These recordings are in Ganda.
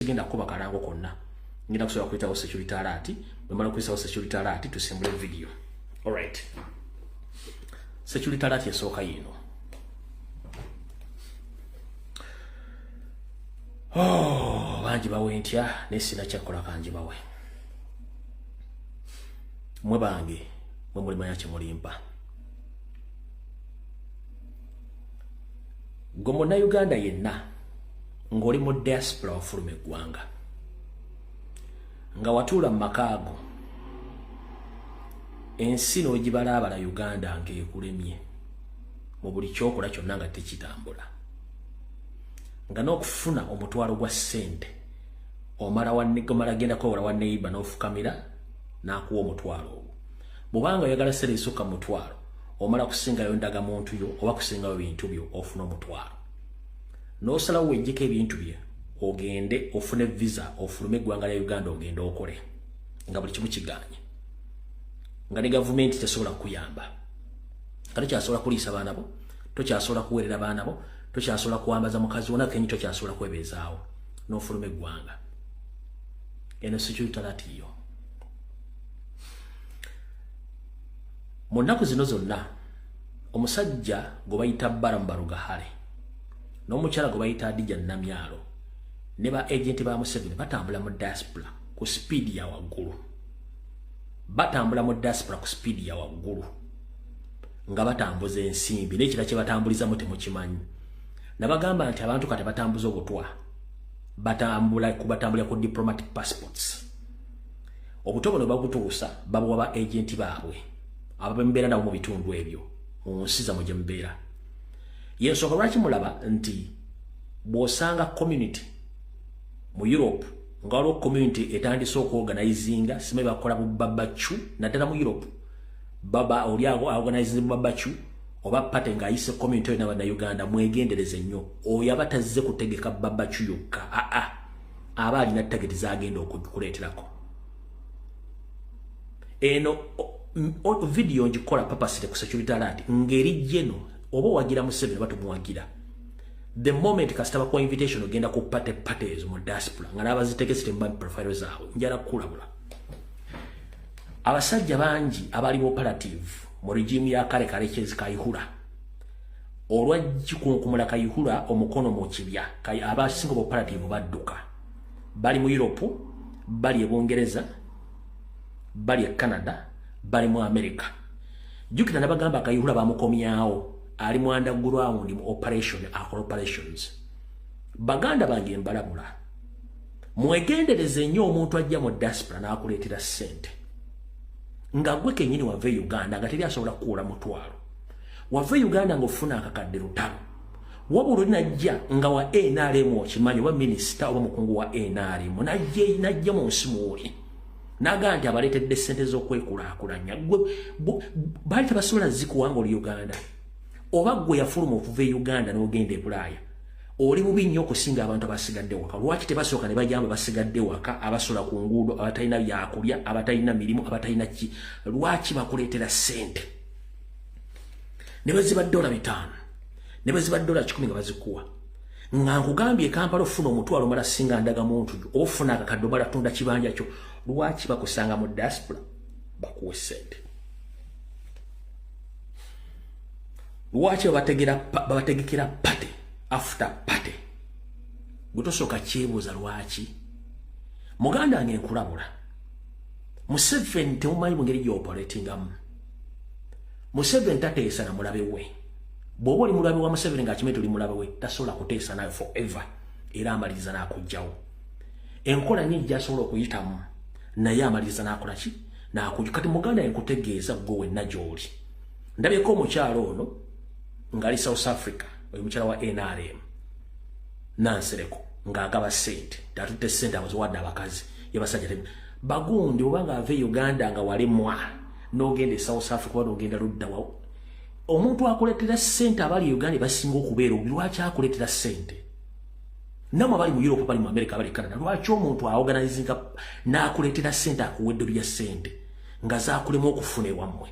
Sigenda kuba kalango konna, ngenda kusobola kuyitawo security alert. Bwe mala kuyisawo security alert, tusimbule video. Alright, security alert esooka yino. Oh, bangi bawe ntya, naye sina kyakkola, kangi bawe. Mwe bange, mwe mulimanya kyemulimpa. Gwe munnayuganda yenna ng'oli mu diaspora, wafuluma eggwanga, nga watuula mu makaago, ensi n'ogibalaabala, Uganda ng'ekulemye mu buli kyokola kyonna, nga tekitambula, nga n'okufuna omutwalo gwa ssente omala genda kwewola wa neighbor n'ofukamira n'akuwa omutwalo ogwo. Bw'obanga oyagala ssente ezisukka mutwalo, omala kusingayo ndagamuntu yo oba kusingayo bintu byo ofune omutwalo, n'osalawo wejjeko ebintu bye, ogende ofune visa, ofulume eggwanga lya Uganda, ogende okole, nga buli kimu kiganye, nga ne gavumenti tesobola kukuyamba, nga tokyasobola kuliisa baana bo, tokyasobola kuweerera baana bo, tokyasobola kuwambaza mukazi wona kenyi, tokyasobola kwebeezaawo, n'ofuluma eggwanga. Eno security alert yo. Mu nnaku zino zonna, omusajja gwe bayita Balaam Barugahare n'omukyala gwe bayita Hadija Namyalo ne ba agenti ba Museveni batambula mu diaspora ku speed ya waggulu. Batambula mu diaspora ku speed ya waggulu nga batambuza ensimbi, n'ekira kye batambulizamu temukimanyi. Nabagamba nti abantu kati batambuza obutwa, batambula batambulira ku diplomatic passports. Obuto buno babutuusa, babuwa ba agenti baabwe ababemubeera nabo mu bitundu ebyo, mu nsi zammwe gye mubeera. Yensonga lwaki mulaba nti bw'osanga community mu Europe, nga waliwo community etandise okuorganizinga, simanyi bakola bubarbecue, naddala mu Europe, baba oli organizing barbecue oba party ng'ayise community yonna Bannayuganda, mwegendereze nnyo. Oyo aba tazze kutegeka barbecue yokka, aa, aba alina target zagenda okuleeterako. Eno video ngikola purposely ku security alert ng'eri jeno. Oba owagira Museveni oba tumuwagira, the moment kasita bakuwa invitation ogenda ku party, parties mu diaspora nga n'abazitegese temumanyi profile zaabwe, njala kukulabula. Abasajja bangi abali operative mu regime ya kale Karekyezi Kayihura, olwagikunkumula Kayihura omukono mu kibya, abasinga operative badduka. Bali mu Europe, bali e Bungereza, bali e Canada, bali mu America. Jjukira nabagamba Kayihura bamukomyawo, ali mu underground mu operation, akola operations. Baganda bange, mbalabula, mwegendereze nnyo omuntu ajja mu diaspora n'akuleetera ssente, nga gwe kennyini wava e Uganda nga teri asobola kukuwola mutwalo. Wava e Uganda ng'ofuna akakadde lutalo, wabula oli najja nga wa NRM, okimanyi, oba minisita oba mukungu wa NRM, najja mu nsi mwoli nagaa nti abaleetedde ssente z'okwekulaakulanya. Gwe baali tebasobola zikuwa nga oli Uganda, oba gwe yafuluma okuva e Uganda n'ogenda e Bulaaya, oli bubi nnyo okusinga abantu abasigadde waka. Lwaki tebasooka ne bajamba basigadde waka, abasula ku nguudo, abatalina byakulya, abatalina mirimu, abatalina ki? Lwaki bakuleetera ssente ne baziba $5, ne baziba $100 nga bazikuwa, nga nkugambye Kampala ofuna omutwalo omala singa ndagamuntu yo, oba ofuna akakadde omala tunda kibanja kyo? Lwaki bakusanga mu diaspora bakuwa ssente? Lwaki babategekera party after party? Gwe tosooka kyebuuza lwaki? Muganda wange, nkulabula, Museveni temumanyi mu ngeri gy'operatingamu. Museveni tateesa na mulabe we. Bw'oba oli mulabe wa Museveni ng'akimanyi toli mulabe we, tasobola kuteesa nawe forever, era amaliriza n'akugjawo. Enkola nyingi gy'asobola okuyitamu, naye amaliriza n'akola ki? N'akujja. Kati muganda, nkutegeeza gwe wenna gy'oli, ndabyeko omukyalo ono ng'ali South Africa, oyo mukyala wa NRM Nansereko, ng'agaba ssente, atutte ssente abaziwadde abakazi yabasajja bagundi. Obanga ava e Uganda nga walemwa n'ogenda e South Africa oba n'ogenda ludda wa, omuntu akuleetera ssente, abali e Uganda basinga okubeera obubi. Lwaki akuleetera ssente? Namwe abali mu Europe, bali mu America, abali Canada, lwaki omuntu aorganizinga n'akuleetera ssente, akuwa eddoli ya ssente nga zakulemu okufuna ewammwe?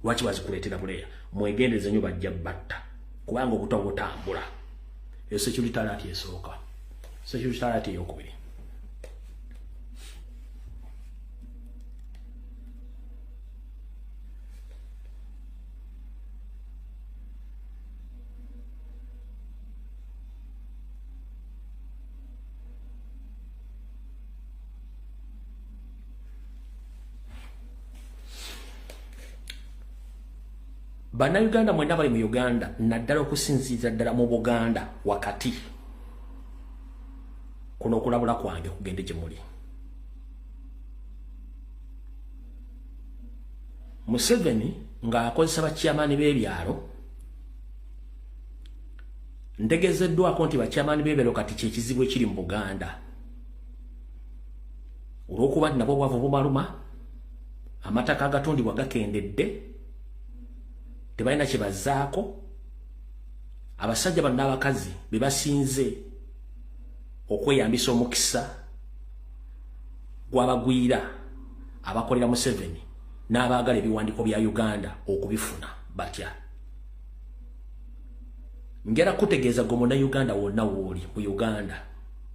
Lwaki bazikuleetera buleya? Mwegendereze nnyo, bajja batta, kubanga obutwa butambula. Eyo security alert esooka. Security alert eyokubiri. Bannayuganda mwenna bali mu Uganda, naddala okusinziira ddala mu Buganda wakati, kuno okulabula kwange kugende gye muli. Museveni ng'akozesa bakyamaani b'ebyalo, ntegeezeddwako nti bakyamaani b'ebyalo kati kyekizibu ekiri mu Buganda, olw'okuba nti nabwo obwavu bumaluma, amataka agatundibwa gakendedde, tebalina kye bazzaako. Abasajja bano n'abakazi be basinze okweyambisa omukisa gw'abagwira abakolera Museveni n'abaagala ebiwandiiko bya Uganda okubifuna. Batya? Njagala kutegeeza gwe munnayuganda wonna wooli mu Uganda,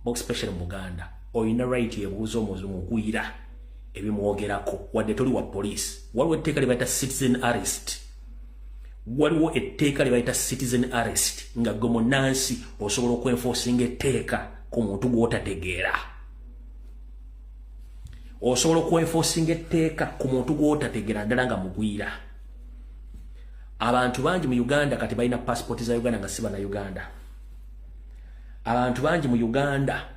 especially mu Buganda, olina right ebuuza omugwira ebimwogerako wadde toli wa poliisi. Waliwo etteeka lye bayita citizen arrest. Waliwo etteeka lye bayita citizen arrest, nga gwe munnansi osobola okwenforcinga etteeka ku muntu gw'otategeera. Osobola okwenforcinga etteeka ku muntu gw'otategeera, ddala nga mugwira. Abantu bangi mu Uganda kati balina passport za Uganda nga si bannayuganda. Abantu bangi mu Uganda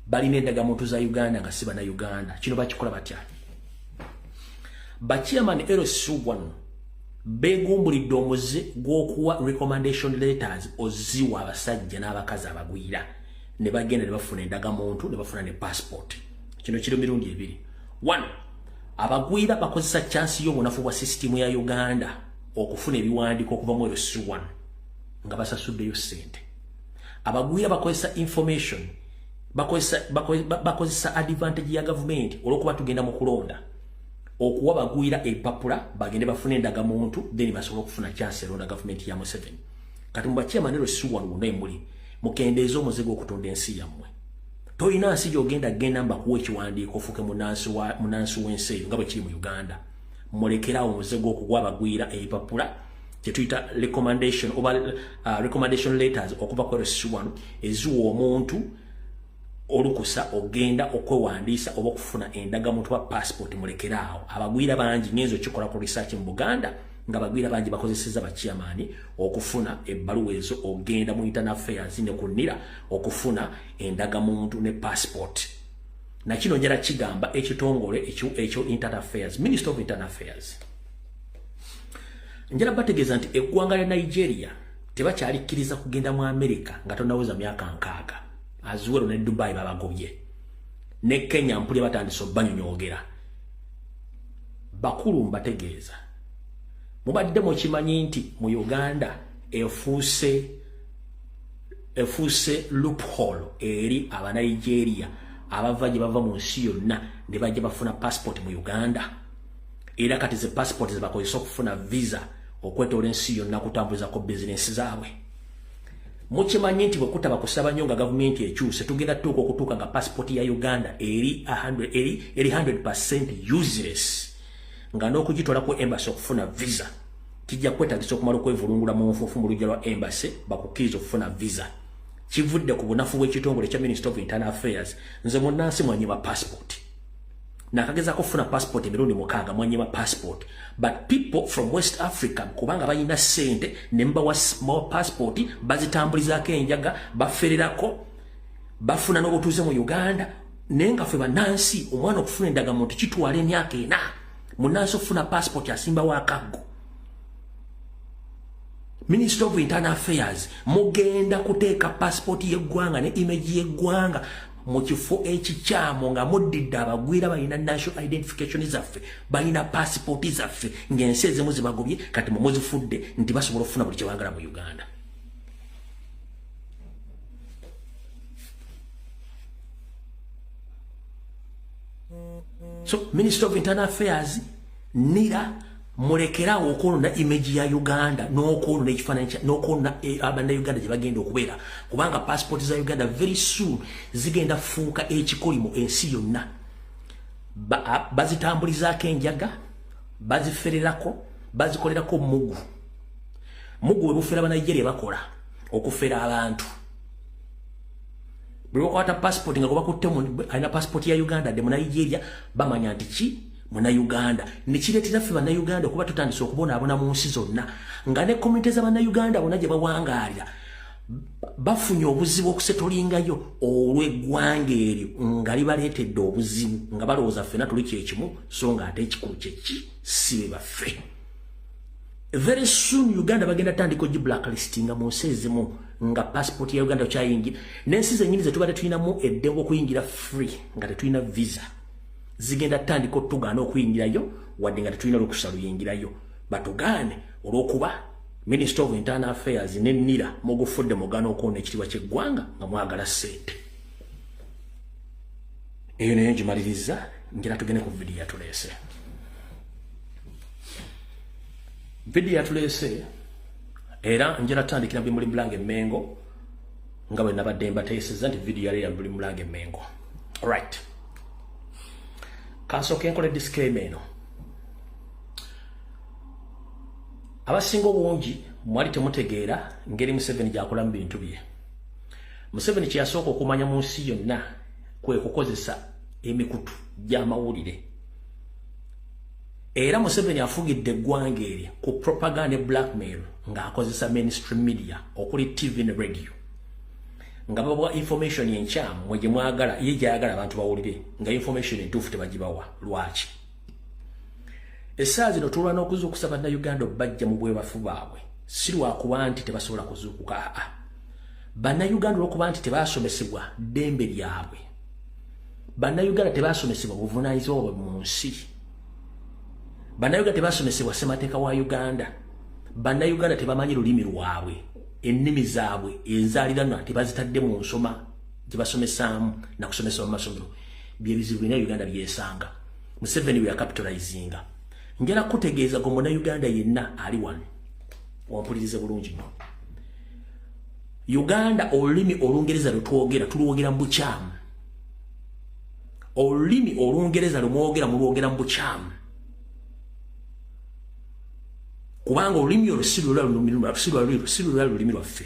balina endagamuntu za Uganda nga si bannayuganda. Kino bakikola batya? Bachairman LC1 beegumbulidde omuze gw'okuwa recommendation letters, oziwa abasajja n'abakazi abagwira ne bagenda ne bafuna endagamuntu ne bafuna ne passport. Kino kiri mirundi ebiri. One, abagwira bakozesa chance y'obunafu bwa sisitimu ya Uganda okufuna ebiwandiiko okuva mu LC1 nga basasuddeyo ssente. Abagwira bakozesa information, bakozesa advantage ya gavumenti olw'okuba tugenda mu kulonda, okuwa bagwira empapula bagende bafune endagamuntu, then basobole okufuna chance eronda gavumenti ya Museveni. Kati mu bachairman LC1 wonna emuli, mukendeeze omuzigo okutunda ensi yammwe. Tolina nsi gy'ogenda genda mbakuwa ekiwandiiko ofuuke munansi w'ensi eyo nga bwe kiri mu Uganda. Mulekerawo omuze gw'okuwa abagwira ebipapula kyetuyita recommendation oba recommendation letters okuva ku LC1 eziwa omuntu olukusa ogenda okwewandiisa oba okufuna endagamuntu wa passport. Mulekeraawo. Abagwira bangi, ngenza okikola ku research mu Buganda, nga abagwira bangi bakozeseza bachairman okufuna ebbaluwa ezo, ogenda mu internal affairs ne ku NIRA okufuna endagamuntu ne passport. Nakino njagala kigamba ekitongole ekyo internal affairs, Minister of Internal Affairs, njagala bategeeza nti eggwanga lya Nigeria tebakyalikkiriza kugenda mu America nga tonaweza myaka 60. Azuwero ne Dubai babagobye, ne Kenya mpulya batandise obbanyonyoogera. Bakulu, mbategeeza, mubadde mukimanyi nti mu Uganda efuuse loophole eri Abanigeria abava gye bava mu nsi yonna ne bajja bafuna passport mu Uganda, era kati ze passport zebakozesa okufuna visa okwetoola ensi yonna kutambulizako bizinesi zaabwe? Mukimanyi nti bwe kutaba kusaba nnyo nga gavumenti ekyuse, tugenda tuuka okutuuka nga passport ya Uganda eri 100% useless, nga n'okugitwala ku embassy okufuna visa kijja kwetagisa okumala okwevulungula mu nfuufu mu luggya lwa embassy bakukkiriza okufuna visa? Kivudde ku bunafu bw'ekitongole kya Minister of Internal Affairs. Nze munnansi mwanyima passport, nakagezako okufuna passport emirundi 6, mwanyima passport. But people from West Africa, kubanga balina ssente, ne mbawa passport, bazitambulizaako enjaga, bafererako, bafuna n'obutuuze mu Uganda. Naye nga ffe bannansi, omwana okufuna endagamuntu kitwala emyaka 4. Munnansi okufuna passport asimbawo akaggo. Minister of Internal Affairs, mugenda kuteeka passport y'eggwanga ne image y'eggwanga mu kifo ekikyamu nga muddidde abagwira balina national identification zaffe, balina passport zaffe, ng'ensi ezimu zibagobye. Kati mumuzifudde nti basobola okufuna buli kyebaagala mu Uganda. So Minister of Internal Affairs, NIRA, mulekerawo okwonona image ya Uganda n'okwonona ekifaananyi n'okwonona abannayuganda gye bagenda okubeera, kubanga passport za Uganda very soon zigenda fuuka ekikolimo ensi yonna. Bazitambulizaako enjaga, bazifererako, bazikolerako mugu mugu we bufera. Banigeria bakola okufera abantu. Bwe bakwata passport nga gwebakutte alina passport ya Uganda dde mu Nigeria, bamanya nti ki Munnayuganda nekireetera ffe Bannayuganda okuba tutandise okubonaabona mu nsi zonna, nga ne community z'Abannayuganda bonna gye bawangaalira bafunye obuzibu okusetolingayo olw'eggwanga eryo nga libaleetedde obuzibu, nga balowooza ffena tuli kyekimu, so nga ate ekikulu kyeki si be baffe. Very soon Uganda bagenda tandika ogi blacklistinga mu nsi ezimu, nga passport ya Uganda okyayingira n'ensi zennyini zetubadde tulinamu eddembe okuyingira free nga tetulina visa, zigenda tandika otugaana okuyingirayo wadde nga tetulina lukusa luyingirayo. Batugaane olw'okuba Minister of Internal Affairs ne NIRA mugufudde mugano okwona ekitiibwa ky'eggwanga nga mwagala ssente. Eyo nayo ngimaliriza, njira tugende ku vidiyo yatuleese. Vidiyo yatuleese era njira tutandikira bimuli mulange Mengo, nga bwe nabadde mbateesezza nti vidiyo yali ya buli mulange Mengo. Alright, kansooke nkole disclaimer eno. Abasinga obungi mwali temutegeera ngeri Museveni gy'akolamu bintu bye. Museveni kye yasooka okumanya mu nsi yonna kwe kukozesa emikutu gy'amawulire. Era Museveni afugidde eggwanga eryo ku propaganda ne blackmail ng'akozesa mainstream media okuli TV ne radio, nga babawa information enkyamu mwe gye mwagala, ye gy'ayagala abantu bawulire, nga information entuufu tebagibawa. Lwaki? Essaawa zino tulwana okuzuukusa Bannayuganda obbajja mu bwebafu baabwe, si lwakuba nti tebasobola kuzuukuka. Aa, Bannayuganda olwokuba nti tebasomesebwa ddembe lyabwe, Bannayuganda tebasomesebwa buvunaanyizibwa bwabwe mu nsi, Bannayuganda tebasomesebwa ssemateeka wa Uganda, Bannayuganda tebamanyi lulimi lwabwe, ennimi zaabwe enzaaliranwa tebazitadde mu nsoma gye basomesaamu nakusomesa mu masomero. Byebizibu bina Uganda byesanga. Museveni we yakapitalizinga. Njala kutegeeza gwe Munnayuganda yenna ali wano, wampulirize bulungi nnyo. Uganda olulimi Olungereza lwe twogera tulwogera mu bukyamu. Olulimi Olungereza lwe mwogera mulwogera mu bukyamu, kubanga olulimi olwo si lwe lulimi lwaffe.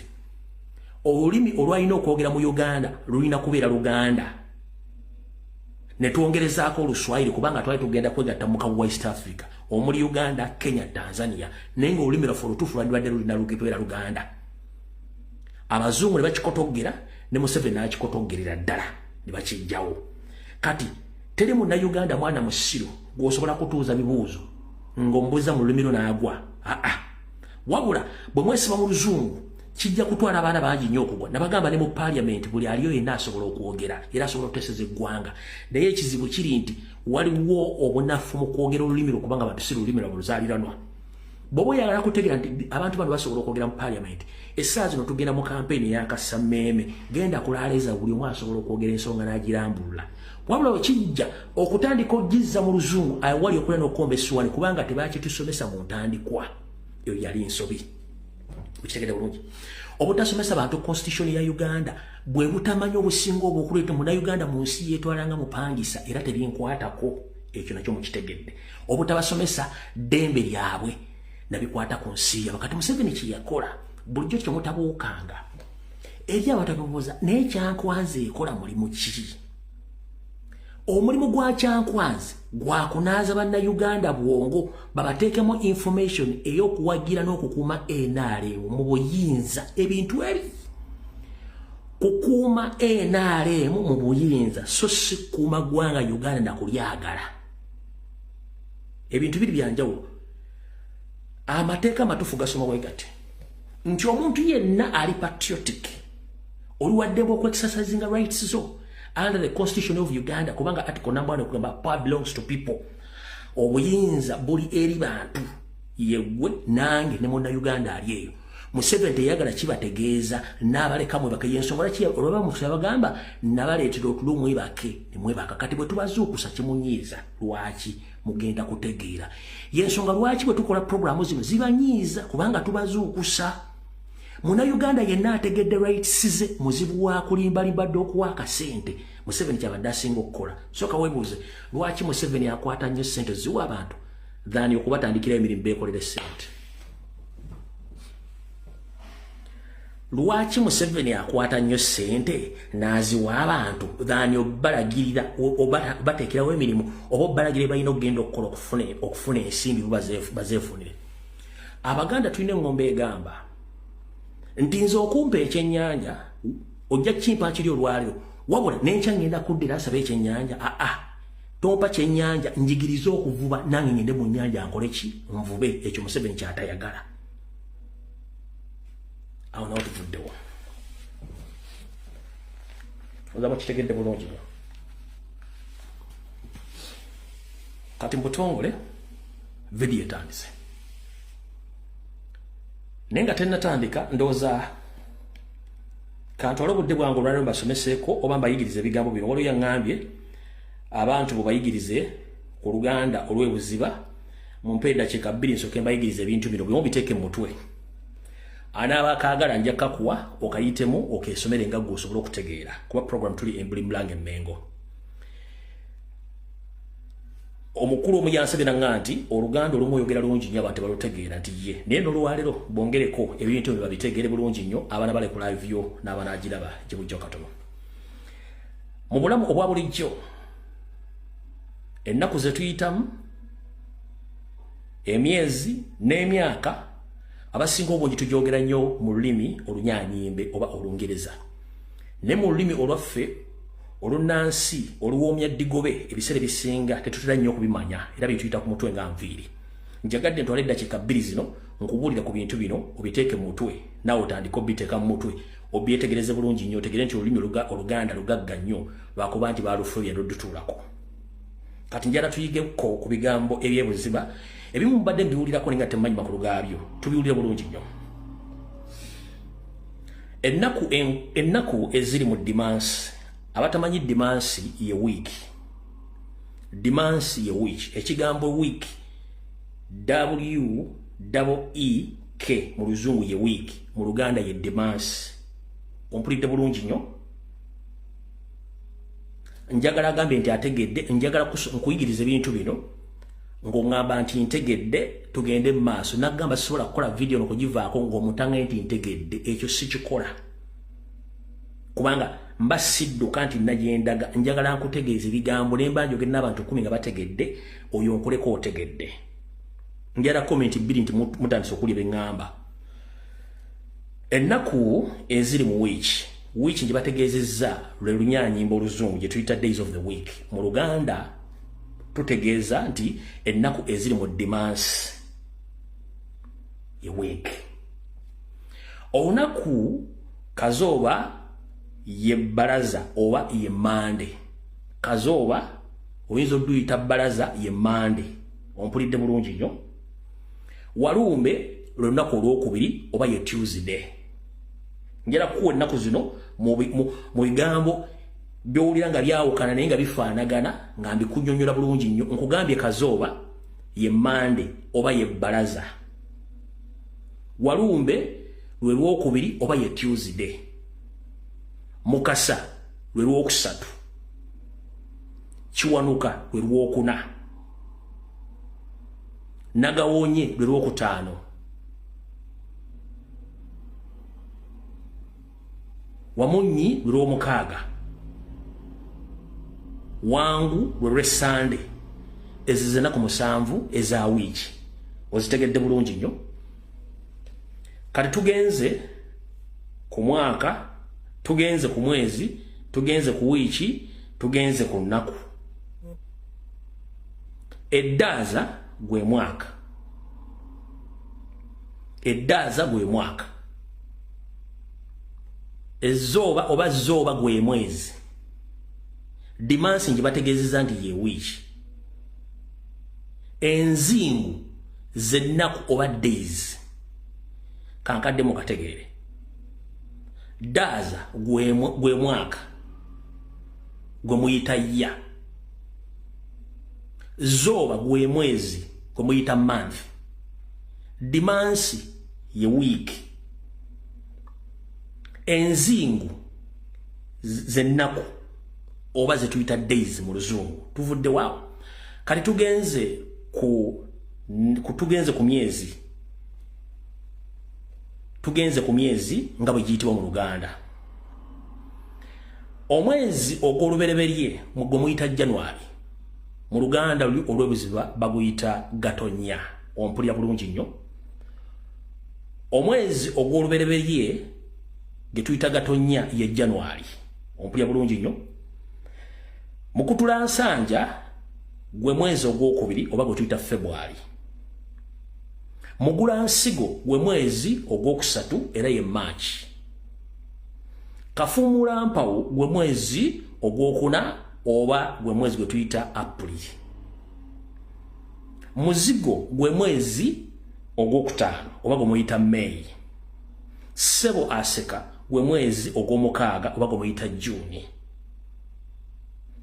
Olulimi olwalina okwogera mu Uganda lulina kubeera Luganda, ne twongerezaako Oluswayiri, kubanga twali tugenda kwegatta mu kawa East Africa omuli Uganda, Kenya, Tanzania, naye nga olulimi lwaffe olutuufu lwandibadde lulina lubeera Luganda. Abazungu ne bakikotoggera, ne Museveni n'akikotoggerera ddala ne bakijjawo. Kati teri Munnayuganda mwana musiru gw'osobola kutuuza bibuuzo ng'omubuuza mu lulimi lwo n'agwa. Aa, wabula bwe mwesiba mu Luzungu kijja kutwala abaana bangi nnyo okugwa. Nabagamba ne mu parliament buli aliyo yenna asobola okwogera era asobola okuteeseza eggwanga, naye ekizibu kiri nti waliwo obunafu mu kwogera olulimi lwo, kubanga abantu si lulimi lwabwe luzaaliranwa. Bw'oba oyagala kutegeera nti abantu bano basobola okwogera mu parliament, essaawa zino tugenda mu kampeyini eyakassammeeme, genda kulaaleeza buli omu asobola okwogera ensonga n'agirambulula. Wabula okijja okutandika ogizza mu Luzungu awali okulya n'okukomba essuwani, kubanga tebakitusomesa mu ntandikwa. Eyo yali nsobi, okitegedde bulungi. Obutasomesa bantu constitution ya Uganda bwe butamanya obusinga obwokuleeta Munnayuganda mu nsi yeetwalanga mupangisa era tebinkwatako, ekyo nakyo mukitegedde. Obutabasomesa ddembe lyabwe nabikwata ku nsi yabwe. Kati Museveni kyeyakola bulijjo kyemutabuukanga eri abantu ababuuza, naye Kyankwanzi ekola mulimu ki? Omulimu gwa Kyankwanzi gwakunaaza Bannayuganda bwongo, babateekemu information ey'okuwagira n'okukuuma NRM mu buyinza. Ebintu ebi kukuuma NRM mu buyinza, so si kukuuma ggwanga Uganda nakulyagala. Ebintu biri byanjawulo. Amateeka amatuufu gasoma bwe gati nti omuntu yenna ali patriotic oli waddembe okuexercisinga rights zo under the constitution of Uganda, kubanga article number 1 okugamba power belongs to people, obuyinza buli eri bantu, yeggwe nange ne Munnayuganda ali eyo. Museveni teyagala kibategeeza n'abaleka mwebake. Yensonga laki olwaba musa bagamba nabaleetera otulo mwebake ne mwebaka. Kati bwe tubazuukusa kimunyiiza. Lwaki? Mugenda kutegeera yensonga lwaki bwe tukola programu zino zibanyiiza, kubanga tubazuukusa. Munnayuganda yenna ategedde rights ze muzibu wa kulimbalimba dde okuwa akasente. Museveni kyabadde asinga okukola. Soka weebuuze lwaki Museveni akwata nnyo ssente ziwa abantu than okubatandikira emirimu beekolere ssente. Lwaki Museveni akwata nnyo ssente n'aziwa abantu than obalagirira obateekerawo emirimu oba obalagirira balina okugenda okukola okufuna ensimbi bazeefunire? Abaganda tulina eŋŋombe egamba nti nze okumpa ekyennyanja ojja kimpa kiri olwaliro, wabula nenkya ngenda kuddira asaba ekyennyanja. Aa, tompa kyennyanja, njigirize okuvuba, nange ngende mu nnyanja nkole ki? Nvube. Ekyo Museveni kyatayagala. Awo nawo tuvuddewo, oza mukitegedde bulungi nnyo. Kati mubutongole vidiyo etandise, naye nga tennatandika, ndowooza kantwale obudde bwange olwaliro mbasomeseeko oba mbayigirize ebigambo bino. Waliwo yaŋŋambye abantu bwe bayigirize ku Luganda olw'ebuziba. Mumpe eddakiika 2 nsooke mbayigirize ebintu bino, bwe mubiteeke mu mutwe. Anaaba akaagala nja kakuwa okayitemu okesomere nga gwe osobole okutegeera, kuba program tuli embuli mulange Emmengo. Omukulu omu yansabye nanga nti Oluganda olumu oyogera lungi nnyo abantu tebalutegeera, nti ye naye n'olwaleero bongereko ebintu bino babitegeere bulungi nnyo abaana bale ku live yo n'abanaagiraba gye bujja katono. Mu bulamu obwa bulijjo, ennaku ze tuyitamu, emyezi n'emyaka, abasinga obungi tugyogera nnyo mu lulimi Olunyaanyimbe oba Olungereza, ne mu lulimi olwaffe olunnansi oluwoomya ddigobe ebiseera ebisinga tetutera nnyo okubimanya, era bituyita ku mutwe nga nviiri. Njagadde ntwale eddakiika 2 zino nkubuulira ku bintu bino, obiteeke mu mutwe, naawe otandike obiteeka mu mutwe, obyetegereze bulungi nnyo, otegere nti olulimi Oluganda lugagga nnyo, lwakuba nti balufubye noludutuulako. Kati njala tuyigeko ku bigambo ebyebuziba ebimu mubadde mbiwulirako naye nga temumanyi makulu gaabyo. Tubiwulire bulungi nnyo. Ennaku eziri mu dimansi. Abatamanyi dimansi ye week, dimansi ye week. Ekigambo week, w e k mu Luzungu ye week, mu Luganda ye dimansi. Ompulidde bulungi nnyo? Njagala agambe nti ategedde. Njagala nkuyigiriza ebintu bino ng'oŋŋamba nti ntegedde, tugende mu maaso. Nagamba sisobola kukola vidiyo nokugivaako ng'omuntu aŋŋambye nti ntegedde. Ekyo sikikola kubanga mba sidduka nti nagendaga. Njagala nkutegeeza ebigambo ne mba njogere n'abantu 10 nga bategedde, oyo nkuleko otegedde. Njala comment 2 nti mutandise okulya beŋŋamba. Ennaku eziri mu wiiki. Wiiki gye bategeezezza lwe Lunyaanyimba Oluzungu gye tuyita days of the week. Mu Luganda tutegeeza nti ennaku eziri mu dimansi ye week. Olunaku Kazooba ye Balaza oba ye Mande. Kazooba oyinza oduyita Balaza, ye Mande. Ompulidde bulungi nnyo? Walumbe lwe lunaku Olwokubiri oba ye Tuesday. Njala kuwa ennaku zino mu bigambo byowulira nga byawukana naye nga bifaanagana, nga mbikunyonyola bulungi nnyo. Nkugambye Kazooba ye Mande oba ye Balaza, Walumbe lwe Lwokubiri oba ye Tuesday, Mukasa lwe Lwokusatu, Kiwanuka lwe Lwokuna, Nagawonye lwe Lwokutaano, Wamunyi lwe Lwomukaaga, Wangu lwe Lwessande. Ezo zenaku 7 eza wiiki. Ozitegedde bulungi nnyo? Kati tugenze ku mwaka, tugenze ku mwezi, tugenze ku wiiki, tugenze ku nnaku. Eddaaza gwe mwaka, eddaaza gwe mwaka. Ezooba oba zooba gwe mwezi. Dimansi nje bategeezezza nti ye wiiki. Enzingu zennaku oba days. Kankadde mukategeere. Daaza gwe mwaka gwe muyita ya. Zooba gwe mwezi gwe muyita month. Dimansi ye week. Enzingu zennaku oba zetuyita days mu Luzungu. Tuvudde waawo, kati tugenze ku myezi. Tugenze ku myezi nga bwe giyitibwa mu Luganda. Omwezi ogw'olubereberye gwe muyita January, mu Luganda luli olw'ebuziba baguyita Gatonya. Ompulira bulungi nnyo? Omwezi ogw'olubereberye ge tuyita Gatonya ye January. Ompulira bulungi nnyo? Mukutula nsanja gwe mwezi ogwokubiri oba gwe tuyita February. Mugula nsigo gwe mwezi ogwokusatu era ye March. Kafuumula mpawo gwe mwezi ogwokuna oba gwe mwezi gwe tuyita April. Muzigo gwe mwezi ogwokutaano oba gwe muyita May. Ssebo aseka gwe mwezi ogwomukaaga oba gwe muyita June.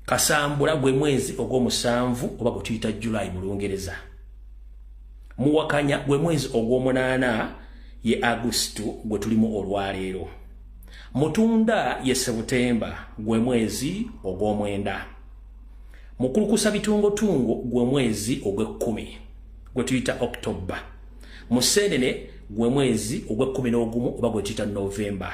Kasambula gwe mwezi ogw'omusanvu oba gwe tuyita July mu Lungereza. Muwakanya gwe mwezi ogw'omunaana ye Agusitu gwe tulimu olwaleero. Mutunda ye Sebutemba gwe mwezi ogw'omwenda. Mukulukusa bitungotungo gwe mwezi ogw'ekkumi gwe tuyita October. Musenene gwe mwezi ogw'ekkumi n'ogumu oba gwe tuyita November.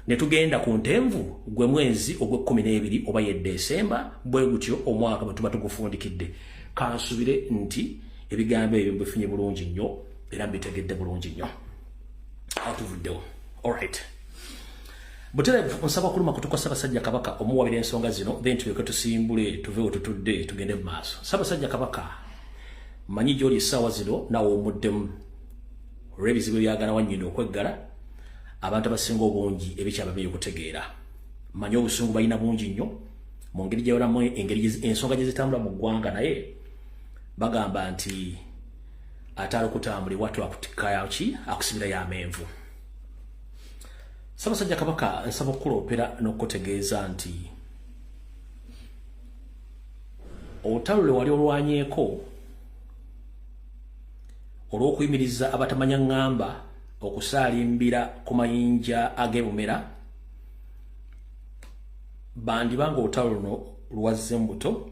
Ne tugenda ku ntenvu gwe mwezi ogw'ekkumi n'ebiri oba ye Desemba. Bwe gutyo omwaka bwe tuba tugufundikidde. Kansubire nti ebigambo ebyo mbifunye bulungi nnyo era mbitegedde bulungi nnyo. Awo tuvuddewo. Alright. Butereevu nsaba kuluma kutuka Ssaabasajja Kabaka omuwabira ensonga zino, then tulyoke tusimbule tuve we tutudde tugende mu maaso. Ssaabasajja Kabaka, manyi gy'oli essaawa zino naawe omuddemu olw'ebizibu ebyagala wannyini okweggala abantu abasinga obungi ebikyabameye okutegeera. Manyi obusungu balina bungi nnyo mu ngeri gyebalamu engeri ensonga gye zitambula mu ggwanga, naye bagamba nti ate alokutambula ewatu akutikkayo ki akusibirayo amenvu. Ssaabasajja Kabaka, nsaba okukuloopera n'okukutegeeza nti olutalo lwe wali olwanyeeko olw'okuyimiriza abatamanya ŋŋamba okusaalimbira ku mayinja ag'ebumera, bandiba ng'olutalo luno lwazze mu buto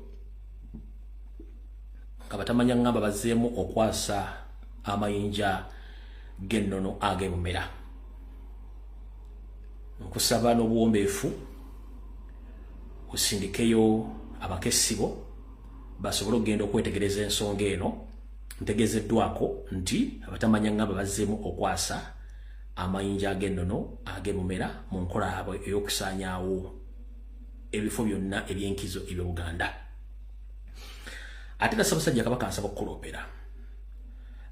nga batamanya ŋŋamba bazzeemu okwasa amayinja g'ennono ag'ebumera. Nkusaba n'obuwombeefu osindikeyo abakessibo basobole okugenda okwetegereza ensonga eno. Ntegeezeddwako nti abatamanya ŋŋamba bazzeemu okwasa amayinja ag'ennono ag'ebumera mu nkola yaabwe ey'okusaanyaawo ebifo byonna eby'enkizo eby'Obuganda. Ate era Ssaabasajja Kabaka, nsaba okukuloopera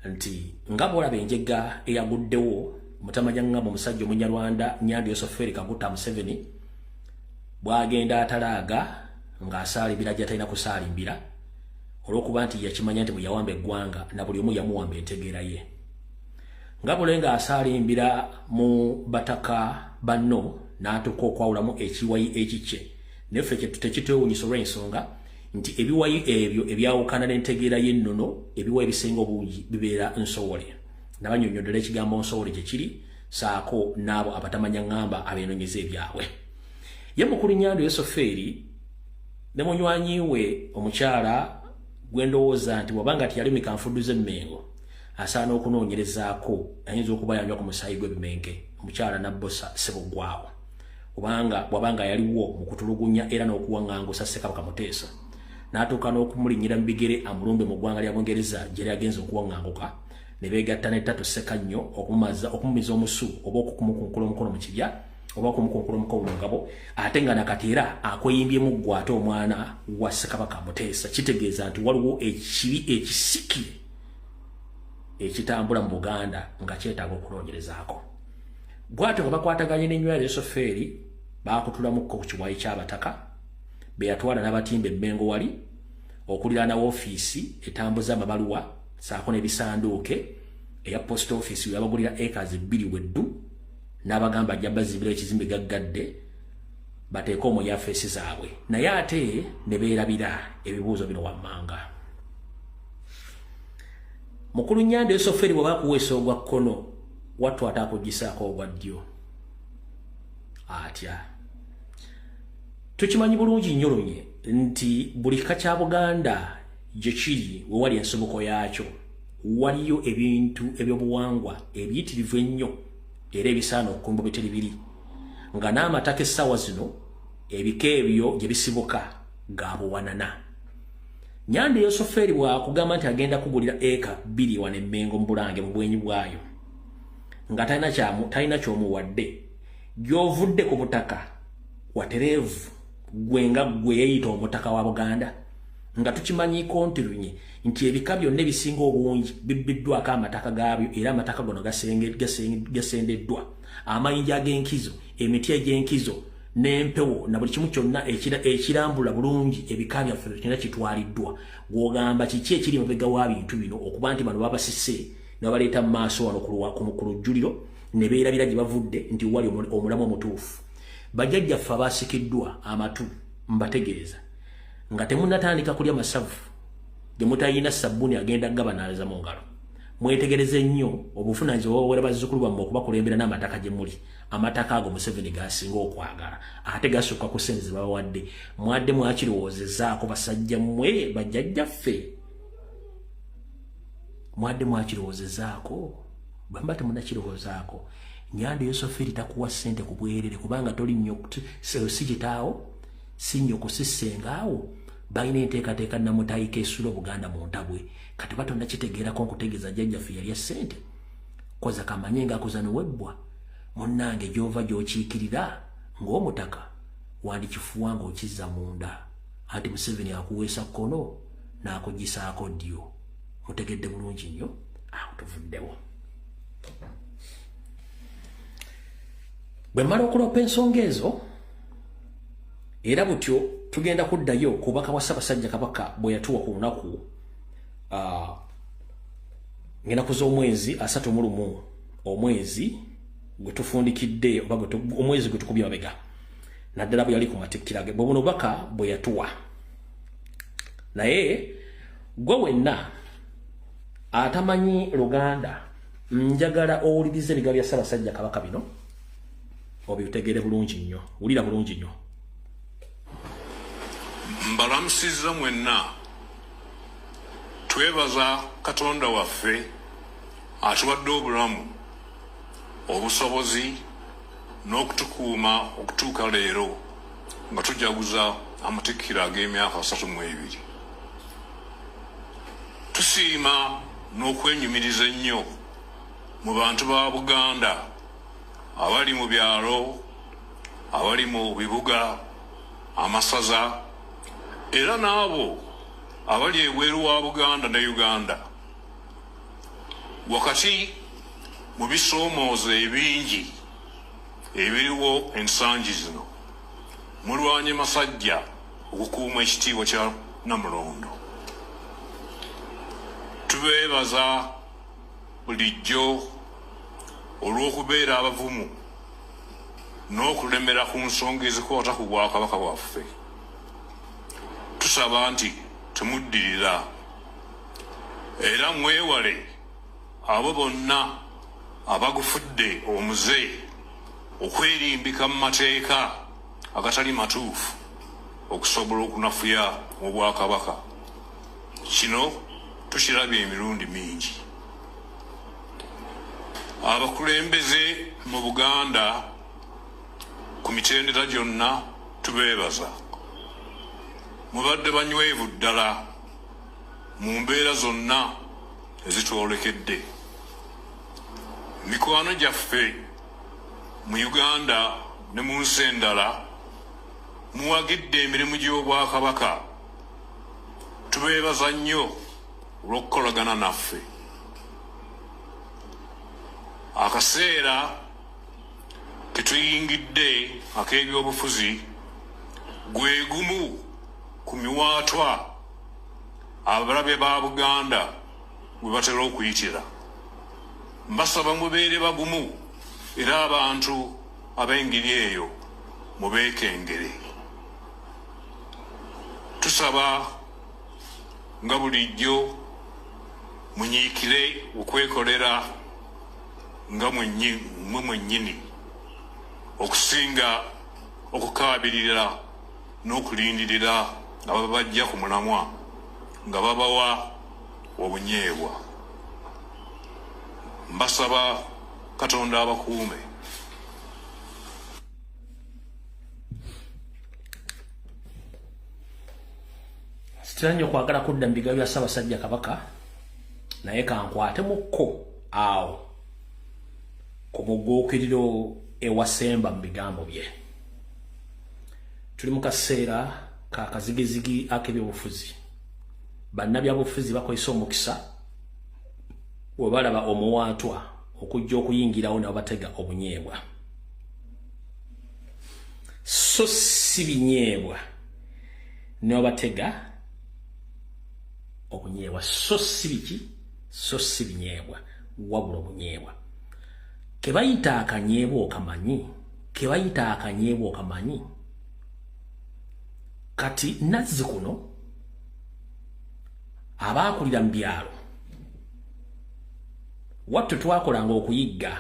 nti nga bw'olaba enjega eyaguddewo mutamanya ŋŋamba omusajja Omunyarwanda Nyando Yosoferi Kaguta Museveni bw'agenda atalaaga ng'asaalimbira gy'atalina kusaalimbira, olw'okuba nti yakimanya nti bwe yawamba eggwanga na buli omu yamuwamba entegeera ye, nga bule ng'asaalimbira mu bataka banno n'atuuka okwawulamu ekiwayi ekikye. Naye ffe tekitwewuunyisa olw'ensonga nti ebiwayi ebyo ebyawukana n'entegeera y'ennono, ebiwayi ebisinga obungi bibeera nsowole. Nabanyonnyoddala ekigambo nsowole gye kiri, saako n'abo abatamanya ŋŋamba abeenonyeza ebyabwe. Ye mukulu Nyando Yosofeeri ne munywanyi we omukyala gwe ndowooza nti bw'aba nga teyalumika nfuddu z'emmengo asaana okunoonyerezaako, ayinza okuba yanywa ku musaayi gw'ebimenke, omukyala Nabbosa Ssebugwawo, kubanga bw'aba nga yaliwo mu kutulugunya era n'okuwaŋŋangusa Ssekabaka Muteesa n'atuuka n'okumulinnyira mu bigere amulumbe mu ggwanga lya Bungereza gye yali agenze okuwaŋŋanguka, ne beegatta ne Tatu Ssekannyo okumumiza omusu oba okumukunkula omukono mu kibya oba okumukunkula omukono mu ngabo, ate nga nakati era akweyimbyemu ggwe ate omwana wa Ssekabaka Muteesa. Kitegeeza nti waliwo ekibi ekisikire ekitambula mu Buganda nga kyetaaga okunoonyerezaako. Bw'atyo nga bakwataganye n'enywera Yosofeeri baakutulamuko ku kiwayi ky'abataka be yatwala n'abatimba emmengo wali okuliraana woofiisi etambuza amabaluwa saako n'ebisanduuke eya post office, we yabagulira acres 2 weddu n'abagamba ajja bazimbira ekizimbe gaggadde bateeke omwo yafeesi zaabwe, naye ate ne beerabira ebibuuzo bino wammanga. Mukulu Nyando Yosofeeri bw'aba akuweesa ogwa kkono, wattu ate akugisaako ogwa ddyo atya? Tukimanyi bulungi nnyo lunye nti buli kika kya Buganda gye kiri we wali ensibuko yaakyo waliyo ebintu ebyobuwangwa ebiyitirivu ennyo. Era ebisaana okukumbwa biteri biri nga n'amataka essaawa zino ebika ebyo gye bisibuka ga buwanana. Nyanda Yosofeeri bw'akugamba nti agenda kugulira eka 2 wano e Mmengo mu Bulange mu bwenyi bwayo, nga talina ky'omuwadde, gy'ovudde ku butaka watereevu gwe nga gwe yeeyita omutaka wa Buganda, nga tukimanyiiko nti lunye nti ebika byonna ebisinga obungi bibbiddwako amataka gaabyo, era amataka gono gasendeddwa amayinja ag'enkizo, emiti egy'enkizo n'empewo na buli kimu kyonna ekirambula bulungi ebika byaffe kyonna kitwaliddwa. Gw'ogamba kiki ekiri mabega wa bintu bino okuba nti bano babasise ne babaleeta mu maaso wano ku lujjuliro ne beerabira gye bavudde nti wali omulamu omutuufu. Bajjajjaffe abaasikiddwa amatu mbategeeza nga temunnatandika kulya masavu ge mutayina sabbuuni agenda gabanaaza mu ngalo, mwetegereze nnyo obuvunaanyizibwa bw'obuwera bazzukulu bammwe okubakulembera n'amataka gye muli. Amataka ago Museveni gasinga okwagala ate gasukka ku ssente ze babawadde. Mwadde mwakirowoozezaako basajja mmwe bajjajjaffe? Mwadde mwakirowoozezaako? Bwe muba temunnakirowoozaako, Nyanda Yosoferi takuwa ssente ku bwerere, kubanga toli nnyo si kitaawo, si nnyoko, si ssengaawo. Balina enteekateeka namutayika esula Obuganda mu ntabwe. Kati batonda kitegeerako nkutegeeza jjajjaffe yalya ssente koza kamanye ng'akoza newebbwa. Munnange gy'ova gy'okiikirira ng'omutaka wandikifuwa ng'okizza munda, anti Museveni akuweesa kkono n'akugisaako ddyo. Mutegedde bulungi nnyo, awo tuvuddewo. Bwe mmala okuloopa ensonga ezo, era butyo tugenda kuddayo ku bubaka bwa Ssaabasajja Kabaka bwe yatuwa ku lunaku ng'ennaku z'omwezi 31, omwezi gwe tufundikidde oba omwezi gwe tukubye mabega, naddala bwe yali ku matikkira ge. Bwe buno bubaka bwe yatuwa. Naye gwe wenna atamanyi Luganda, njagala owulirize ebigambo bya Ssaabasajja Kabaka bino obitegeere bulungi nnyo. Wulira bulungi nnyo. Mbalamusizza mwenna. Twebaza Katonda waffe atuwadde obulamu, obusobozi n'okutukuuma okutuuka leero nga tujaguza amatikkira ag'emyaka 32. Tusiima n'okwenyumiriza ennyo mu bantu ba Buganda abali mu byalo, abali mu bibuga, amasaza, era n'abo abali ebweru wa Buganda ne Uganda. Wakati mu bisoomoozo ebingi ebiriwo ensangi zino, mulwanye masajja okukuuma ekitiibwa kya Namulondo. Tubeebaza bulijjo olw'okubeera abavumu n'okulemera ku nsonga ezikwata ku bwakabaka bwaffe. Tusaba nti temuddirira era mwewale abo bonna abagufudde omuze okwerimbika mu mateeka agatali matuufu okusobola okunafuya obwakabaka. Kino tukirabye emirundi mingi. Abakulembeze mu Buganda ku mitendera gyonna tubeebaza. Mubadde banywevu ddala mu mbeera zonna ezitwolekedde. Mikwano gyaffe mu Uganda ne mu nsi endala muwagidde emirimu gy'Obwakabaka. Tubeebaza nnyo olw'okukolagana naffe. Akaseera ketuyingidde ak'ebyobufuzi gwe gumu ku miwaatwa abalabe ba Buganda gwe batera okuyitira. Mbasaba mubeere bagumu era abantu ab'engeri eyo mubeekengere. Tusaba nga bulijjo munyiikire okwekolera nga mwe mwennyini okusinga okukaabirira n'okulindirira nga babajja ku mulamwa nga babawa obunyeebwa. Mbasaba Katonda abakuume. Sitera nnyo kwagala kudda mu bigambo bya Ssaabasajja Kabaka, naye kankwate mukko awo ku mugguukiriro ewasemba mu bigambo bye. Tuli mu kaseera ka kazigizigi ak'ebyobufuzi. Bannabyabufuzi bakozesa omukisa we balaba omuwaatwa okujja okuyingirawo ne babatega obunyeebwa. So si binyeebwa ne babatega obunyeebwa, so si biki, so si binyeebwa, wabula obunyeebwa. Ke bayita akanyeebwa okamanyi, ke bayita akanyeebwa okamanyi. Kati nazzi kuno abaakulira mu byalo wattu twakolanga okuyigga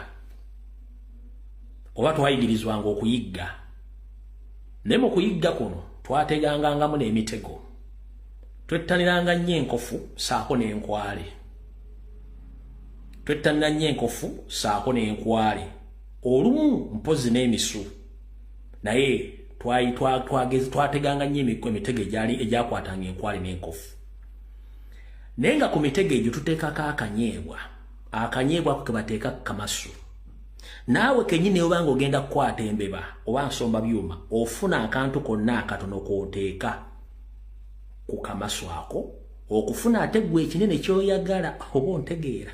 oba twayigirizwanga okuyigga, naye mu kuyigga kuno twategangangamu n'emitego. Twettaniranga nnyo enkofu ssaako n'enkwale, twettanira nnyo enkofu ssaako n'enkwale, olumu mpozzi n'emisu, naye twateganga nnyo emitego egyakwatanga enkwale n'enkofu. Naye nga ku mitego egyo tuteekako akanyeebwa, akanyeebwa ako ke bateeka ku kamasu. Naawe kennyini oba ng'ogenda kukwata embeba oba nsomba byuma, ofuna akantu konna akatono k'oteeka ku kamasu ako okufuna ate ggwe ekinene ky'oyagala, oba ontegeera.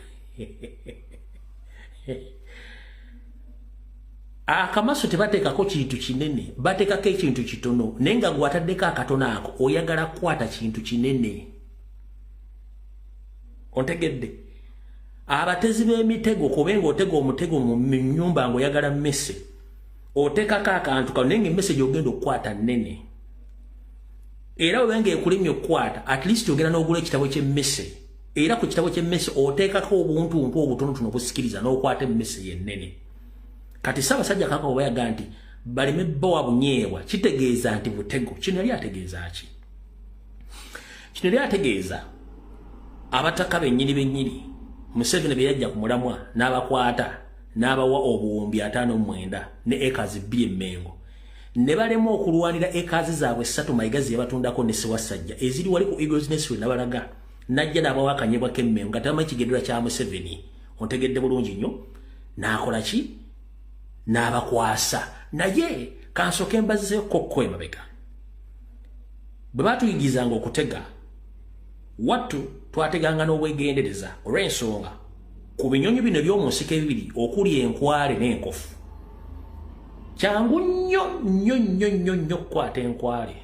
Akamasu tebateekako kintu kinene, bateekako ekintu kitono, naye nga gwe ataddeko akatono ako oyagala kukwata kintu kinene. Ontegedde? Abatezi b'emitego, kubenga otega omutego mu nnyumba ng'oyagala mmese, oteekako akantu kano naye ng'emmese gy'ogenda okukwata nnene. Era obenga ekulemye okukwata, at least ogenda n'ogula ekitabo ky'emmese. Era ku kitabo ky'emmese oteekako obuntuntu obutonotono obusikiriza n'okwata emmese yennene. Kati Ssaabasajja Kabaka bwe yaga nti baleme bbawa bunyeebwa, kitegeeza nti butego. Kino yali ategeeza ki? Kino yali ategeeza abataka bennyini bennyini Museveni be yajja ku mulamwa n'abakwata n'abawa obuwumbi 59 ne ekazi 2 emmengo, ne balema okulwanira ekazi zaabwe 3 Mayiga ze yabatundako ne Ssewasajja eziri wali ku Eagles Nest we nabalaga, n'ajja n'abawa akanyebwa k'emmengo nga tebamanyi kigendererwa kya Museveni. Ontegedde bulungi nnyo? N'akola ki? N'abakwasa. Naye kansooke mbazzeeko kokko emabega. Bwe baatuyigizanga okutega, wattu twateganga n'obwegendereza olw'ensonga ku binyonyi bino eby'omu nsiko ebibiri okuli enkwale n'enkofu. Kyangu nnyo nnyo nnyo nnyo nnyo okukwata enkwale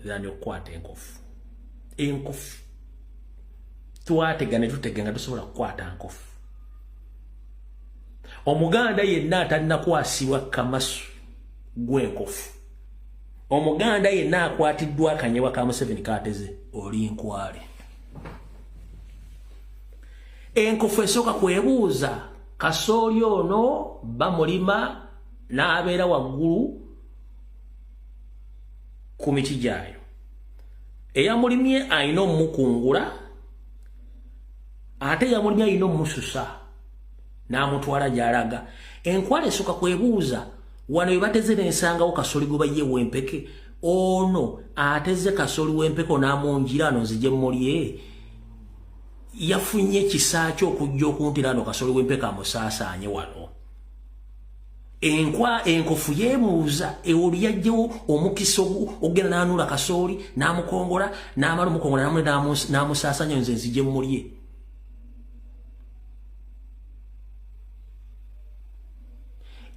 than okukwata enkofu. Enkofu twatega ne tutega nga tusobola kukwata nkofu. Omuganda yenna atannakwasibwa kamasu gw'enkofu, Omuganda yenna akwatiddwa akanyebwa ka Museveni kaateze, oli nkwale. Enkofu esooka kwebuuza kasooli ono bamulima n'abeera waggulu ku miti gyayo, eyamulimye alina omukungula, ate eyamulimye alina omususa n'amutwala gy'alaga. Enkwale esooka kwebuuza wano we bateze n'ensangawo kasooli gwe bayiye w'empeke, ono ateze kasooli w'empeke onaamunjira ano nzije mmulye, yafunye ekisa kye okujja okuntira ano kasooli w'empeke amusaasaanye wano. Enkofu yeebuuza oli yajjewo omukisa ogenda n'anuula kasooli n'amukongola n'amala omukongola n'amusaasaanya nze nzije mmulye.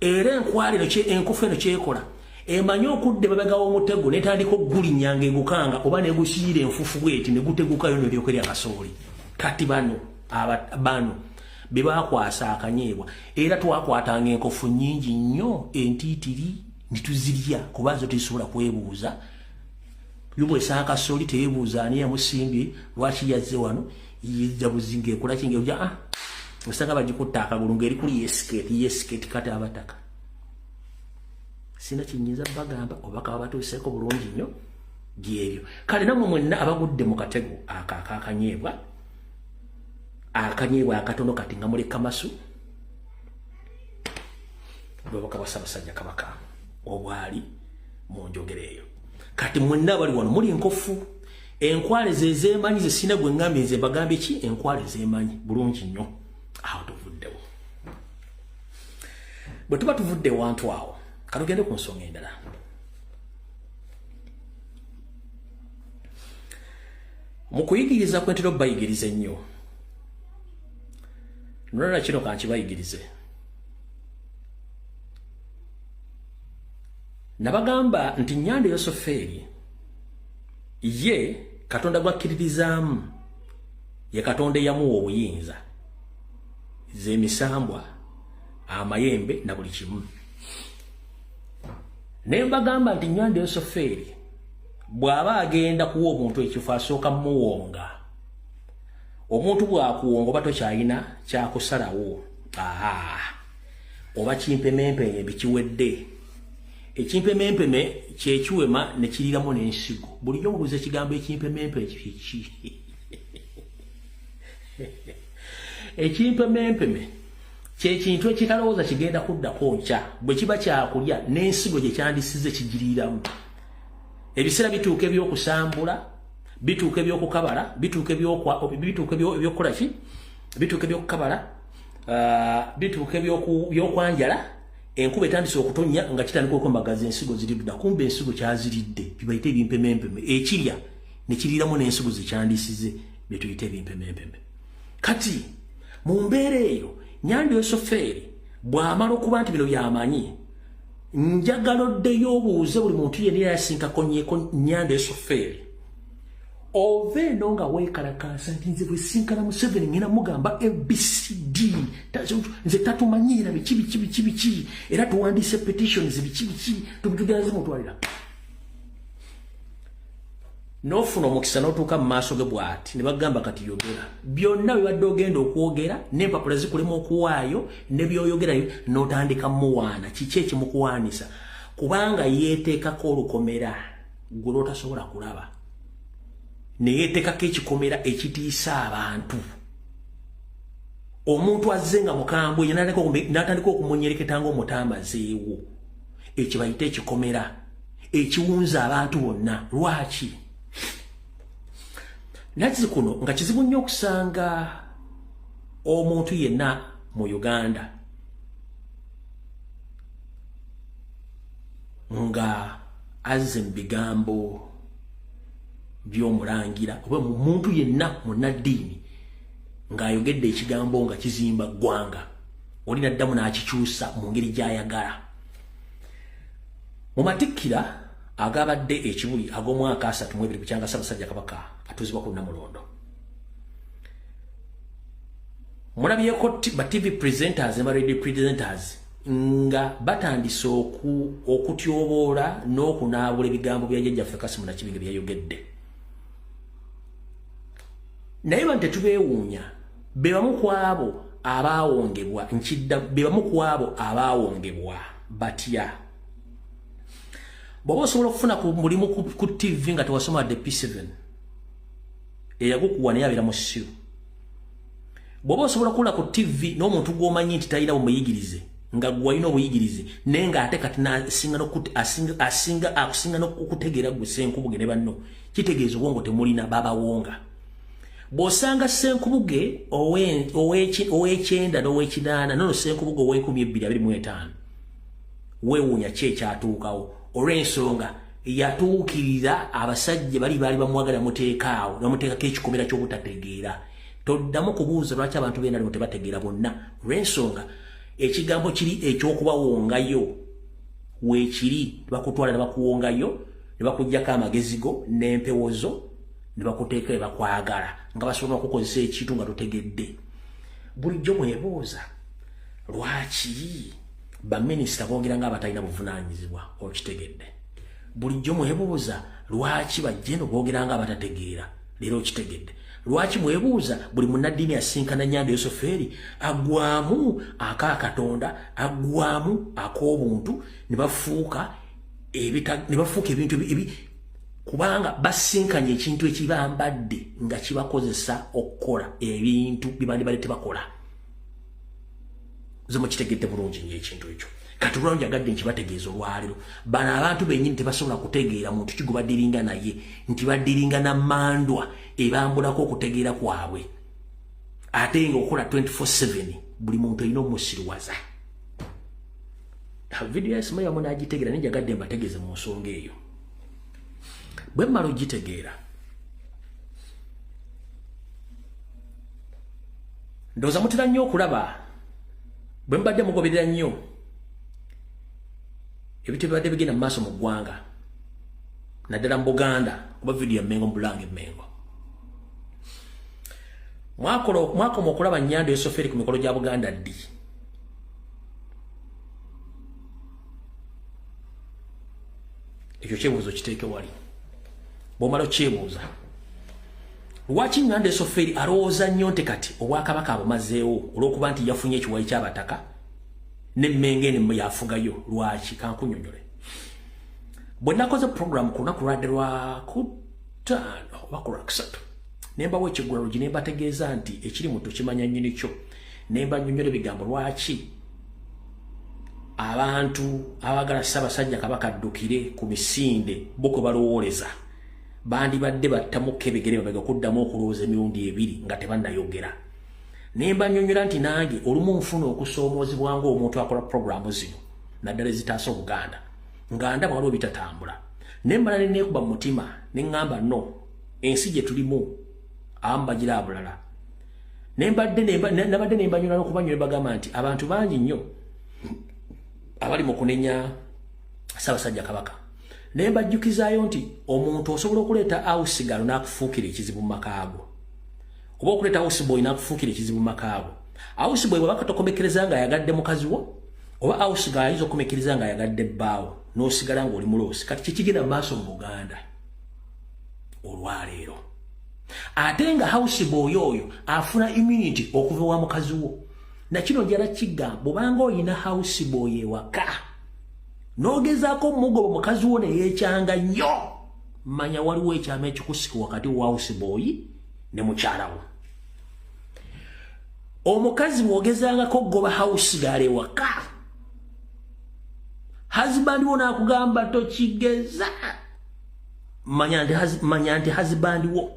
Era enkwale eno enkofu eno kyekola, emanyi okudda emabega w'omutego n'etandika okugulinnya ng'egukanga oba n'egusiira enfuufu bw'eti ne gutegukayo n'eryoka erya kasooli. Kati bano bano be baakwasa akanyeebwa. Era twakwatanga enkofu nnyingi nnyo entiitiri ne tuzirya kuba zo tezisobola kwebuuza. Yo bw'esanga kasooli teyeebuuza ani yamusimbye, lwaki yazze wano, yejja buzi ng'ekola ki ng'eja osanga bagikutta akagulu ng'eri kuli yesiketi yesiketi. Kati abataka sina kinyinza bagamba obubaka babatuuseeko bulungi nnyo gyebyo. Kale nammwe mwenna abagudde mu katego ako akakanyeebwa, akanyeebwa akatono kati nga muli kamasu, Bwebaka bwa Ssaabasajja Kabaka obwali mu njogera eyo. Kati mwenna bali wano muli enkofu, enkwale zezeemanyi, ze sina gwe ngambye, nze mbagambye ki? Enkwale zeemanyi bulungi nnyo. Awo tuvuddewo. Bwe tuba tuvudde ewantu awo, katugende ku nsonga endala. Mu kuyigiriza kwentera obayigiriza ennyo, nolala kino kankibayigirize. Nabagamba nti Nyanda Yosofeeri ye Katonda gwakkiririzaamu, ye Katonda eyamuwa obuyinza z'emisambwa, amayembe na buli kimu. Ne mbagamba nti Nyanda Yosofeeri bw'aba agenda kuwa omuntu ekifo asooka muwonga. Omuntu bw'akuwonga oba tokyalina kyakusalawo, aha, oba kimpemempeme bikiwedde. Ekimpemempeme kyekiwema ne kiriramu n'ensigo. Bulijjo mubuuza ekigambo ekimpemempeme kiki? Ekimpemempeme kyekintu ekitalowooza kigenda kuddako nkya, bwe kiba kyakulya n'ensigo gye kyandisize kigiriiramu. Ebiseera bituuka ebyokusambula, bituuka ebyokukabala, bituuka ebyokukola ki, bituuka ebyokukabala, bituuka ebyokwanjala. Enkuba etandise okutonnya nga kitandika okwembagaza ensigo ziridda, kumbe ensigo kyaziridde bibayite ebimpemempeme. Ekirya ne kiriramu n'ensigo zekyandisize bye tuyite ebimpemempeme. Kati mu mbeera eyo Nyanda Yosofeeri bw'amala okuba nti bino byamanyi, njagala oddeyo obuuze buli muntu yenna yasinkakonyeko Nyanda Yosofeeri. Ova eno nga weekalakaasa nti nze bwe sinkana Museveni ngenda mugamba ABCD, nze tatumanyiira biki biki biki biki, era tuwandiise petitions biki biki, tugenda zimutwalira. N'ofuna omukisa n'otuuka mu maaso ge bw'ati ne bagamba kati yogera byonna bibadde ogenda okwogera, n'empapula zikulema okuwaayo ne by'oyogerayo n'otandika muwaana. Kiki ekimukuwaanisa? Kubanga yeeteekako olukomera gwe lw'otasobola kulaba, ne yeeteekako ekikomera ekitiisa abantu. Omuntu azze nga mukambwe n'atandika okumunyereketa ng'omutamazeewo, ekibayita ekikomera ekiwunza abantu bonna. Lwaki? Nakizi kuno nga kizibu nnyo okusanga omuntu yenna mu Uganda nga azze mu bigambo by'omulangira oba muntu yenna munnaddiini ng'ayogedde ekigambo nga kizimba ggwanga, oli n'addamu n'akikyusa mu ngeri gy'ayagala. Mu matikkira agabadde ekibuli ag'omwaka 32 bukyanga Ssaabasajja Kabaka atuuzibwa ku Nnamulondo, mulabyeko ba TV presenters ne ba radio presenters nga batandise okutyoboola n'okunaabula ebigambo bya jjajjaffe Kasimu Nakibinge byayogedde. Naye bantu tetubeewuunya, be bamu ku abo abaawongebwa, nkidda, be bamu ku abo abaawongebwa batya. Bw'oba osobola okufuna ku mulimu ku TV nga tewasoma wadde P7, eyagukuwa naye abeera musiru. Bw'oba osobola okukola ku TV n'omuntu gw'omanyi nti talina bumuyigirize, nga gwe walina obuyigirize, naye ng'ate kati akusinga n'okutegeera gwe Ssenkubuge ne banno, kitegeeza obwongo temulina, babawonga. Bw'osanga Ssenkubuge ow'ekyenda n'ow'ekinaana, nono Ssenkubuge ow'e2025, weewuunya ki ekyatuukawo? Olw'ensonga yatuukirira abasajja bali baali bamwagala muteekaawo, ne bamuteekako ekikomera ky'obutategeera. Toddamu kubuuza lwaki abantu b'enalimu tebategeera bonna, olw'ensonga ekigambo kiri eky'okubawongayo weekiri, bakutwala ne bakuwongayo ne bakuggyako amagezi go n'empewo zo ne bakuteeka we bakwagala, nga basobola okukozesa ekintu nga totegedde. Bulijjo mwebuuza lwaki baminisita boogera nga abatalina buvunaanyizibwa, okitegedde. Bulijjo mwebuuza lwaki bajjeno boogera nga abatategeera, leero okitegedde. Lwaki mwebuuza buli munnaddiini asinkana Nyanda Yosofeeri agwamu aka Katonda, agwamu ak'obuntu, ne bafuuka ebintu kubanga basinkanye ekintu ekibambadde nga kibakozesa okukola ebintu bye bandibadde tebakola. Nze mukitegedde bulungi nnyo ekintu ekyo. Kati olwaleero njagadde nkibategeeza olwaleero, bano abantu bennyini tebasobola kutegeera muntu ki gwe badiringa naye, nti badiringa na mmandwa ebambulako okutegeera kwabwe, ate nga okola 24/7 buli muntu olina omusirwaza. Vidiyo ya Simaya munaagitegeera, naye njagadde mbategeeze mu nsonga eyo. Bwe mmala ogitegeera, ndowooza mutera nnyo okulaba bwe mbadde mugoberera nnyo ebintu ebibadde bigenda mu maaso mu ggwanga, naddala mu Buganda, kuba vidiyo ya Mmengo mu Bulange Mmengo. Mwakoma okulaba Nnyando Yosoferi ku mikolo gya Buganda ddi? Ekyo kyebuuzo kiteeke wali. Bw'omala okyebuuza, lwaki Nnyando Yosoferi alowooza nnyo nti kati obwakabaka abumazeewo olw'okuba nti yafunye ekiwayi ky'abataka n'Emmengo eno yafugayo? Lwaki? Kankunyonyole. Bwe nakoze program ku lunaku lwadde lwa kutaano oba ku lwakusatu, ne mbawa ekiggulalugi ne mbategeeza nti ekiri mu tukimanya nnyini kyo, ne mbannyonnyola ebigambo lwaki abantu abaagala Ssaabasajja Kabaka addukire ku misinde bo kwe balowooleza bandibadde battamuko ebigere mabega okuddamu okulowooza emirundi ebiri nga tebannayogera. Ne mbannyonnyola nti nange olumu nfuna okusoomoozebwa ng'omuntu akola puroguraamu zino naddala ezitaasa Obuganda, nga ndaba waliwo bitatambula, ne mmala ne neekuba mu mutima ne ŋŋamba no, ensi gye tulimu abamu bagira abulala. Nabadde ne mbanyula n'okubanyula bagamba nti abantu bangi nnyo abali mu kunenya Ssaabasajja Kabaka, ne mbajjukizaayo nti omuntu osobola okuleeta awusigalo n'akufuukira ekizibu mu makaago, oba okuleeta houseboy n'akufuukira ekizibu mu makaago. Houseboy bw'aba katokomekereza ng'ayagadde mukazi wo, oba housegirl ayinza okukomekereza ng'ayagadde bbaawo, n'osigala ng'oli muloosi. Kati kikigenda mu maaso mu Buganda olwaleero, ate nga houseboy oyo afuna immunity okuva ewa mukazi wo. Nakino njala kigamba, bw'obanga oyina houseboy ewaka n'ogezaako omugoba mukazi wo ne yeekyanga nnyo, manya waliwo ekyama ekikusika wakati wa houseboy ne mukyala wo. Omukazi bw'ogezangako okugoba housegirl ewaka, husband wo n'akugamba tokigeza, manya nti husband wo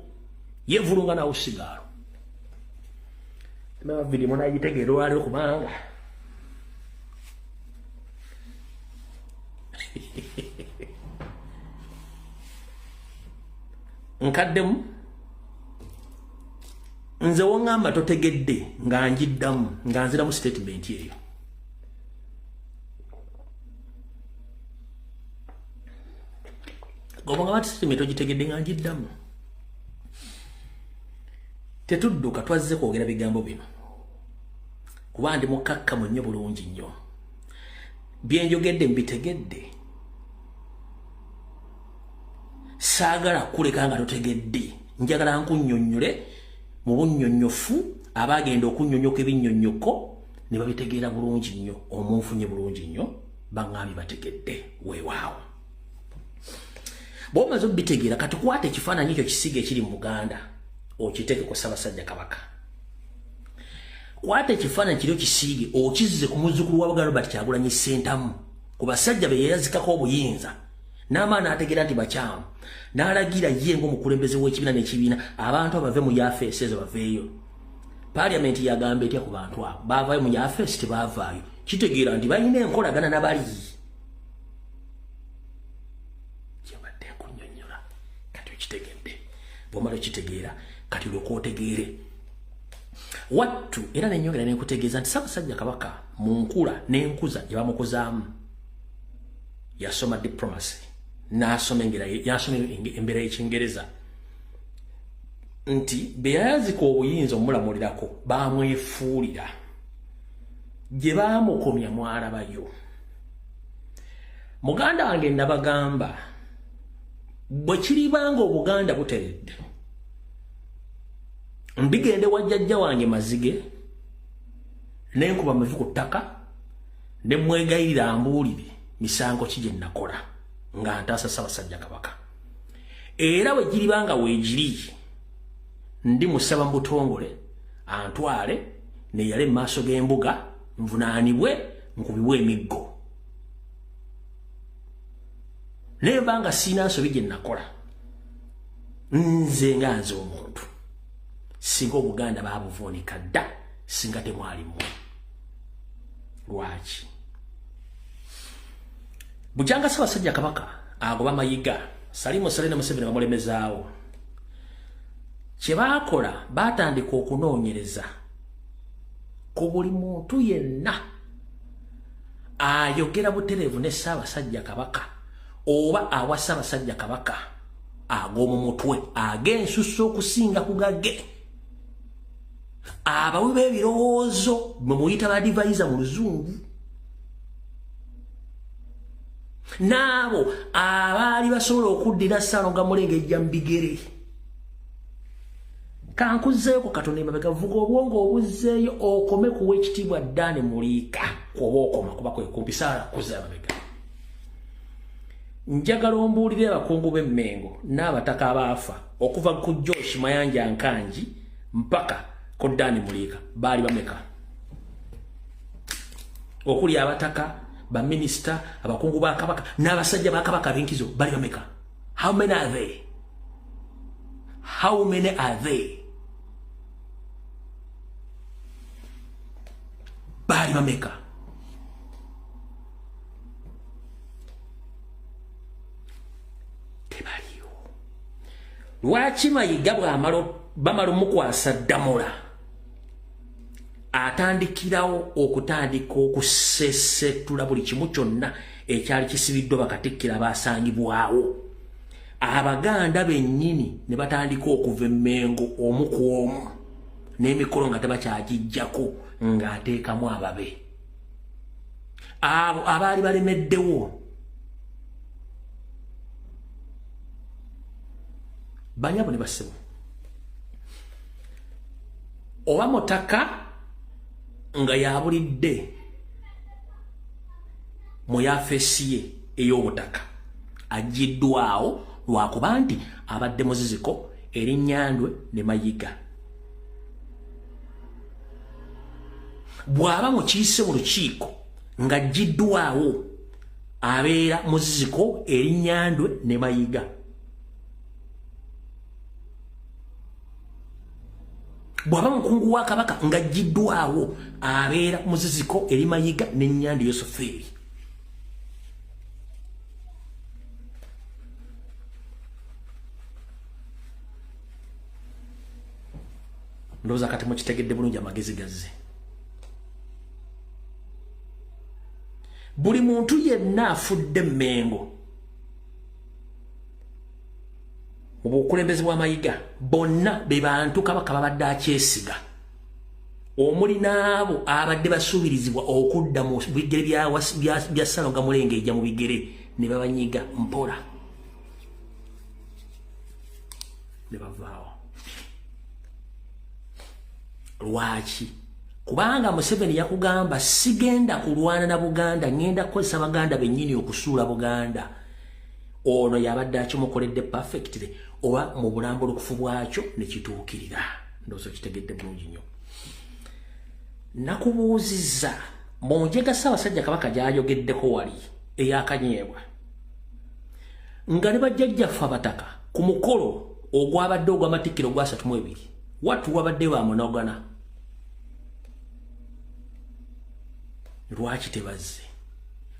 yeevulunga na housegirl. Video munagitegeera olwaleero, kubanga nkaddemu nze woŋŋamba totegedde nga njiddamu nga nziramu statement eyo. Gobanga bati statement ogitegedde nga njiddamu. Tetudduka, twazze kwogera bigambo bino kuba ndi mukakkamu nnyo bulungi nnyo. Byenjogedde mbitegedde, saagala kuleka nga totegedde. Njagala nkunnyonnyole mu bunnyonnyofu, abagenda okunnyonnyoka ebinnyonnyoko ne babitegeera bulungi nnyo. Omunfunye bulungi nnyo, baŋŋambye bategedde, weewaawo. Bw'omaze obitegeera, kati kwata ekifaananyi ekyo kisiga ekiri mu Buganda okiteeke ku Ssaabasajja Kabaka. Kwata ekifaananyi kiri okisiige okizze ku muzzukulu wa Buganda Robert Kyagulanyi Ssentamu, ku basajja be yeyazikako obuyinza n'amaani ategeera nti bakyamu, n'alagira ye ng'omukulembeze w'ekibiina n'ekibiina abantu abave mu yafeesi ezo baveeyo. Paliamenti yagamba etya ku bantu abo? Baavaayo mu yafeesi? Tebaavaayo. Kitegeera nti balina enkolagana nabali kyebadde nkunnyonnyola. Kati okitegedde. Bw'omala okitegeera, kati olyoka otegeere wattu. Era nenyongera nenkutegeeza nti Ssaabasajja Kabaka mu nkula n'enkuza gye bamukuzaamu yasoma diplomacy, n'asoma embeera y'Ekingereza, nti be yayazika obuyinza omulamulirako bamwefuulira gye baamukomya mwalabayo. Muganda wange, nabagamba bwe kiribanga Obuganda buteredde, ndigende wa jjajja wange Mazige nenkuba mavi ku ttaka ne mwegayirira ambuulire misango ki gye nakola nga ntaasa Ssaabasajja Kabaka. Era bwe giribanga weegiri, ndi musaba mu butongole antwale neyale mu maaso g'embuga nvunaanibwe nkubibwe emiggo. Naye banga sirina nsobi gye nakola, nze nga nze omuntu, singa Obuganda baabuvuunika dda, singa temwalimu. Lwaki? Bukyanga Ssaabasajja Kabaka agoba Mayiga, Salimu Saleh ne Museveni bamulemezaawo, kye baakola baatandika okunoonyereza ku buli muntu yenna ayogera butereevu ne Ssaabasajja Kabaka oba awa Ssaabasajja Kabaka ag'omu mutwe ag'ensusso okusinga ku gage. Abawi b'ebirowoozo mwe muyita ba advisor mu Luzungu, n'abo abaali basobola okuddira Ssaalongo Mulengejja mu bigere. Kankuzzeeko katono emabega, vuga obwongo obuzzeeyo okome kuwa ekitiibwa Ddaani Muliika kwoba okoma kuba kwe kumpi saala kuzza emabega. Njagala ombuulire abakungu b'Emmengo n'abataka abaafa okuva ku Josh Mayanja Nkangi mpaka ku Ddaani Muliika baali bameka? Okuli abataka, baminisita, abakungu ba Kabaka n'abasajja ba Kabaka ab'enkizo bali bameka? How many are they? How many are they? Baali bameka? Tebaliyo. Lwaki Mayiga bw'amala bamala omukwasa Ddamula atandikirawo okutandika okusesetula buli kimu kyonna ekyali kisibiddwa bakatikkiro abasangibwawo? Abaganda bennyini ne batandika okuva Emmengo omu ku omu n'emikolo nga tebakyagijjako, ng'ateekamu ababe abo abaali balemeddewo. Banyabo ne bassebo, oba mutaka nga yabulidde mu yafeesi ye ey'obutaka agiddwawo lwakuba nti abadde muziziko eri Nyandwe ne Mayiga. Bw'aba mukiise mu lukiiko ng'aggiddwawo abeera muziziko eri Nyandwe ne Mayiga. Bw'aba mukungu wa Kabaka ng'aggiddwawo abeera muziziko eri Mayiga ne Nyandwe Yosefeeri. Ndowooza kati mukitegedde bulungi, amagezi gazze. Buli muntu yenna afudde Mmengo mu bukulembeze bwa Mayiga bonna be bantu Kabaka babadde akyesiga, omuli n'abo abadde basuubirizibwa okudda mu bigere bya Ssaalongo Mulengejja mu bigere, ne babanyiga mpola ne bavaawo. Lwaki? Kubanga Museveni yakugamba, sigenda kulwana na Buganda, ngenda kukozesa Baganda bennyini okusuula Buganda. Ono yabadde akimukoledde perfectly oba mu bulambulukufu bwakyo ne kituukirira. Ndowooza kitegedde bulungi nnyo. Nakubuuzizza mu njega Ssaabasajja Kabaka gy'ayogeddeko wali eyakanyeebwa nga ne bajjajjaffe abataka ku mukolo ogwabadde ogw'amatikkiro ogwa 32 watu wabadde bamunogana, lwaki tebazze?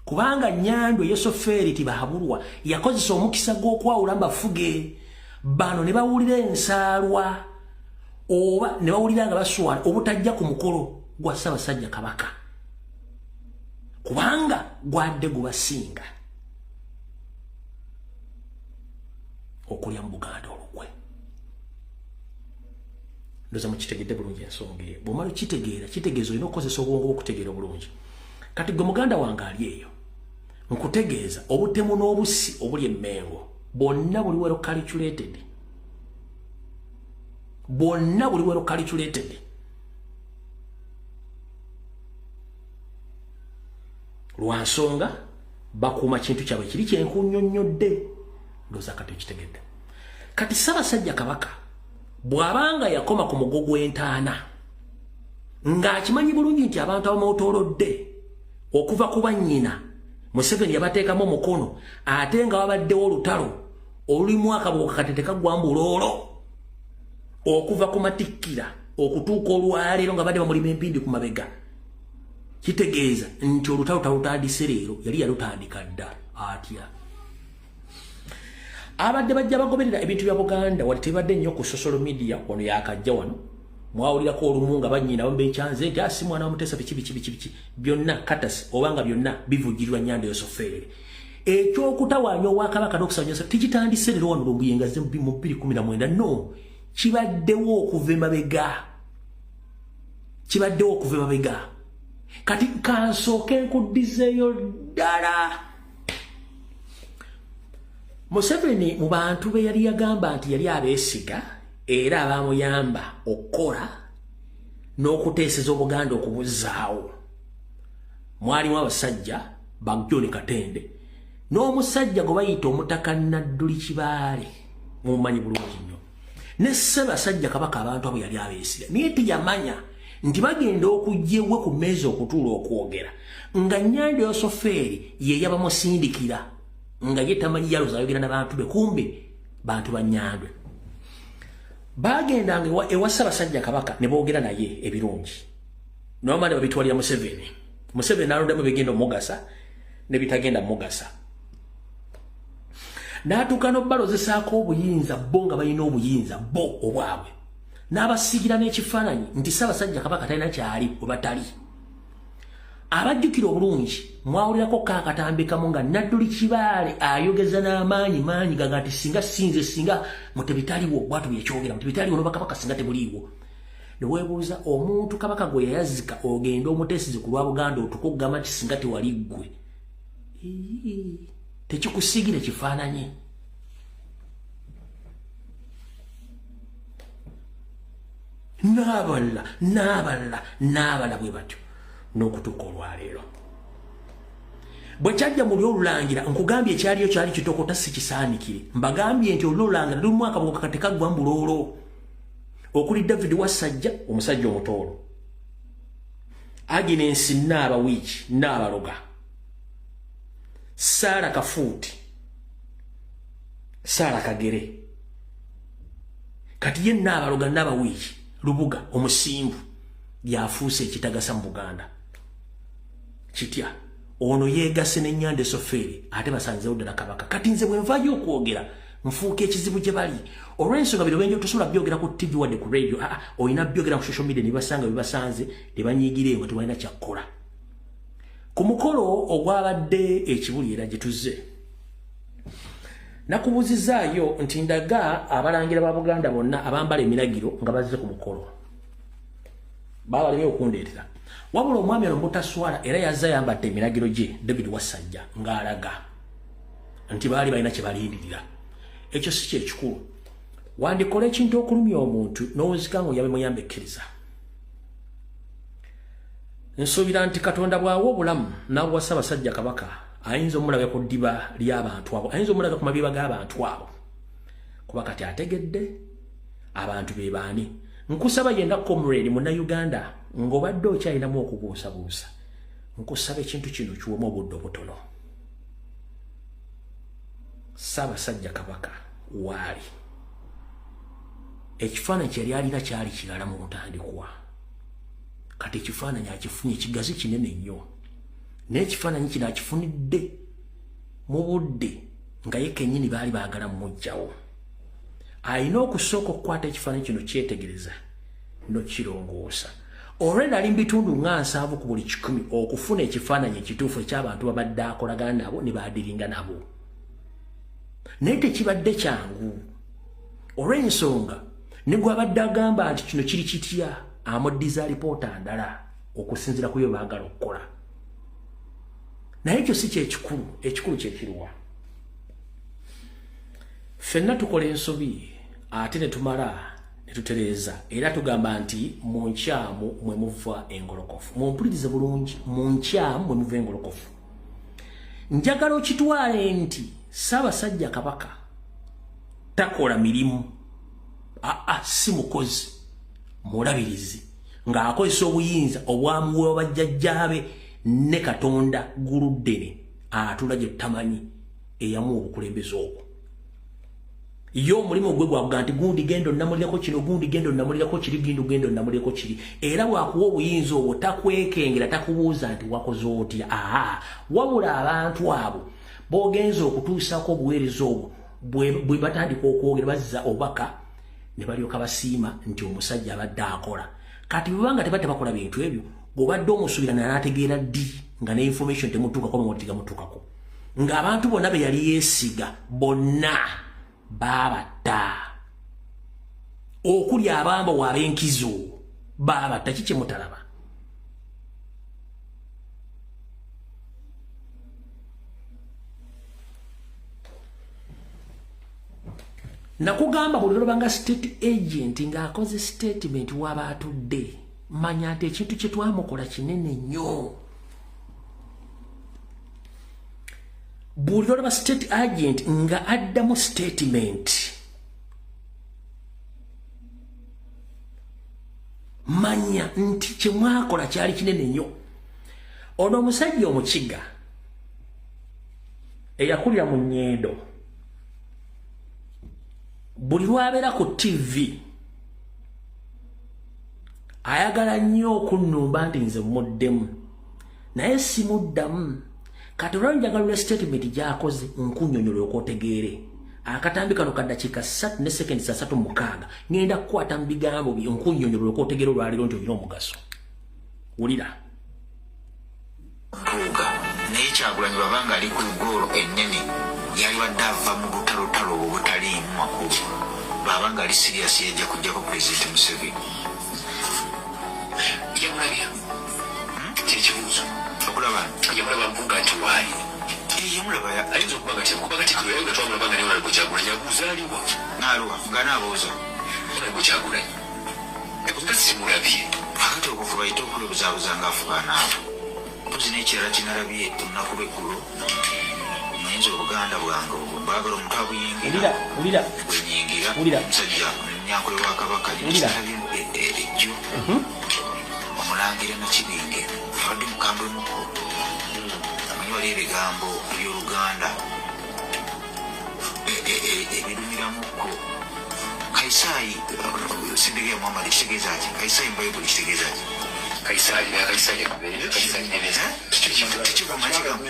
Kubanga Nyandwe Yosofeeri Tibahabulwa yakozesa omukisa gw'okwawula mbafuge bano ne bawulira ensaalwa oba ne bawulira nga baswala obutajja ku mukolo gwa Ssaabasajja Kabaka, kubanga gwadde gubasinga okulya mu Buganda olukwe. Ndoza mukitegedde bulungi ensonga eyo. Bw'omala okitegeera, kitegeeza olina okukozesa obwongo okutegeera obulungi. Kati gwe muganda wange ali eyo, nkutegeeza obutemu n'obusi obuli Emmengo bwonna buli well calculated, bwonna buli well calculated. Lwa nsonga bakuuma kintu kyabwe kiri kyenkunyonnyodde. Ndowooza kati okitegedde. Kati Ssaabasajja Kabaka bw'abanga yakoma ku mugo gw'entaana ng'akimanyi bulungi nti abantu abamwetoolodde okuva ku bannyina Museveni yabateekamu omukono, ate nga wabaddewo olutalo olulimu akabuuka kati tekaggwa mbuloolo okuva ku matikkira okutuuka olwaleero nga badde bamulima empindi ku mabega. Kitegeeza nti olutalo talutandise leero, yali yalutandika dda. Atya abadde bajja bagoberera ebintu bya Buganda wadde tebadde nnyo ku social media, wano yakajja wano mwawulirako olumu nga bannyina bamubekyanze nti asi mwana wa Mutesa biki biki biki biki byonna katasi obanga byonna bivujjirirwa Nyanda Yosofeeri. Ekyokutawaanya obwakabaka n'okusaba tekitandise leero wano Lumbuye nga mu 2019, no, kibaddewo okuva emabega, kibaddewo okuva emabega. Kati kansooke nkuddizeeyo ddala. Museveni mu bantu be yali yagamba nti yali abeesiga era abamuyamba okukola n'okuteeseza Obuganda okubuzzaawo, mwalimu abasajja ba John Katende n'omusajja gwe bayita Omutaka Nadduli Kibaale, mumanyi bulungi nnyo, ne Ssaabasajja Kabaka. Abantu abo yali abeesiga, naye teyamanya nti bagenda okujja ewe ku mmeeza okutuula okwogera nga Nyanda Yosofeeri ye yabamusindikira, nga ye tamanyi yaloza ayogera n'abantu be, kumbe bantu ba Nyandwe. Bagendanga ewa Ssaabasajja Kabaka ne boogera naye ebirungi, nobamala ne babitwalira Museveni. Museveni n'alondamu bigenda omugasa ne bitagenda mugasa, n'atuuka n'obalozesaako obuyinza bo nga balina obuyinza bo obwabwe, n'abasiigira n'ekifaananyi nti Ssaabasajja Kabaka talina kyali we batali. Abajjukira obulungi mwawulirako kaakatambikamu nga Nadduli Kibaale ayogeza n'amaanyi maanyi gaga nti singa sinze, singa mutebitaliwo, bwatu byekyogera mutebitaliwo, nobakabaka singa tebuliiwo. Ne weebuuza omuntu kabaka gwe yayazika ogenda omuteesize ku lwa Buganda otuka okugamba nti singa tewali ggwe, tekikusiigira ekifaananyi? N'abalala n'abalala n'abalala bwe batyo n'okutuuka olwaleero bwe kyajja mu lyolulangira. Nkugambye ekyaliyo kyali kitokota, si kisaanikire. Mbagambye nti olwolulangira lulimu akabuuka katekaggwa mbuloolo okuli David Wasajja, omusajja omutoolo, Agnes Naabawiiki Naabaloga, Saara Kafuuti, Saara Kagere. Kati ye Naabaloga Naabawiiki Lubuga omusimbu yafuuse ekitagasa mu Buganda. Kitya ono yeegase n'ennyanda esofeeri ate basanzeewo ddala kabaka. Kati nze bwe nvaayo okwogera nfuuka ekizibu gye bali olw'ensonga bino benjo tosobola byogera ku TV wadde ku radio. Aa, olina byogera ku social media ne basanga bibasanze ne banyiigira nga tebalina kyakkola. Ku mukolo ogwabadde ekibuli era gye tuzze nakubuzizaayo nti ndaga abalangira ba Buganda bonna abambala emiragiro nga bazze ku mukolo, babalemye okundeetera. Wabula omwami ono mutaswala era yazze ayambadde emiragiro gye, David Wasajja, ng'alaga nti baali balina kye balindirira. Ekyo si kyekikulu. Wandikola ekintu okulumya omuntu n'owunzika nga oyabe muyambe ekkiriza. Nsuubira nti Katonda bw'awa obulamu n'abuwa Ssaabasajja Kabaka, ayinza omulaga ku ddiba ly'abantu abo, ayinza omulaga ku mabiba g'abantu abo, kuba kati ategedde abantu be baani. Nkusaba yenna comrade Munnayuganda ng'obadde okyalinamu okubuusabuusa, nkusaba ekintu kino kiwemu obudde obutono. Ssaabasajja Kabaka waali ekifaananyi kyeyali alina kyali kirala mu ntandikwa. Kati ekifaananyi akifunye kigazi kinene nnyo, naye ekifaananyi kino akifunidde mu budde nga ye kennyini baali baagala mumuggyawo. Alina okusooka okukwata ekifaananyi kino kyetegereza nokirongoosa. Olwenda ali mu bitundu nga 70 ku buli 100 okufuna ekifaananyi ekituufu eky'abantu babadde akolagana nabo ne baadiringa nabo, naye tekibadde kyangu olw'ensonga ne gwabadde agamba nti kino kiri kitya amuddiza alipoota ndala okusinziira ku byo baagala okukola. Naye ekyo si kyekikulu. Ekikulu kyekiruwa? Ffenna tukola ensobi ate ne tumala ne tutereeza, era tugamba nti mu nkyamu mwe muva engolokofu. Mumpulirize bulungi, mu nkyamu mwe muva engolokofu. Njagala okitwale nti Ssaabasajja Kabaka takola mirimu, aa, si mukozi, mulabirizi ng'akozesa obuyinza obwamuweebwa bajjajjaabe ne Katonda Guluddene. Atula gye tutamanyi eyamuwa obukulembeze obwo. Ye omulimu gwe gwakuga nti gundi genda onnamulirako kino, gundi genda onnamulirako kiri, gundi genda onnamulirako kiri. Era bw'akuwa obuyinza obwo takwekengera, takubuuza nti wakoze otya. Aa, wabula abantu abo b'ogenza okutuusako obuweereza obwo bwe batandika okwogera bazza obubaka ne balyoka basiima nti omusajja abadde akola. Kati bwebanga tebakola bintu ebyo, bw'obadde omusuubira n'ategeera ddi nga ne information temutuukako, amawulire tegamutuukako, ng'abantu bonna be yali yeesiga bonna baabatta, okuli abamba w'ab'enkizo baabatta. Ki kye mutalaba? Nakugamba buli lw'obanga state agent ng'akoze statement w'aba atudde, manya nti ekintu kye twamukola kinene nnyo. Buli lw'olaba state agent nga addamu statement, manya nti kye mwakola kyali kinene nnyo. Ono omusajja Omukiga eyakulira mu Nyendo, buli lw'abeera ku TV ayagala nnyo okunnumba nti nze muddemu, naye simuddamu. Kati olwa njagala lwa statement gy'akoze nkunnyonnyola okwotegeere. Akatambi kano ka ddakiika 3 ne seconds 36, ngenda kukwata mu bigambo bye nkunnyonnyola okwotegeere olwaleero nti olina omugaso. Wulira. Mpuuga naye Kyagulanyi babanga ali ku goolo ennene, yalibadde ava mu butalotalo obwo butaliimu makulu. Bw'abanga ali serious, yajja kuggyako Pulezidenti Museveni. Yamulabya kyekibuuzo. Okulaba. Yamulaba Mpuuga nti waali? Yamulaba. Ayinza okuba nga kuba Katikkiro yaye nga twamulaba nga naye Honorable Kyagulanyi abuuza aliwa. Naaluwa nga naabuuza. Honorable Kyagulanyi nga simulabye. Akati okwo kubayite okwebuzaabuza ng'afuga anaabo. Mpozi n'ekirala kinalabye olunaku lw'eggulo, nze Obuganda bwange obwo mbaagala omuntu abuyingira bwenyingira omusajja omunyankole wa Kabaka kinalabye ejjo, Omulangira Nakibinge abadde mukambwe muko. Amanyi wali ebigambo eby'Oluganda ebirumiramuko. Kaisaayi Sendegeya Muhammad kitegeeza ki? Kaisaayi mu Bayibuli kitegeeza ki? Kaisari ne Kaisari Kaisari Tekivuma kigambo,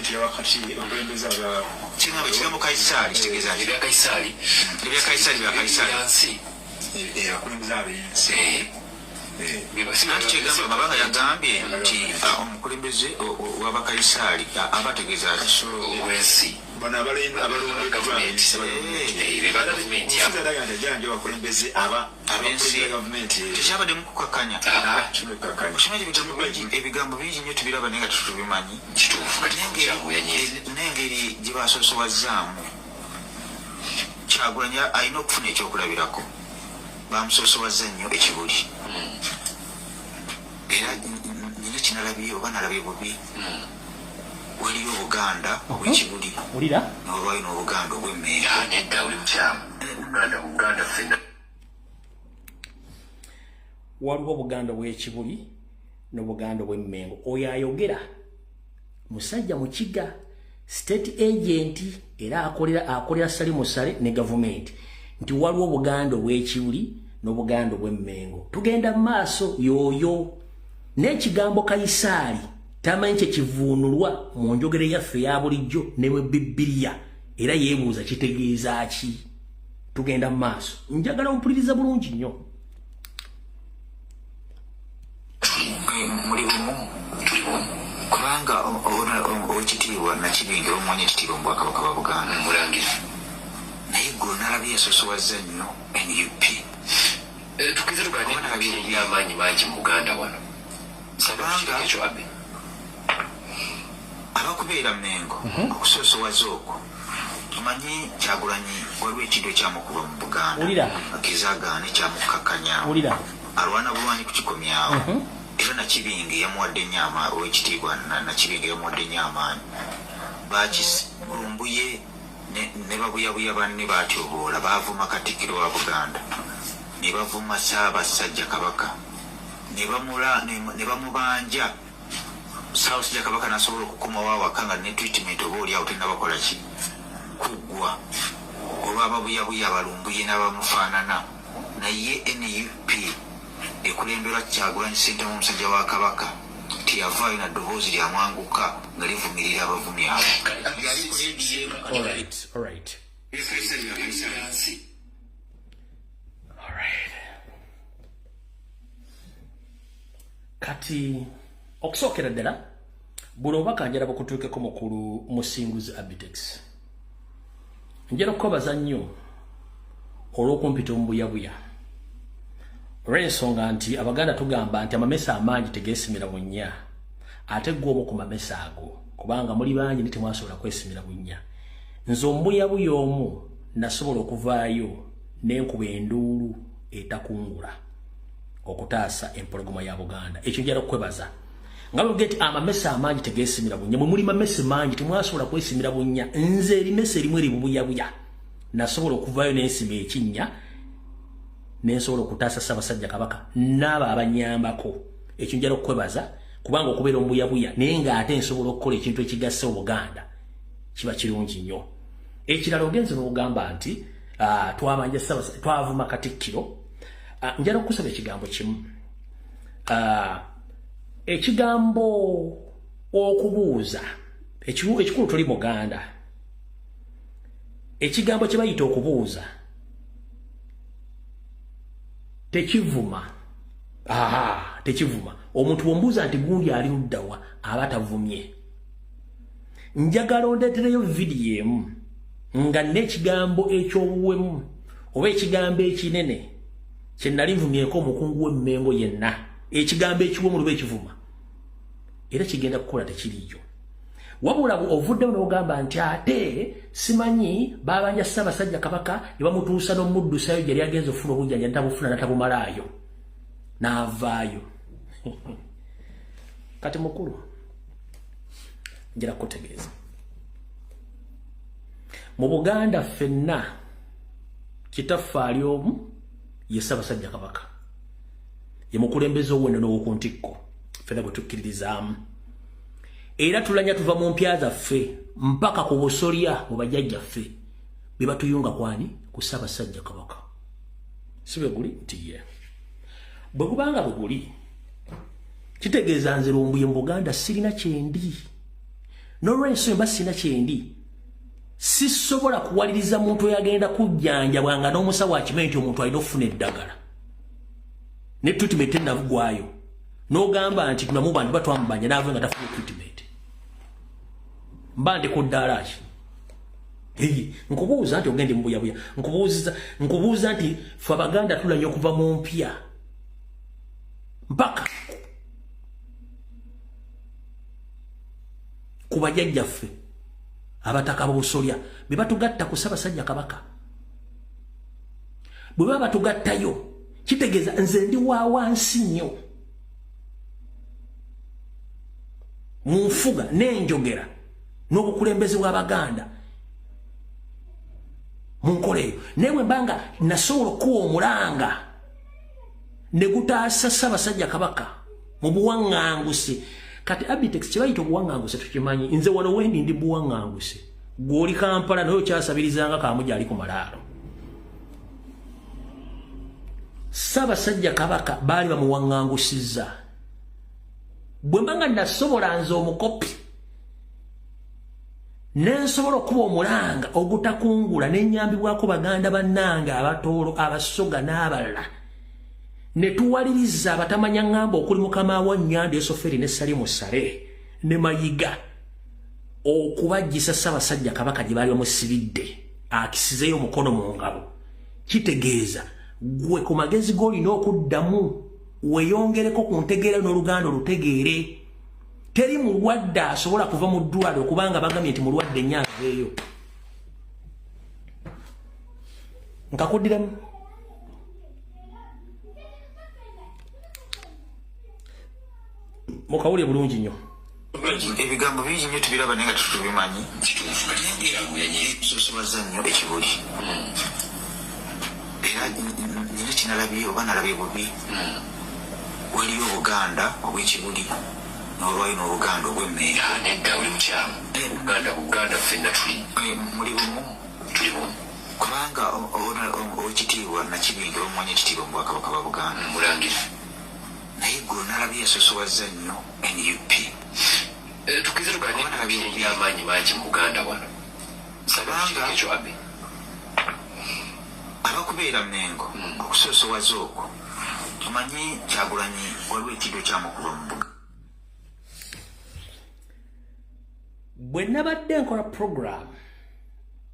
ekigambo Kaisari kitegeeza ki? Ebya Kaisari. Ebya Kaisari bya Kaisari. Byansi. Abakulembeze ab'ensi. Anti kyegamba mabanga yagambye nti omukulembeze w'Abakaisaali aba ategeeza ki? Wensi. Bano abalondeddwa gavumenti. Omufuzi nti ajja abakulembeze Abensi. abakulembera gavumenti. Tekyabaddemu kukakanya. Kino. Okimanyi ebigambo bingi nnyo tubiraba naye nga tetubimanyi. Kituufu, kati kyaguyanyize. N'engeri gye basosowazzaamu Kyagulanyi, alina okufuna ekyokulabirako. Bamusosowazza nnyo ekibuli, era nina kinalabye oba nalabye bubi, waliyo Obuganda obw'Ekibuli Wulira. newabaayo n'Obuganda obw'Emmengo. Nedda, oli mukyamu. Uganda, Uganda ffenna. Waliwo Obuganda obw'Ekibuli n'Obuganda obw'Emmengo. Oyo ayogera musajja Mukiga, state agent, era akolera Salimu Sale ne gavumenti, nti waliwo Obuganda obw'Ekibuli n'Obuganda obw'Emmengo. Tugenda mu maaso. Yoyo n'ekigambo Kayisaali tamanyi kye kivuunulwa mu njogera yaffe eya bulijjo ne mu Bibiliya, era yeebuuza kitegeeza ki. Tugenda mu maaso, njagala ompuliriza bulungi nnyo. Muli bumu. Tuli bumu. Kubanga Owekitiibwa Nakibinge bamuwanya ekitiibwa mu Bwakabaka bwa Buganda. Mulangira. Naye eggulo nalabye yasosowazza nnyo NUP. Tukirize tugane. Oba nalabye bubi. Erina amaanyi mangi mu Buganda wano. Kubanga Ekyo abe abakubeera Mengo okusosowaza okwo, omanyi Kyagulanyi waliwo ekintu ekyamukuba mu Buganda. Wulira. Akkiriza agaane, kyamukkakanya. Wulira. Alwana bulwanyi kukikomyawo, era Nakibinge yamuwadde nnyo Owekitiibwa Nakibinge yamuwadde nnyo amaanyi. Bakilumbuye ne babuyabuya banne batyoboola, bavuma Katikkiro wa Buganda ne bavuma Ssaabasajja Kabaka ne bamubanja. Ssaabasajja Kabaka n'asobola okukomawo awaka nga ne treatment oba oli awo tennabakola ki kuggwa olw'ababuyabuya abalumbuye n'abamufaanana. Naye NUP ekulemberwa Kyagulanyi Ssentamu omusajja wa Kabaka teyavaayo na ddoboozi lyamwanguka nga livumirira abavumi abo. Alright, alright. Alright. Kati okusookera ddala buno obubaka njala bukutuukeko mukulu Musinguzi Abitex. Njala okukobaza nnyo olw'okumpita omubuyabuya. Olw'ensonga nti Abaganda tugamba nti amamesa amangi tegeesimira bunnya, ate ggwe omu ku mamesa ago, kubanga muli bangi ne temwasobola kwesimira bunnya. Nze omubuyabuya omu nasobola okuvaayo n'enkuba enduulu etakungula okutaasa empologoma ya Buganda. Ekyo njala okukwebaza. Nga bwe nti amamesa amangi tegeesimira bunnya, mwe muli mamese mangi temwasobola kwesimira bunnya. Nze erimese erimu eribubuyabuya nasobola okuvaayo n'ensima ekinnya nensobola okutaasa Ssaabasajja Kabaka n'abo abanyambako. Ekyo njala okukwebaza kubanga okubeera omubuyabuya naye ng'ate nsobola okukola ekintu ekigasa Obuganda kiba kirungi nnyo. Ekirala ogenze n'ogamba nti twabanja twavuma Katikkiro. Njala okukusaba ekigambo kimu. Ekigambo okubuuza ekikulu tuli Muganda. Ekigambo kye bayita okubuuza tekivuma. Aha, tekivuma. Omuntu bw'ombuuza nti gundi ali luddawa aba tavumye. Njagala ondeetereyo vidiyo emu nga n'ekigambo eky'obuwemu oba ekigambo ekinene kye nali nvumyeko omukungu w'Emmengo yenna, ekigambo ekiwemu luba ekivuma era kigenda kukola tekiriiyo. Wabula ovuddemu n'ogamba nti ate simanyi babanja Ssaabasajja Kabaka ne bamutuusa n'omuddusayo gye yali agenze okufuna obujjanjabi n'atabufuna n'atabumalaayo n'avaayo. Kati mukulu njala kukutegeeza mu Buganda ffenna kitaffe ali omu ye Ssaabasajja Kabaka, ye mukulembeze ow'ennono ow'oku ntikko, ffenna bwe tukkiririzaamu. Era tulanya tuva mu mpya zaffe mpaka ku busolya mu bajjajjaffe be batuyunga kwani ku Ssaabasajja Kabaka. Si bwe guli nti ye bwe gubanga bwe guli kitegeeza nze Lumbuye mu Buganda sirina kyendi. N'olw'ensonga mba sirina kyendi sisobola kuwaliriza muntu oyagenda kujjanjabwa nga n'omusawo akimanyi nti omuntu alina okufuna eddagala ne treatment enavugwayo n'ogamba nti tunamubanja oba twamubanja n'ava nga tafuna treatment. Mba ndi ku ddaala ki? Nkubuuza nti ogende mubuyabuya, nkubuuza nti ffe Abaganda tulanya okuva mu mpya mpaka ku bajjajjaffe abataka b'obusolya be batugatta ku Ssaabasajja Kabaka. Bwe baba batugattayo kitegeeza nze ndi wa wansi nnyo mu nfuga n'enjogera n'obukulembeze bw'Abaganda mu nkola eyo. Naye bwe mbanga nasobola okuwa omulanga ne gutaasa Ssaabasajja Kabaka mu buwaŋŋanguse. Kati Abitex kye bayita obuwaŋŋanguse tukimanyi. Nze wano wendi ndi buwaŋŋanguse, gw'oli Kampala naye okyasabirizanga Kamuja ali ku malaalo. Ssaabasajja Kabaka baali bamuwaŋŋangusizza. Bwe mbanga nasobola nze omukopi nensobola okuba omulanga ogutakungula nenyambibwako baganda bannange Abatoolo, Abasoga n'abalala ne tuwaliriza abatamanya ŋŋamba okuli mukama wa Nnyanda Esoferi ne Salimu Sale ne Mayiga okubajjisa Ssaabasajja Kabaka gye baali bamusibidde akisizeeyo omukono mu ngalo. Kitegeeza gwe ku magezi g'olina okuddamu weeyongereko ku ntegeera n'Oluganda olutegeere. Teri mulwadde asobola kuva mu ddwaliro kubanga bagambye nti mulwadde nnyo aveeyo. Nkakuddiramu. Mukawulire bulungi nnyo. Ebigambo bingi nnyo tubiraba naye nga tetubimanyi. Sosobaza nnyo ekibuli. Era nina kinalabye oba nalabye bubi. Waliyo Obuganda obw'ekibuli. N'olwayo n'Obuganda obw'Emmengo. Nedda, oli mukyamu. Buganda, Buganda ffenna tuli Muli bumu. Tuli bumu. Kubanga Owekitiibwa Nakibinge bamuwanya ekitiibwa mu Bwakabaka bwa Buganda. Mulangira. Naye eggulo nalabye yasosowaza nnyo NUP. Tukirize tugane Oba nalabye bubi. amaanyi mangi mu Buganda wano. Kubanga Ekyo abe abakubeera Mmengo, okusoosowaza okwo, omanyi Kyagulanyi waliwo ekiddo kyamukuba mu Buganda. Bwe nabadde nkola program,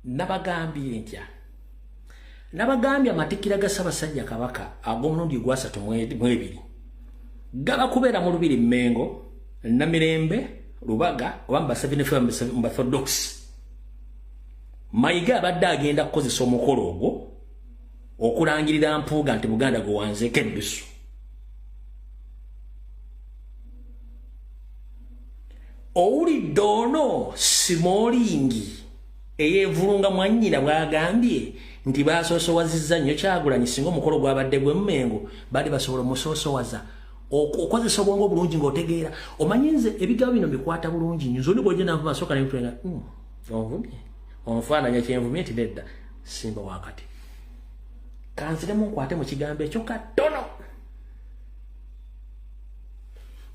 nabagambye ntya? Nabagambye amatikkira ga Ssaabasajja Kabaka ag'omulundi gwasatu mu ebiri gaba kubeera mu Lubiri Mmengo, Namirembe, Lubaga oba mu Baorthodox. Mayiga abadde agenda kukozesa omukolo ogwo okulangirira Mpuuga nti Buganda gwewanzeeko eddusu. Owulidde ono Simolingi eyeevulunga mwannyina bw'agambye nti basoosowazizza nnyo Kyagulanyi, singa omukolo gwabadde gw'Emmengo baali basobola omusoosowaza. Okozesa obwongo bulungi ng'otegeera. Omanyi nze ebigambo bino bikwata bulungi nnyo. Nze oli bw'ojja nanvuma, asooka ne onvumye, onfaananya kyenvumye nti nedda, simba wakati kanziremu nkwate mu kigambo ekyo katono.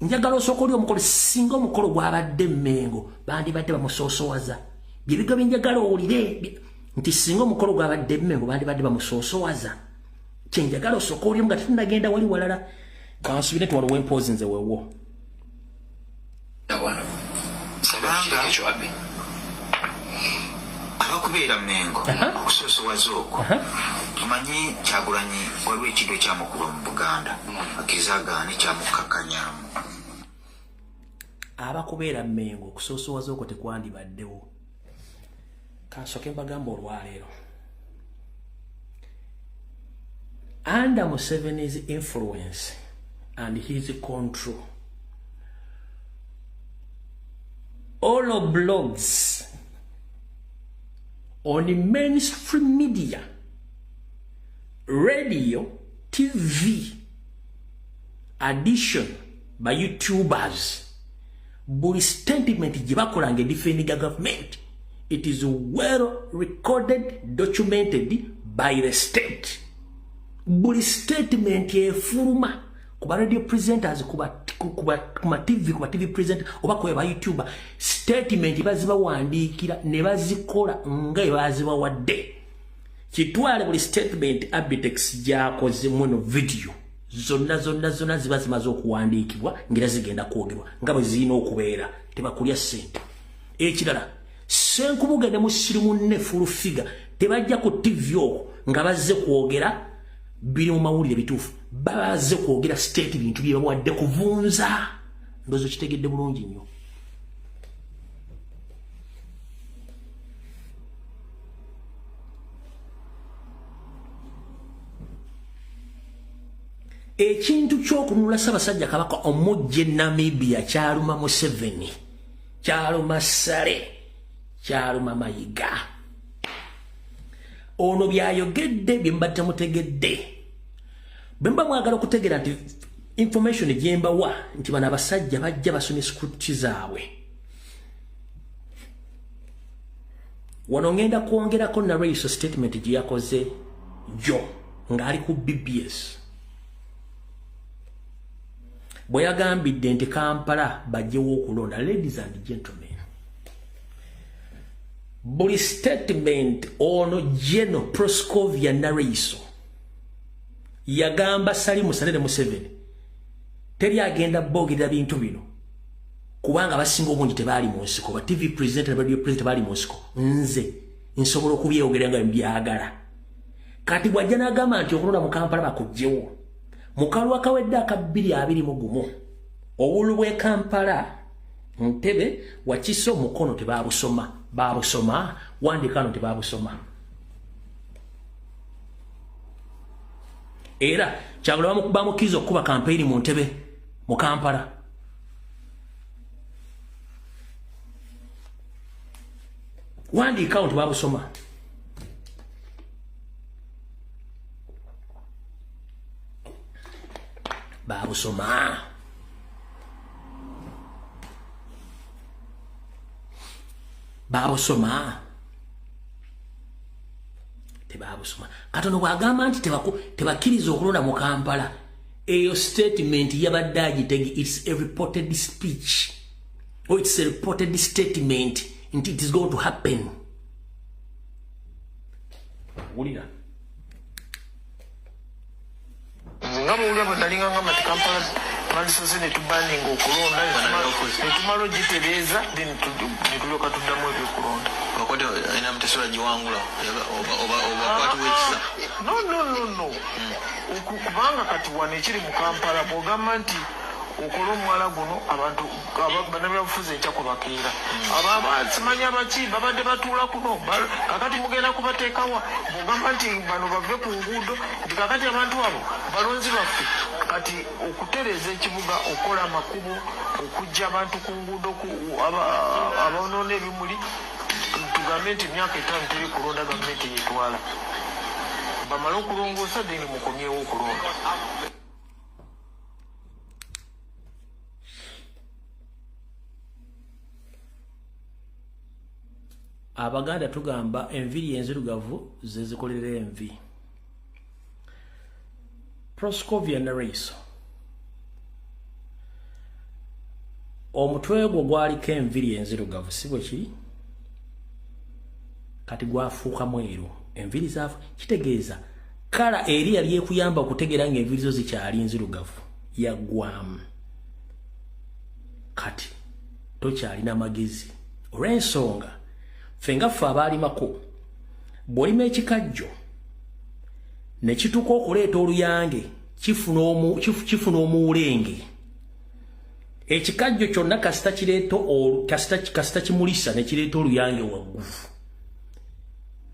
Njagala osooka oli omukolo, singa omukolo gwabadde Mmengo bandibadde bamusoosowaza. Byebigo byenjagala owulire nti singa omukolo gwabadde Mmengo bandibadde bamusoosowaza. Kyenjagala osooka olimu nga tetunagenda wali walala. Kansubire nti waliwo empoozi nze wewo. Wano. Kubanga Ekyo abe abakubeera Mmengo, okusoosowaza okwo, omanyi Kyagulanyi waliwo ekiddo kyamukuba mu Buganda, akkiriza agaane kyamukakkanyamu. Abakubeera Mmengo, okusoosowaza okwo tekwandibaddewo. Kansooke mbagamba olwaleero, under Museveni's influence and his control, all blogs on mainstream media, radio, TV, addition by YouTubers, buli statement gye bakola nga defending government, it is well recorded, documented by the state. Buli statement efuluma kuba radio presenters, kuba TV, kuba TV presenter oba kuba ba YouTuber, statement bazibawandiikira ne bazikola nga ebazibawadde. Kitwale buli statement Abitex gy'akoze muno video zonna zonna zonna ziba zimaze okuwandiikibwa ngera zigenda kwogerwa nga bwe zirina okubeera. Tebakulya ssente. Ekirala, Senkubuge ne musiru munne Full Figure tebajja ku TV okwo nga bazze kwogera biri mu mawulire bituufu, bazze kwogera state bintu bye bawadde kuvunza. Ndowooza kitegedde bulungi nnyo. Ekintu ky'okununula Ssaabasajja Kabaka omujja e Namibia kyaluma Museveni, kyaluma Sale, kyaluma Mayiga. Ono byayogedde bye mba temutegedde. Bwe mba mwagala okutegeera nti information gye mbawa nti bano abasajja bajja basomye script zaabwe, wano ngenda kwongerako narration statement gye yakoze jo ng'ali ku BBS, bwe yagambidde nti Kampala bajjewo okulonda. Ladies and gentlemen, buli statement ono Geno Proscovia Nareiso yagamba Salimu Saleh Museveni teri agenda bogerera bintu bino kubanga abasinga obungi tebaali mu nsiko, ba TV presenter ne radio presenter baali mu nsiko, nze nsobola okubyeyogera nga mbyagala. Kati bw'ajja n'agamba nti okulonda mu Kampala bakuggyewo, mu kalulu akawedde aka 2021, obululu bw'e Kampala, Ntebe, Wakiso, Mukono tebaabusoma, baabusoma, wandiika no tebaabusoma. Era Kyagulanyi bamukkiriza okukuba kampeyini mu Ntebe mu Kampala. Wandiika awo nti babusoma. Babusoma. Babusoma. Tebabusoma. Katono bw'agamba nti tebakkiriza okulonda mu Kampala, eyo statement yabadde agitege, it's a reported speech or it's a reported statement nti it is going to happen. Wulira. Nga bw'owulira bwe nalinga ngamba nti Kampala twandisose ne tubaninga okulonda, ne tumala ogitereeza, then ne tulyoka tuddamu ebyokulonda. Bakwate alina Muteesa giwangula oba obakwatibwa ekisa. No, no, no, no. Kubanga kati wano ekiri mu Kampala bw'ogamba nti okola omwala guno, abantu bannabyabufuzi enkya kwe bakeera. Simanyi abaki babadde batuula kuno, kakati mugenda kubateekawa. Bw'ogamba nti bano bave ku nguudo, nti kakati abantu abo balonzi baffe. Kati okutereeza ekibuga, okukola amakubo, okuggya abantu ku nguudo, abonoona ebimuli, tugambe nti emyaka 5 teri kulonda, gavumenti yetwala. Bamale okulongoosa, then mukomyewo okulonda. Abaganda tugamba enviri enzirugavu ze zikolera envi. Proscovia Nariso, omutwe gwo gwaliko enviri enzirugavu, si bwe kiri? Kati gwafuuka mweru, enviri zaafu. Kitegeeza kala eri yali ekuyamba okutegeera ng'enviri zo zikyali nzirugavu yaggwamu. Kati tokyalina magezi olw'ensonga ffe nga ffe abaalimako, bw'olima ekikajjo ne kituuka okuleeta oluyange, kifuna omuwulenge. Ekikajjo kyonna kasita kireeta, kasita kimulisa ne kireeta oluyange waggulu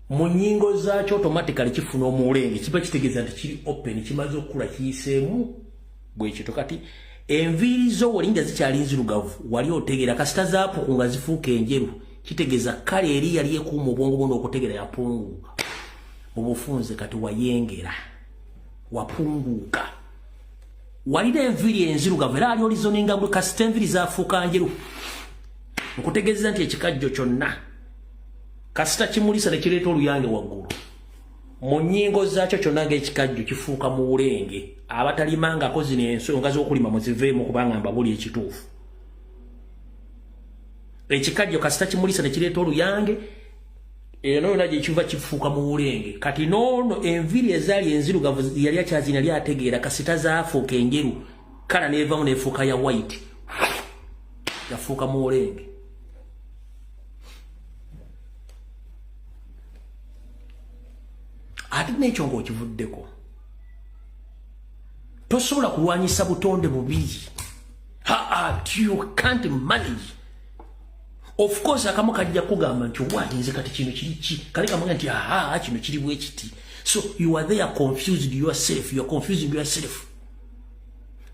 mu nnyingo zaakyo, automatically kifuna omuwulenge. Kiba kitegeeza nti kiri open, kimaze okukula, kiyiseemu bwe kityo. Kati enviiri zo wali nga zikyali nzirugavu, wali otegeera. Kasita zaapuku nga zifuuka enjeru, kitegeeza kale eri yali ekuuma obwongo bwo n'okutegeera yapunguuka. Mu bufunze kati wayengera, wapunguuka. Walina enviiri enzirugavu era ali olizoninga gwe, kasita enviiri zafuuka njeru. Nkutegeeza nti ekikajjo kyonna kasita kimulisa ne kireeta oluyange waggulu mu nnyingo zaakyo kyonna, ng'ekikajjo kifuuka muwulenge. Abatalimangako zino ensonga z'okulima muziveemu, kubanga mbabuli ekituufu. Ekikajjo kasita kimulisa ne kireeta oluyange, eno yonna gye kiva kifuuka muwulenge. Kati noono enviiri ezaali enzirugavu yali akyazina, yali ategeera. Kasita zaafuuka enjeru, kala neevamu neefuuka ya white, yafuuka muwulenge. Ate n'ekyo ng'okivuddeko, tosobola kulwanyisa butonde bubiri. You can't manage. Of course akamu kajja kugamba nti why, nze kati kino kiri ki, kale kamuga nti aha, kino kiri bwe kiti. So you are there confused yourself, you are confusing yourself.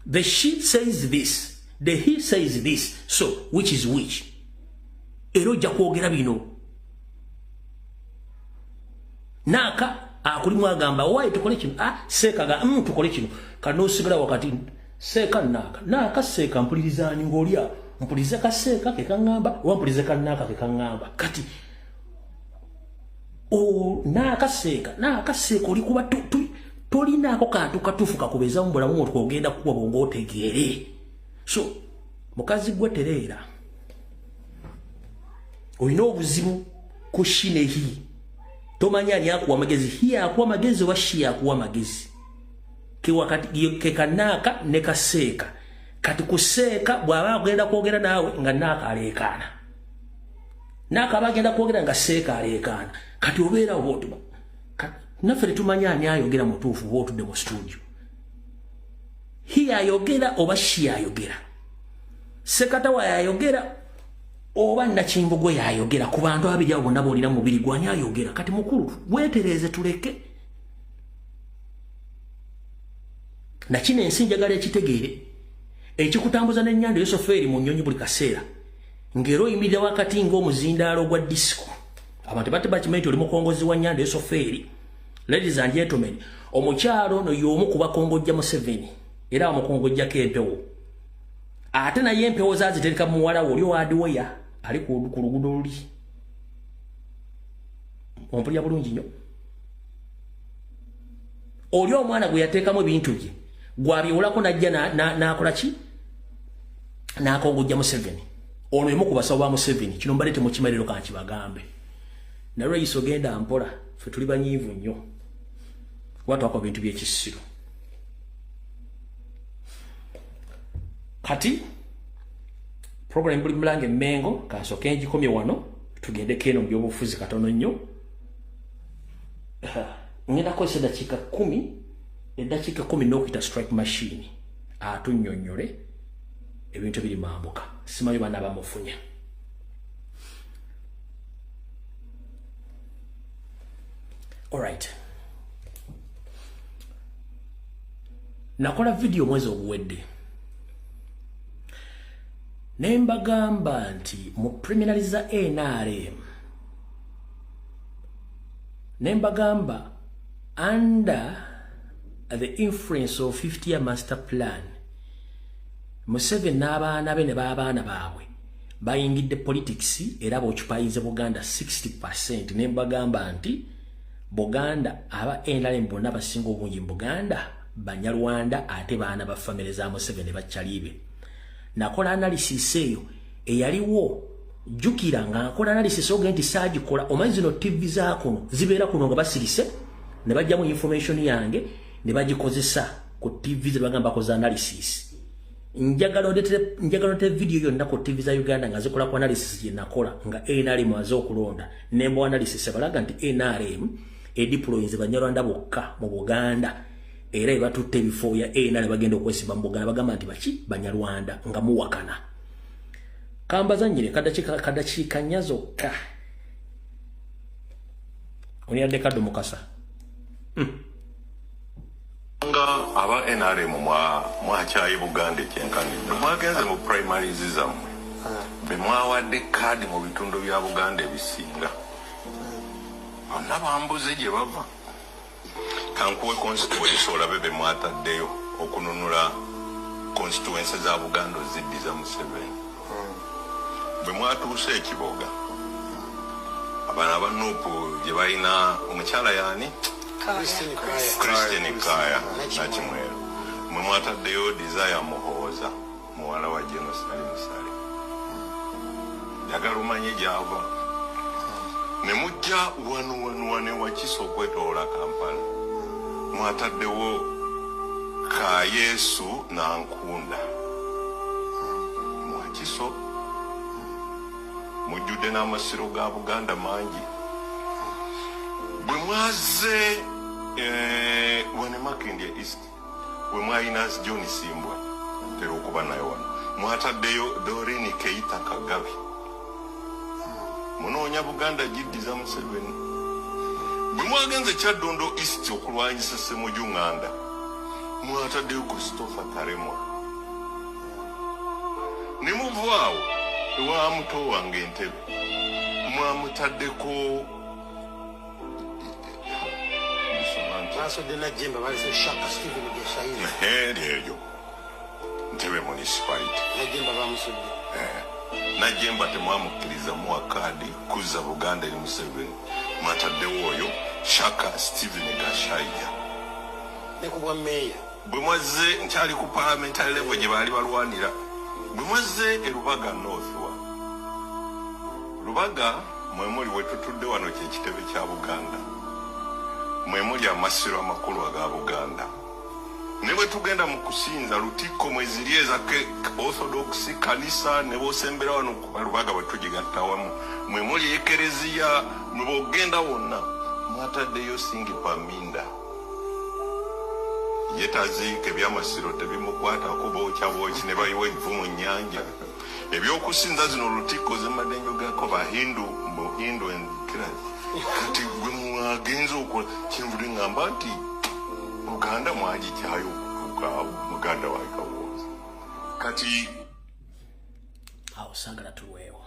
The she says this, the he says this, so which is which? Era ojja kwogera bino. Naaka akulimu agamba why tukole kino, ah, seeka ga tukole kino. Kanosigala wakati seeka naaka naaka seeka, mpulirizaani ng'olya mpulize kaseeka ke kaŋŋamba oba mpulize kannaaka ke kaŋŋamba? Kati naakaseeka naakaseeka, oli kuba tolinaako kantu katuufu kakubeeza mu bulamu twogenda kuwa bw'otegeere. So mukazi gwe tereera, olina obuzibu ku she ne he. Tomanyi ani akuwa amagezi, he akuwa amagezi oba she akuwa amagezi. Ke kanaaka ne kaseeka. Kati kuseeka bw'aba agenda kwogera naawe nga naaka aleekaana, naaka aba agenda kwogera nga seeka aleekaana. Kati obeera oba otuba naffe tetumanyi ani ayogera mutuufu. Oba otudde mu studio, he ayogera oba she ayogera, sekatawa yayogera oba nakimbugwe yayogera, ku bantu abiri abo bonna boolina mubiri gwani ayogera? Kati mukulu weetereeze, tuleke nakino. Ensi njagala ekitegeere ekikutambuza n'ennyanda Yosofeeri mu nnyonyi buli kaseera, ng'era oyimirira wakati ng'omuzindaalo gwa disiko. Abantu bate bakimanyi nti oli mukongozi wa nnyanda Yosofeeri. Ladies and gentlemen, omukyalo ono y'omu ku bakongojja Museveni, era bamukongojjako empewo. Ate naye empewo zaazitereka muwala we oli owaadiweya ali ku luguudo luli. Ompulira bulungi nnyo. Oli omwana gwe yateekamu ebintu bye gwabiwolako najja n'akola ki? N'akongojja Museveni. Ono emu ku basawo ba Museveni. Kino mbadde temukimanyi, leero kankibagambe. Naye Lweyiso genda mpola, ffe tuli banyiivu nnyo kuba twakola bintu by'ekisiru. Kati program buli mulange Mengo kansooke ngikomye wano, tugendeko eno mu byobufuzi katono nnyo. Ngenda kukozesa eddakiika 10, eddakiika 10 n'okuyita strike machine atunnyonnyole ebintu ebiri mambuka. Simanyi bana bamufunya. Alright. Nakola video mwezi oguwedde ne mbagamba nti mu preliminary za NRM, ne mbagamba under the influence of 50-year master plan, Museveni n'abaana be ne b'abaana baabwe bayingidde politics era b'occupyinze Buganda 60%. Ne mbagamba nti Buganda aba NRM bonna basinga obungi mu Buganda Banyarwanda ate baana ba family za Museveni bakyalibe. Nakola analysis eyo eyaliwo, jjukira nga nkola analysis oge nti saagikola. Omanyi zino TV za kuno zibeera kuno nga basirise ne bajjamu information yange ne bagikozesa ku TV ze bagamba bakoze analysis. Njagala ondetere video yonna ku TV za Uganda nga zikola ku analysis gye nakola nga NRM aze okulonda. Nembo analysis balaga nti NRM edeployinze Banyarwanda bokka mu Buganda era ebatutte ebifo ya NRM bagenda okwesimba mu Buganda bagamba nti baki Banyarwanda nga muwakana. Kambazanyire kadakiika nnya zokka. Oniyadde kaddo mukasa. Nga aba NRM mwakyaye Buganda ekyenkanidde. Mwagenze mu primaries zammwe be mwawadde kaadi mu bitundu bya Buganda ebisinga. Bonna bambuze gye bava. Kankuwe constituency olabe be mwataddeyo okununula constituency za Buganda oziddiza Museveni. Bwe mwatuuse ekiboga abaana aba NUP gye balina omukyala yaani Christine Kaya Nakimwero, mwe mwataddeyo Desire Muhooza muwala wa General Salim Saleh. Njagala omanye gy'ava. Ne mujja wano wano wano Wakiso okwetoloola Kampala, mwataddewo Kayesu Nankunda Mwakiso. Mujjudde n'amasiro ga Buganda mangi. Bwe mwazze wane Makindye East we mwalina John Simbwa tera okuba naye wano, mwataddeyo Doreen Keita Kagabi. Munoonya Buganda giddiza Museveni. Bwe mwagenze Kyaddondo East okulwanyisa Ssemuju Nganda, mwataddeyo Christopher Taremwa. Ne muvaawo ewa muto wange Entebbe, mwamutaddeko eryo Ntebe municipality. Najjemba temwamukkiriza muwa kaadi kuzza Buganda eri Museveni, mwataddewo oyo Shaka Steven Gashaija. Bwe mwazze nkyali ku parliamentary level gye baali balwanira. Bwe mwazze e Lubaga North wa Lubaga mwe muli we tutudde wano kyekitebe kya Buganda, mwe muli amasiro amakulu aga Buganda. Ne bwe tugenda mu kusinza Lutikko mwe ziri eza Orthodox kanisa ne bosembera wano ku Lubaga bwe tugigatta wamu, mwe muli ekereziya, mwe bw'ogenda wonna mwataddeyo Singi Paminda. Ye taziika ebyamasiro tebimukwatako, bookya bwoki ne bayiwa evvu mu nnyanja. Ebyokusinza zino Lutikko ze mbadde njogerako Bahindu, Buhindu and kati gwe mwagenze okola kyenvudde ŋŋamba nti Buganda mwagikyayo okutuuka awo muganda wange Kawooza. Kati awo saagala tulwewo.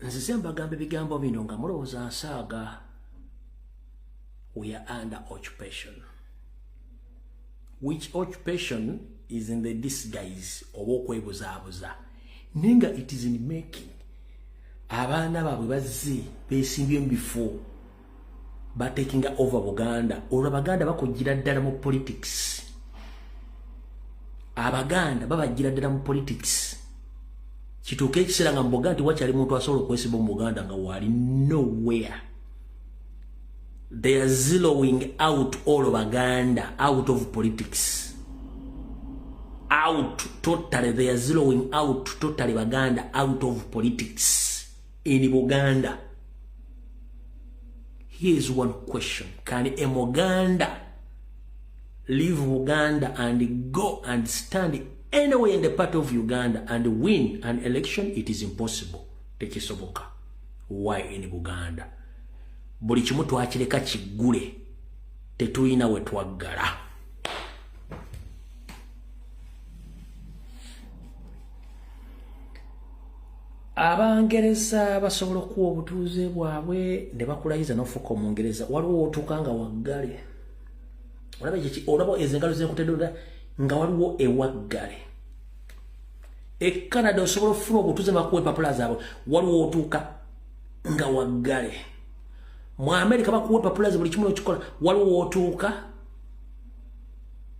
Nzize mbagamba ebigambo bino nga mulowooza nsaaga. We are under occupation. Which occupation is in the disguise oba okwebuzaabuza, naye nga it is in making. Abaana baabwe bazze beesimbye mu bifo, batakinga over Buganda. Olwo Abaganda bakugira ddala mu politics, Abaganda babagira ddala mu politics. Kituuke ekiseera nga mu Buganda tewakyali muntu asobola okwesiba mu Buganda nga wali nowhere. They are zeroing out all Baganda out of politics, out totally. They are zeroing out totally Baganda out of politics in Buganda. Here is one question: can a Muganda leave Uganda and go and stand anywhere in the part of Uganda and win an election? It is impossible. Tekisoboka. Why in Buganda? Buli kimu twakireka kiggule, tetulina we twaggala. Abangereza basobola okuwa obutuuze bwabwe ne bakulayiza n'ofuuka Omungereza. Waliwo otuuka nga waggale. Olaba ekyo, olaba ezo engalo zenkutedde nga waliwo ewaggale. E Canada osobola okufuna obutuuze ne bakuwa empapula zaabwe, waliwo otuuka nga waggale. Mu America bakuwa empapula ze, buli kimu n'okikola, waliwo otuuka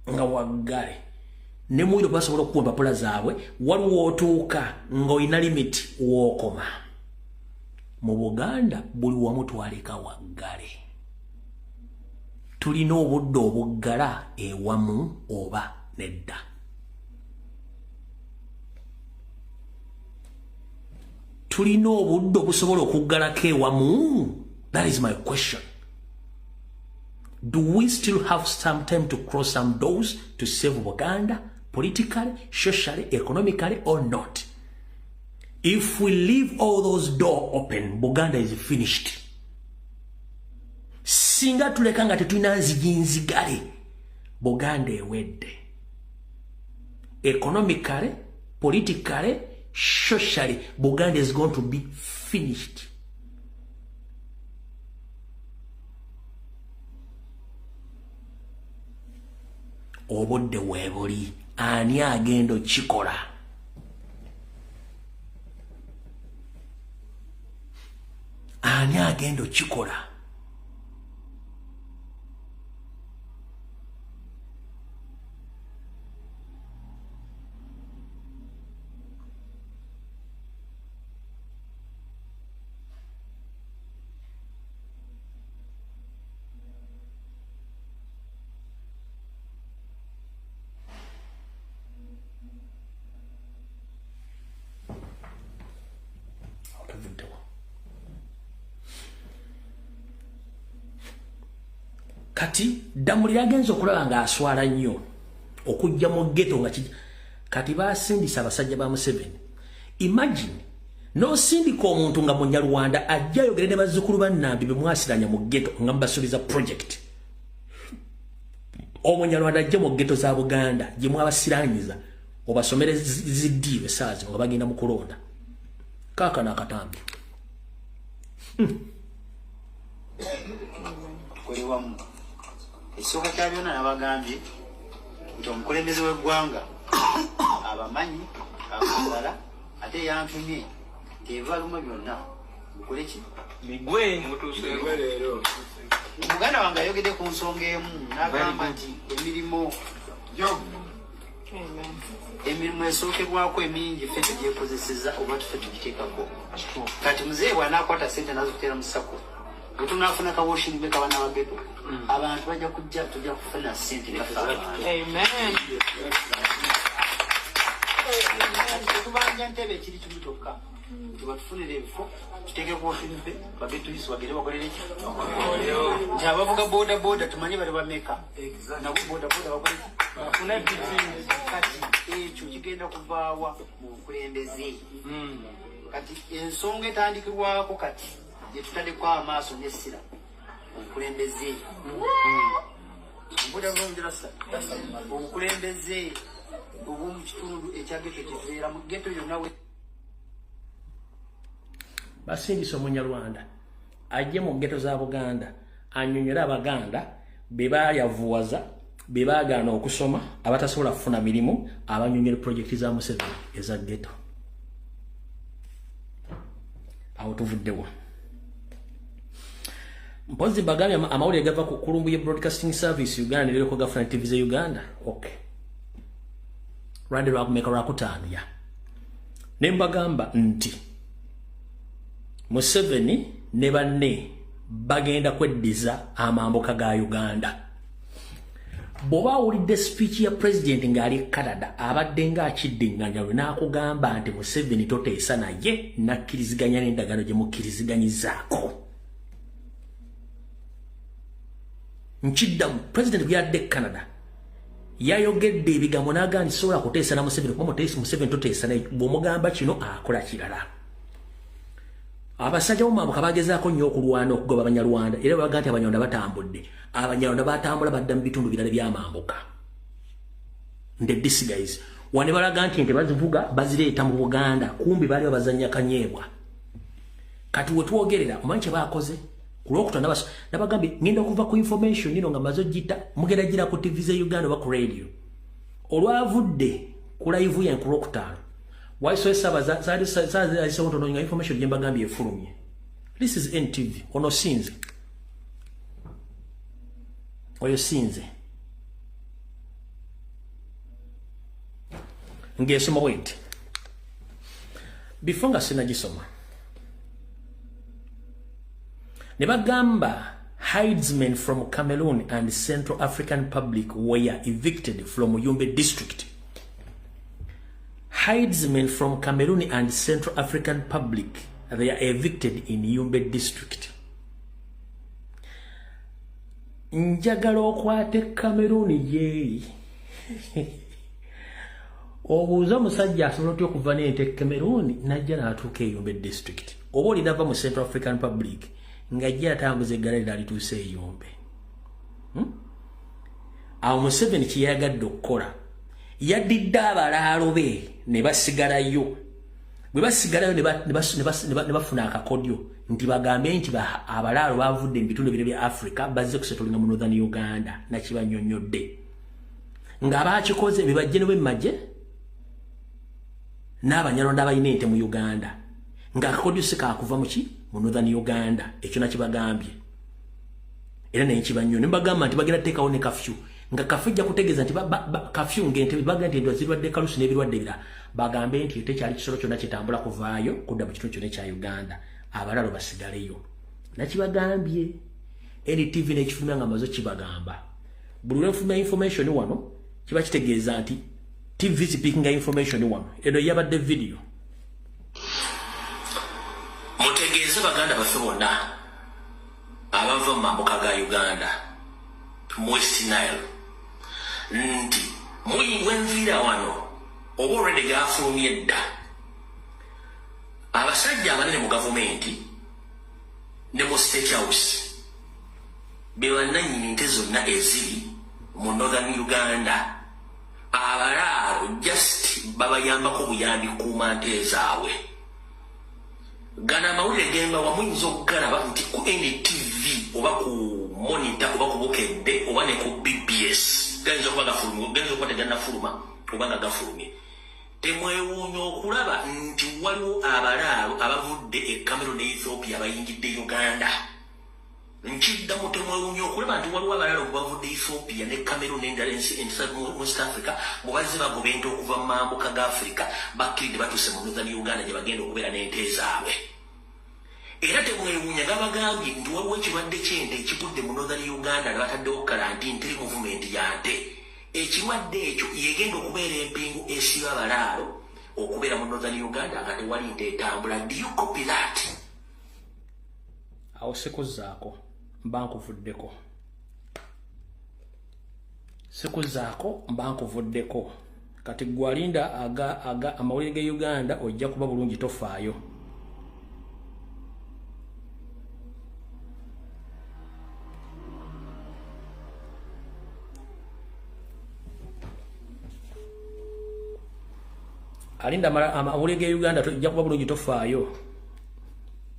nga waggale. Ne mu Europe basobola okukuwa empapula zaabwe, waliwo otuuka ng'olina limit wookoma. Mu Buganda buli wamu twaleka waggale. Tulina obudde obuggala ewamu oba nedda? Tulina obudde obusobola okuggalako ewamu? That is my question. Do we still have some time to cross some doors to save Buganda politically, socially, economically or not? If we leave all those doors open, Buganda is finished. Singa tuleka nga tetulina nzigi nzigale, Buganda ewedde. Economically, politically, socially, Buganda is going to be finished. Obudde weebuli, ani agenda okikola? Ani agenda okikola? Tuvuddewo. Kati Ddamulira agenza okulaba ng'aswala nnyo okujja mu ghetto nga kijja. Kati baasindisa abasajja ba Museveni. Imagine n'osindika omuntu nga Munyarwanda ajja ayogere ne bazzukulu ba Nnambi be mwasiranya mu ghetto nga mubasuubiza project. Omunyarwanda ajje mu ghetto za Buganda gye mwabasiranyiza obasomere ziddiiro essaawa zino nga bagenda mu kulonda. Kaakano akatambi. Tukole wamu. Ekisooka kya byonna nabagambye nti omukulembeze w'eggwanga abamanyi abaagala, ate yantumye nti ebibaluma byonna mukole ki? Migwe. Muganda wange ayogedde ku nsonga emu n'agamba nti emirimu esookerwako emingi ffe tugyekozeseza oba ffe tugiteekako. Kati muzeeyi bw'anaakwata ssente n'azikuteera mu SACCO, bwe tunaafuna ka washing bay k'abaana ba ghetto, abantu bajja kujja, tujja kufuna ssente nga ffe abantu. Kati tetubanja ntebe ekiri kimu kyokka, nti batufunire ebifo tuteeke ku washing bay, ba ghetto youth bagende bakolere ki? Nti abavuga boda boda tumanye bali bameka, nabo boda boda bakole ki? Kati ekyo kigenda kuvaawa mu bukulembeze. Kati ensonga etandikirwako kati gye tutaddeko amaaso n'essira, obukulembeze. Obukulembeze obw'omu kitundu ekya ghetto kye tubeeramu, ghetto yonna we Basindisa Omunyarwanda ajje mu ghetto za Buganda annyonnyole Abaganda be baayavuwaza, be baagaana okusoma, abatasobola kufuna mirimu, abannyonnyole pulojekiti za Museveni eza ghetto. Awo tuvuddewo. Mpozi mbagambye amawulire gava ku Kulumbuye Broadcasting Service Uganda ne leko gafuna TV za Uganda. Okay. Rwanda lwakumeka lwakutaano ya. Ne mbagamba nti Museveni ne banne bagenda kweddiza amambuka ga Uganda. Bw'oba awulidde speech ya president ng'ali Canada abadde ng'akiddinganya lwe n'akugamba nti Museveni toteesa naye nakkiriziganya n'endagaano gye mukkiriziganyizaako. Nkiddamu, president bwe yadde Canada yayogedde ebigambo n'agamba nti sobola kuteesa na Museveni kuba Museveni toteesa naye, bw'omugamba kino akola kirala. Abasajja b'omambuka bagezaako nnyo okulwana okugoba Abanyarwanda era baga nti Abanyarwanda batambudde. Abanyarwanda batambula badda mu bitundu birala by'amambuka. Nde this guys wane balaga nti ente bazivuga bazireeta mu Buganda, kumbi baali babazannya kanyeebwa. Kati we twogerera omanyi kye baakoze ku Lwokutaano nabagambye ngenda okuva ku information ino nga maze ogiyita mugenda gira ku TV za Uganda oba ku radio. Olwavudde ku live yange ku Lwokutaano waiso esaba zaali ntono nga information gye mbagambye efulumye. This is NTV. Ono sinze. Oyo sinze. Ngesoma wait. Before nga sinagisoma. Ne bagamba herdsmen from Cameroon and Central African Republic were evicted from Yumbe district. Herdsmen from Cameroon and Central African Republic, they are evicted in Yumbe district. Njagala okwate Cameroon yeeyi. Obuuza omusajja asobola otya okuva n'ente Cameroon n'ajja n'atuuka e Yumbe district. Oba olinava mu Central African Republic ng'ajja atambuza eggala lye alituusa e Yumbe. Awo Museveni kye yayagadde okukola yaddidde abalaalo be ne basigalayo. Bwe basigalayo ne bafuna akakodyo nti bagambe nti abalaalo bavudde mu bitundu ebirala bya Africa bazze kusetolinga mu Northern Uganda nakibanyonnyodde. Nga baakikoze be bajje ne b'emmagye n'Abanyarwanda abalina ente mu Uganda. Nga akakodyo si kaakuva mu ki? Mu Northern Uganda. Ekyo nakibagambye. Era naye nkibannyo ne mbagamba nti bagenda kuteekawo ne kafyu. Nga kafyu ejja kutegeeza nti kafyu ng'ente bagenda nti endwadde zirwadde kalusi n'ebirwadde ebirala. Bagambe nti tekyali kisolo kyonna kitambula kuvaayo kudda mu kitundu kyonna ekya Uganda. Abalalo basigaleyo. Nakibagambye. NTV n'ekifulumya nga maze kibagamba. Buli lwe nfulumya information wano kiba kitegeeza nti TV zipickinga information wano. Eno yabadde video. Mutegeeze baganda baffe bonna abava mu mambuka ga Uganda mu West Nile nti wenviira wano oba already gafulumye dda abasajja abanene mu gavumenti ne mu State House be bannannyini nte zonna eziri mu Northern Uganda. Abalaalo just babayambako buyambi kuuma nte zaabwe. Gana amawulire gemba wamuyinza okugalaba nti ku NTV oba ku Monitor oba ku Bukedde oba ne ku BBS gayinza okuba gafulumye, gayinza okuba tegannafuluma oba nga gafulumye. Temwewuunya okulaba nti waliwo abalaalo abavudde e Cameroon ne Ethiopia abayingidde Uganda. Nkiddamu, temwewuunya okulaba nti waliwo abalaalo bavudde Ethiopia ne Cameroon n'endala ensi mu West Africa bwe bazze bagoba ente okuva mu mambuka ga Africa bakkiridde batuuse mu Northern Uganda gye bagenda okubeera n'ente zaabwe. Era temwewuunya gabagambye nti waliwo ekirwadde ky'ente ekigudde mu Northern Uganda ne bataddewo kalantiini teri movement ya nte. Ekirwadde ekyo yegenda okubeera empingu esiba abalaalo okubeera mu Northern Uganda nga tewali nte etambula. Do you copy that? Awo sikuzzaako mba nkuvuddeko. Sikuzzaako mba nkuvuddeko. Kati gwe alinda aga amawulire ga Uganda ojja kuba bulungi tofaayo. Alinda amawulire ga Uganda ojja kuba bulungi tofaayo.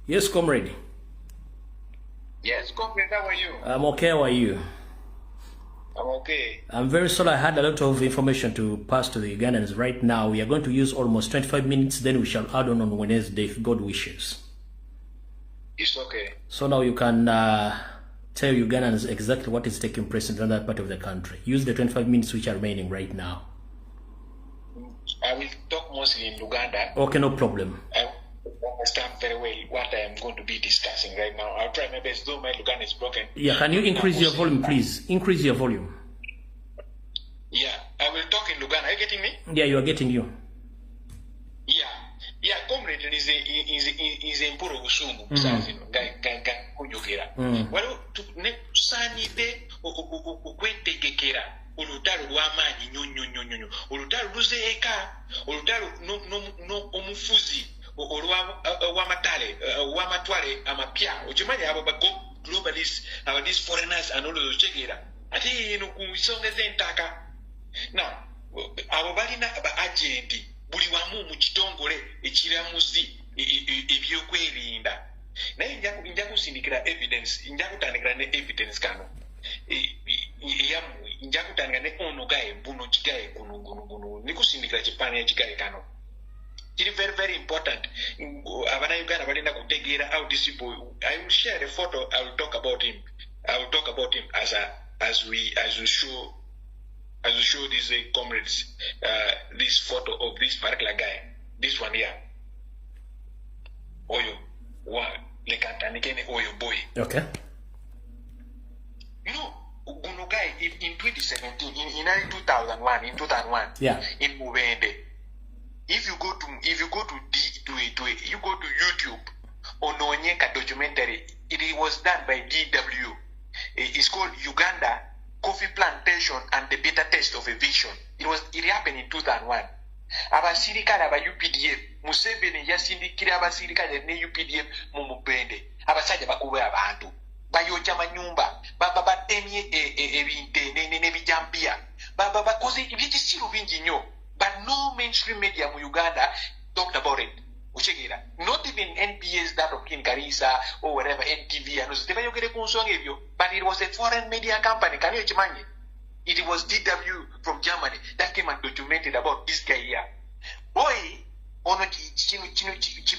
Yes, comrade. Yes, comrade, how are you? I'm okay, how are you? I'm okay. I'm very sorry, I had a lot of information to pass to the Ugandans right now. We are going to use almost 25 minutes, then we shall add on Wednesday if God wishes. It's okay. So now you can tell Ugandans exactly what is taking place in that part of the country. Use the 25 minutes which are remaining right now. I will talk mostly in Luganda. Okay, no problem. I understand very well what I am going to be discussing right now. I'll try my best, though my Luganda is broken. Yeah, can you increase your volume, please? Increase your volume. Yeah, I will talk in Luganda. Are you getting me? Yeah, you are getting you. Yeah, comrade is mpuro busungu msazino nga kunjogera. Waliwo ne tusaanidde okwetegekera olutalo lw'amaanyi nnyo nnyo nnyo nnyo. Olutalo luzeeka, olutalo omufuzi ow'amatwale amapya. Okimanyi abo ba globalists, aba these foreigners and all those otegeera. Ate eno ku nsonga z'entaka. Now, abo balina ba agenti buli wamu mu kitongole ekiramuzi ebyokwerinda. Naye nja kusindikira evidence, nja kutandikira ne evidence kano. Nja kutandika ne ono gaye buno kigaye guno guno guno. Ndikusindikira kifaananyi ekigaye kano. Kiri very very important. Abannayuganda balina kutegeera how these people. I will share the photo, I will talk about him. I will talk about him as we show these comrades this photo of this particular guy, this one here. Oyo, lekantandikene oyo boy. Okay. You know, guno guy in 2017, in 2001, in 2001, yeah, in Mubende. If you go to YouTube, Ononyeka documentary, it was done by DW. It's called Uganda Coffee Plantation and the Bitter Taste of Eviction. It happened in 2001. Abasirikale aba UPDF, Museveni yasindikira abasirikale ne UPDF mu Mubende. Abasajja bakuba abantu, bayokya manyumba, baba batemye ebinte n'ebijambiya, baba bakoze ebyekisiru bingi nnyo. But no mainstream media mu Uganda talked about it. Otegeera. Not even NBS, that of King Karisa or whatever, NTV, and tebayogere ku nsonga ebyo. But it was a foreign media company. Can you imagine? It was DW from Germany that came and documented about this guy here. Boy, ono chino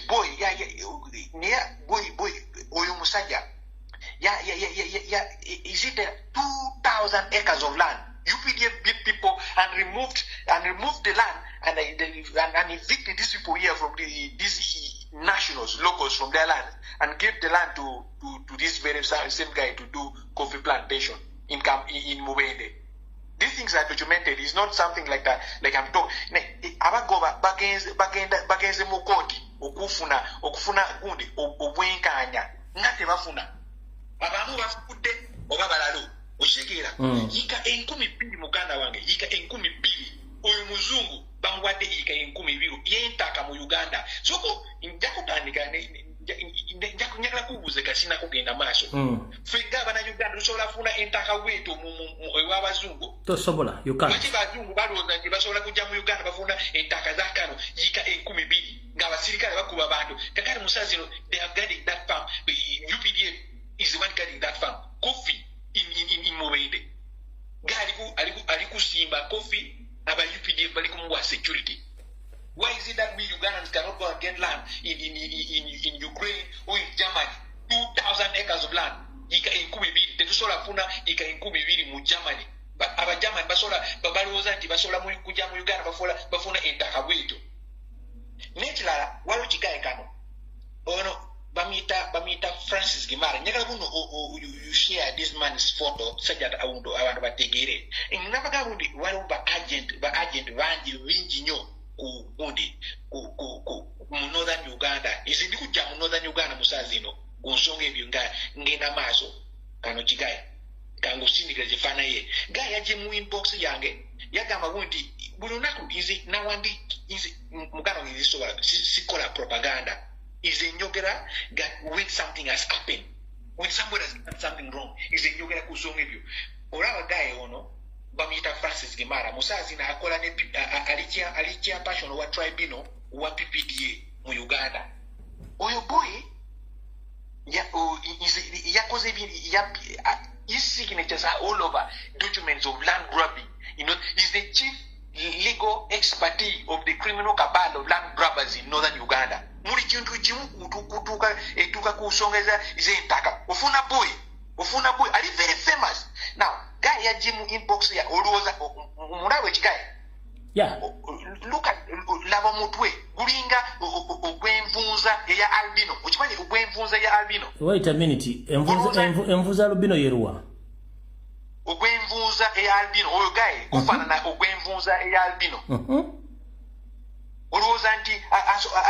boy, yeah, boy, oyo musajja. Yeah, is it 2,000 acres of land? UPDF beat people and removed the land and evicted these people here from these nationals, locals from their land, and gave the land to this very same guy to do coffee plantation in Mubende. These things are documented. It's not something like that. Like I'm talking. Abagoba bagenze mu koti okufuna gundi obwenkanya nga tebafuna. Abamu bafudde oba balalu. Otegeera. Yika 2,000 muganda wange, yika 2,000. Oyo muzungu bamuwadde yika 2,000 yentaka mu Uganda. Soko nja kutandika njagala kubuuza kasina kugenda maaso. Ffe ng'abannayuganda tusobola kufuna entaka weetu ew'abazungu. Tosobola, you can't. Lwaki bazungu balowooza nti basobola kujja mu Uganda bafuna entaka za kano yika 2,000 ng'abasirikale bakuba abantu. Kakati mu saa zino they are guarding that farm. UPDF is the one guarding that farm. Coffee in Mubende. Ga alikusimba coffee aba UPDF bali kumuwa security. Why is it that we Ugandans cannot go and get land in Ukraine or in Germany? 2,000 acres of land. Yika 2,000. Tetusobola kufuna yika 2,000 mu Germany. Aba Germany basobola balowooza nti basobola kujja mu Uganda bafuna entaka bwetyo. N'ekirala waliwo kigaye kano. Ono bamuyita Francis Gimara. Njagala buno you share this man's photo such that abantu bategeere. Nabagamba nti waliwo ba agent bangi bingi nnyo ku gundi mu Northern Uganda. Nze ndi kujja mu Northern Uganda mu saa zino ku nsonga ebyo nga ngenda maaso. Kano kigaye kangusindikira kifaananyi ye. Gaye yajje mu inbox yange yagamba nti buli lunaku nze nawandi nze muganda wange nzisobola sikola propaganda. Is a nyogera that when something has happened, when somebody has done something wrong, is a nyogera kusonga ebyo. Olaba gaye ono bamuyita Francis Gimara musazi na akola ne ali chairperson wa tribunal wa PPDA mu Uganda. Oyo boy yakoze his signatures are all over documents of land grabbing. You know, he's the chief legal expertise of the criminal cabal of land grabbers in northern Uganda. Muri kintu kimu kutuuka etuuka ku nsonga z'entaka. Ofuna boy ali very famous now. Guy yajje mu inbox ya olowooza omulaba ekigaye. Yeah. Look at laba mutwe gulinga ogw'envunza eya albino. Okimanyi ogw'envunza eya albino? Wait a minute. Envunza albino yeruwa? Ogw'envunza eya albino oyo gaye gufaanana ogw'envunza eya albino. Olowooza nti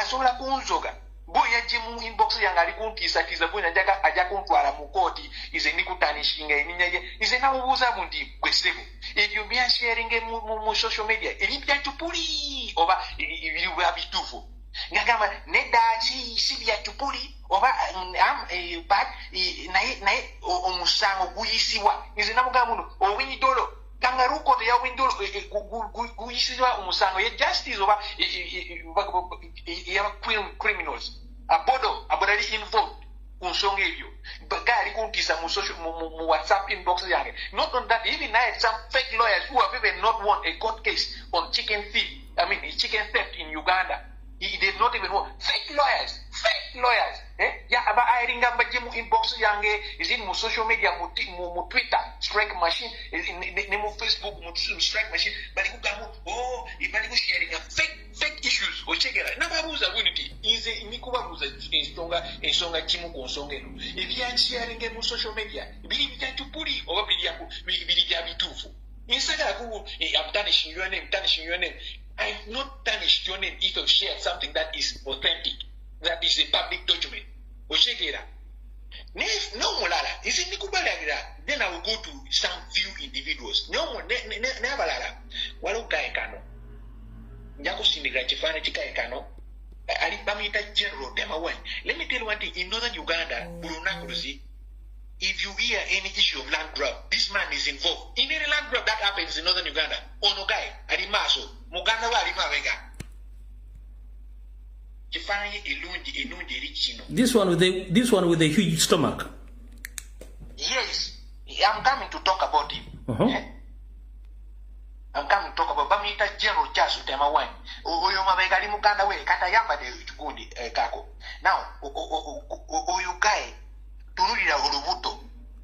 asobola kunzoga. Boy yajje mu inbox yange ali kuntiisatiisa, boy ajja kuntwala mu kooti, ize ndikutanishinga erinnya lye. Nze namubuuza nti gwe ssebo, ebyo byasharinge mu social media eri bya cupuli oba biri bya bituufu? Ngagamba nedda, si bya cupuli oba but naye omusango guyisibwa. Nze namugamba muno owinidolo kangaroo court ya Owiny-Dollo guyisibwa omusango ye justice oba ya criminals. Abodo ali involved ku nsonga ebyo. Gali kuntiisa mu social mu WhatsApp inbox yange. Not on that, even I had some fake lawyers who have even not won a court case on chicken thief. I mean chicken theft in Uganda. He did not even want fake lawyers. Eh? Ya aba hiringa baje mu inbox yange, is in mu social media, mu Twitter strike machine, ne mu Facebook mu strike machine. Bali kugamu oh, bali ku sharing fake issues. Ochegera nababuza unity ize nikubabuza ensonga kimu ku nsonga eno. Ebya sharing mu social media biri bya tupuli oba biri bya bituufu. Insagala ku I'm tarnishing your name, tarnishing your name. I've not tarnished your name if I've shared something that is authentic, that is a public document. Oshegera. No mulala. Is it nikubalira? Then I will go to some few individuals. No nebalala. Walo gae kano. Njako sindigra chifane chikae kano. Ali bamita General Tema one. Let me tell you one thing. In northern Uganda, Burunakuruzi, if you hear any issue of land grab, this man is involved. In any land grab that happens in northern Uganda, ono guy, alimaso, muganda wa alimawega. This one with the huge stomach. Yes, I'm coming to talk about him. Eh? I'm coming to talk about Bamita General Charles Tema one. Oyo mabega ali muganda we kata yamba de gundi kako. Now oyo guy tunulira olubuto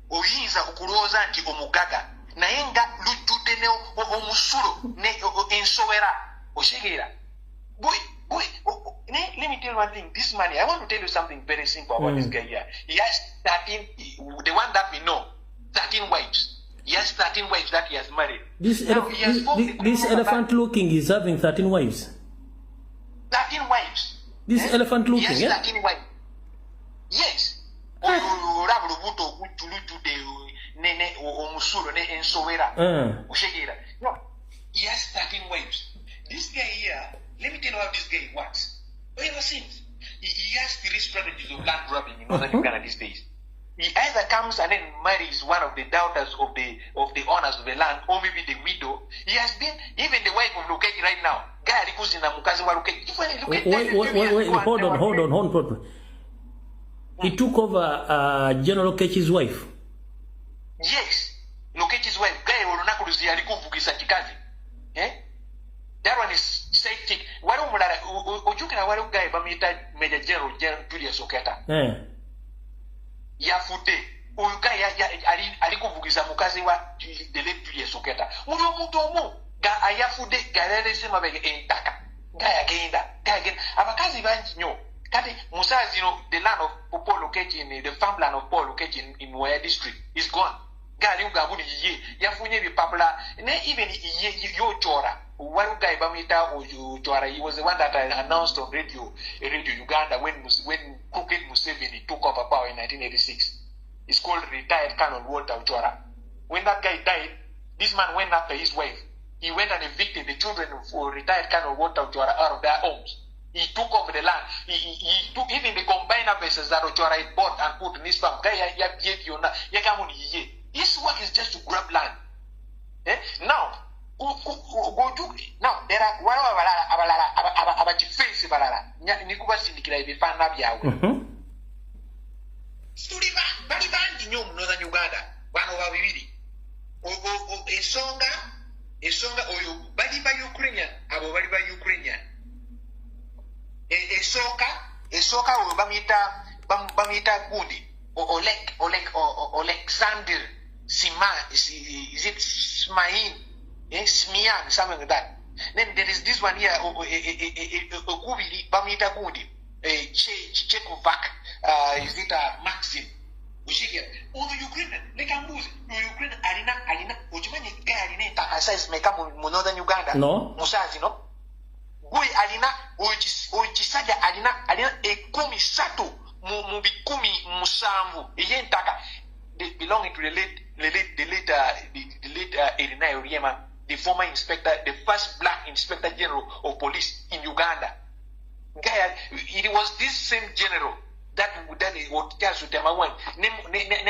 oyinza okulowooza nti omugaga naye nga lujjudde ne omusulo ne ensowera oshegera. Boy, let me tell you one thing. This man, I want to tell you something very simple about this guy here. He has 13, the one that we know, 13 wives. He has 13 wives that he has married. This, now, this elephant looking is having 13 wives. 13 wives. This elephant looking, he has 13 wives. Yes. Olaba olubuto lujjudde ne omusulo ne ensowera. Oshegera. No, he has 13 wives. This guy here, let me tell you how this guy works. Ever since, he has three strategies of land grabbing in northern Uganda these days. He either comes and then marries one of the daughters of the owners of the land, or maybe the widow. He has been even the wife of Lokech right now. Guy alikuzinda mukazi wa Lokech. Wait, hold on. He took over General Lokech's wife. Yes, Lokech's wife. Guy olunaku alikuvugisa kikazi. Eh? That one is side chick. Waliwo mulala ojjukira waliwo guy bamuyita Major General Julius Oketa. Yafudde. Oyo guy alikuvugisa mukazi wa the late Julius Oketa. Muli omuntu omu ga ayafudde galerese mabega entaka. Guy agenda. Abakazi bangi nnyo. Kati Musa zino, the land of Paul Lokech in the farmland of Paul Lokech in Waya district is gone. Gali ugambuni yiye yafunye bipapula ne even yiye yochora. One guy bamita Ochora, he was the one that I announced on Radio Uganda when Crooked Museveni took over power in 1986. It's called retired Colonel Walter Ochora. When that guy died, this man went after his wife. He went and evicted the children of retired Colonel Walter Ochora out of their homes. He took over the land. He took even the combined harvests that Ochora had bought and put in his farm. His work is just to grab land. Eh? Now, now there are abalala abakifensi balala nikubasindikira ebifaanana byabwe. Tuli bali bangi nnyo mu Northern Uganda bano babibiri. Ensonga oyo bali ba Ukrainian, abo bali ba Ukrainian. Esooka Esooka oyo bamuyita gundi Alexander Sima, is it Smain, Smian, something like that. Then there is this one here, okubiri bamuyita gundi Chekovac, is it Maxim? Ono Ukraine, leka mbuzi, Ukraine alina okimanyi guy alina ettaka size meka mu northern Uganda? No. Musazi no? Gwe alina oyo kisajja alina 13 mu 17 ey'entaka belonging to the late Erinayo Oryema, the former inspector, the first black inspector general of police in Uganda. Guy, it was this same general that ne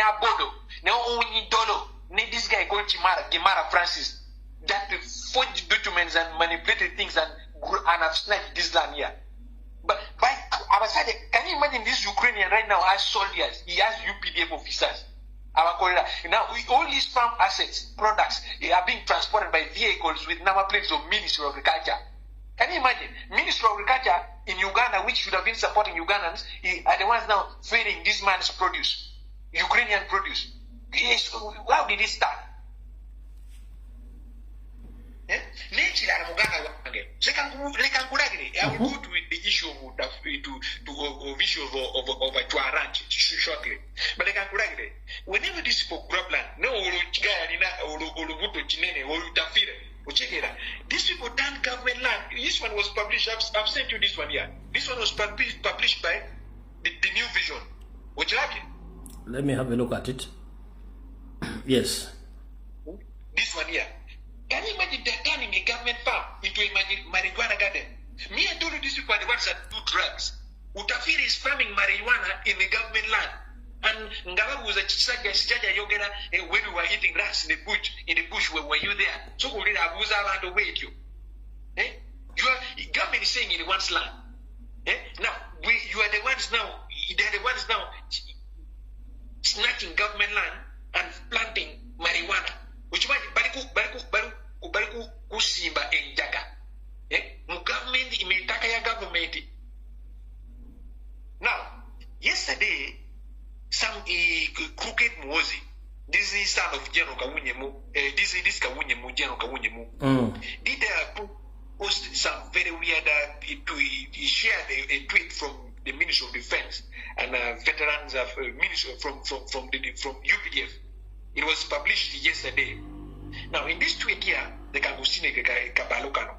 Abodo, ne Onyidolo, ne this guy called Gimara Francis, that forged documents and manipulated things and have snatched this land here. But by Abasade, can you imagine this Ukrainian right now has soldiers? He has UPDF officers. Now, all these farm assets, products, they are being transported by vehicles with number plates of Ministry of Agriculture. Can you imagine? Ministry of Agriculture in Uganda, which should have been supporting Ugandans, are the ones now feeding this man's produce, Ukrainian produce. Yes, how did it start? I will go to the issue of Achwa shortly. But whenever these people grab land, no, these people done government land. This one was published. I've sent you this one here. This one was published by the New Vision. Would you like it? Let me have a look at it. Yes. This one here. Can you imagine they're turning a government farm into a marijuana garden? Me, I told you these people are the ones that do drugs. Utafiri is farming marijuana in the government land. And Ngababuza Chisaja Yogera, when we were eating rats in the bush, where were you there? So we did Abuza land wait you. Eh? You are government is saying it wants land. Eh? Now you are the ones now, they are the ones now snatching government land and planting marijuana. Which one bariku kusimba enjaga. Eh? Mu government imetaka ya government. Now, yesterday some crooked Muhoozi, this is son of General Kawunyemu, this Kawunyemu, General Kawunyemu, did post some very weird, he shared a tweet from the Ministry of Defense and veterans of Ministry from UPDF. It was published yesterday. Now, in this tweet here, the Kangusine Kabalokano.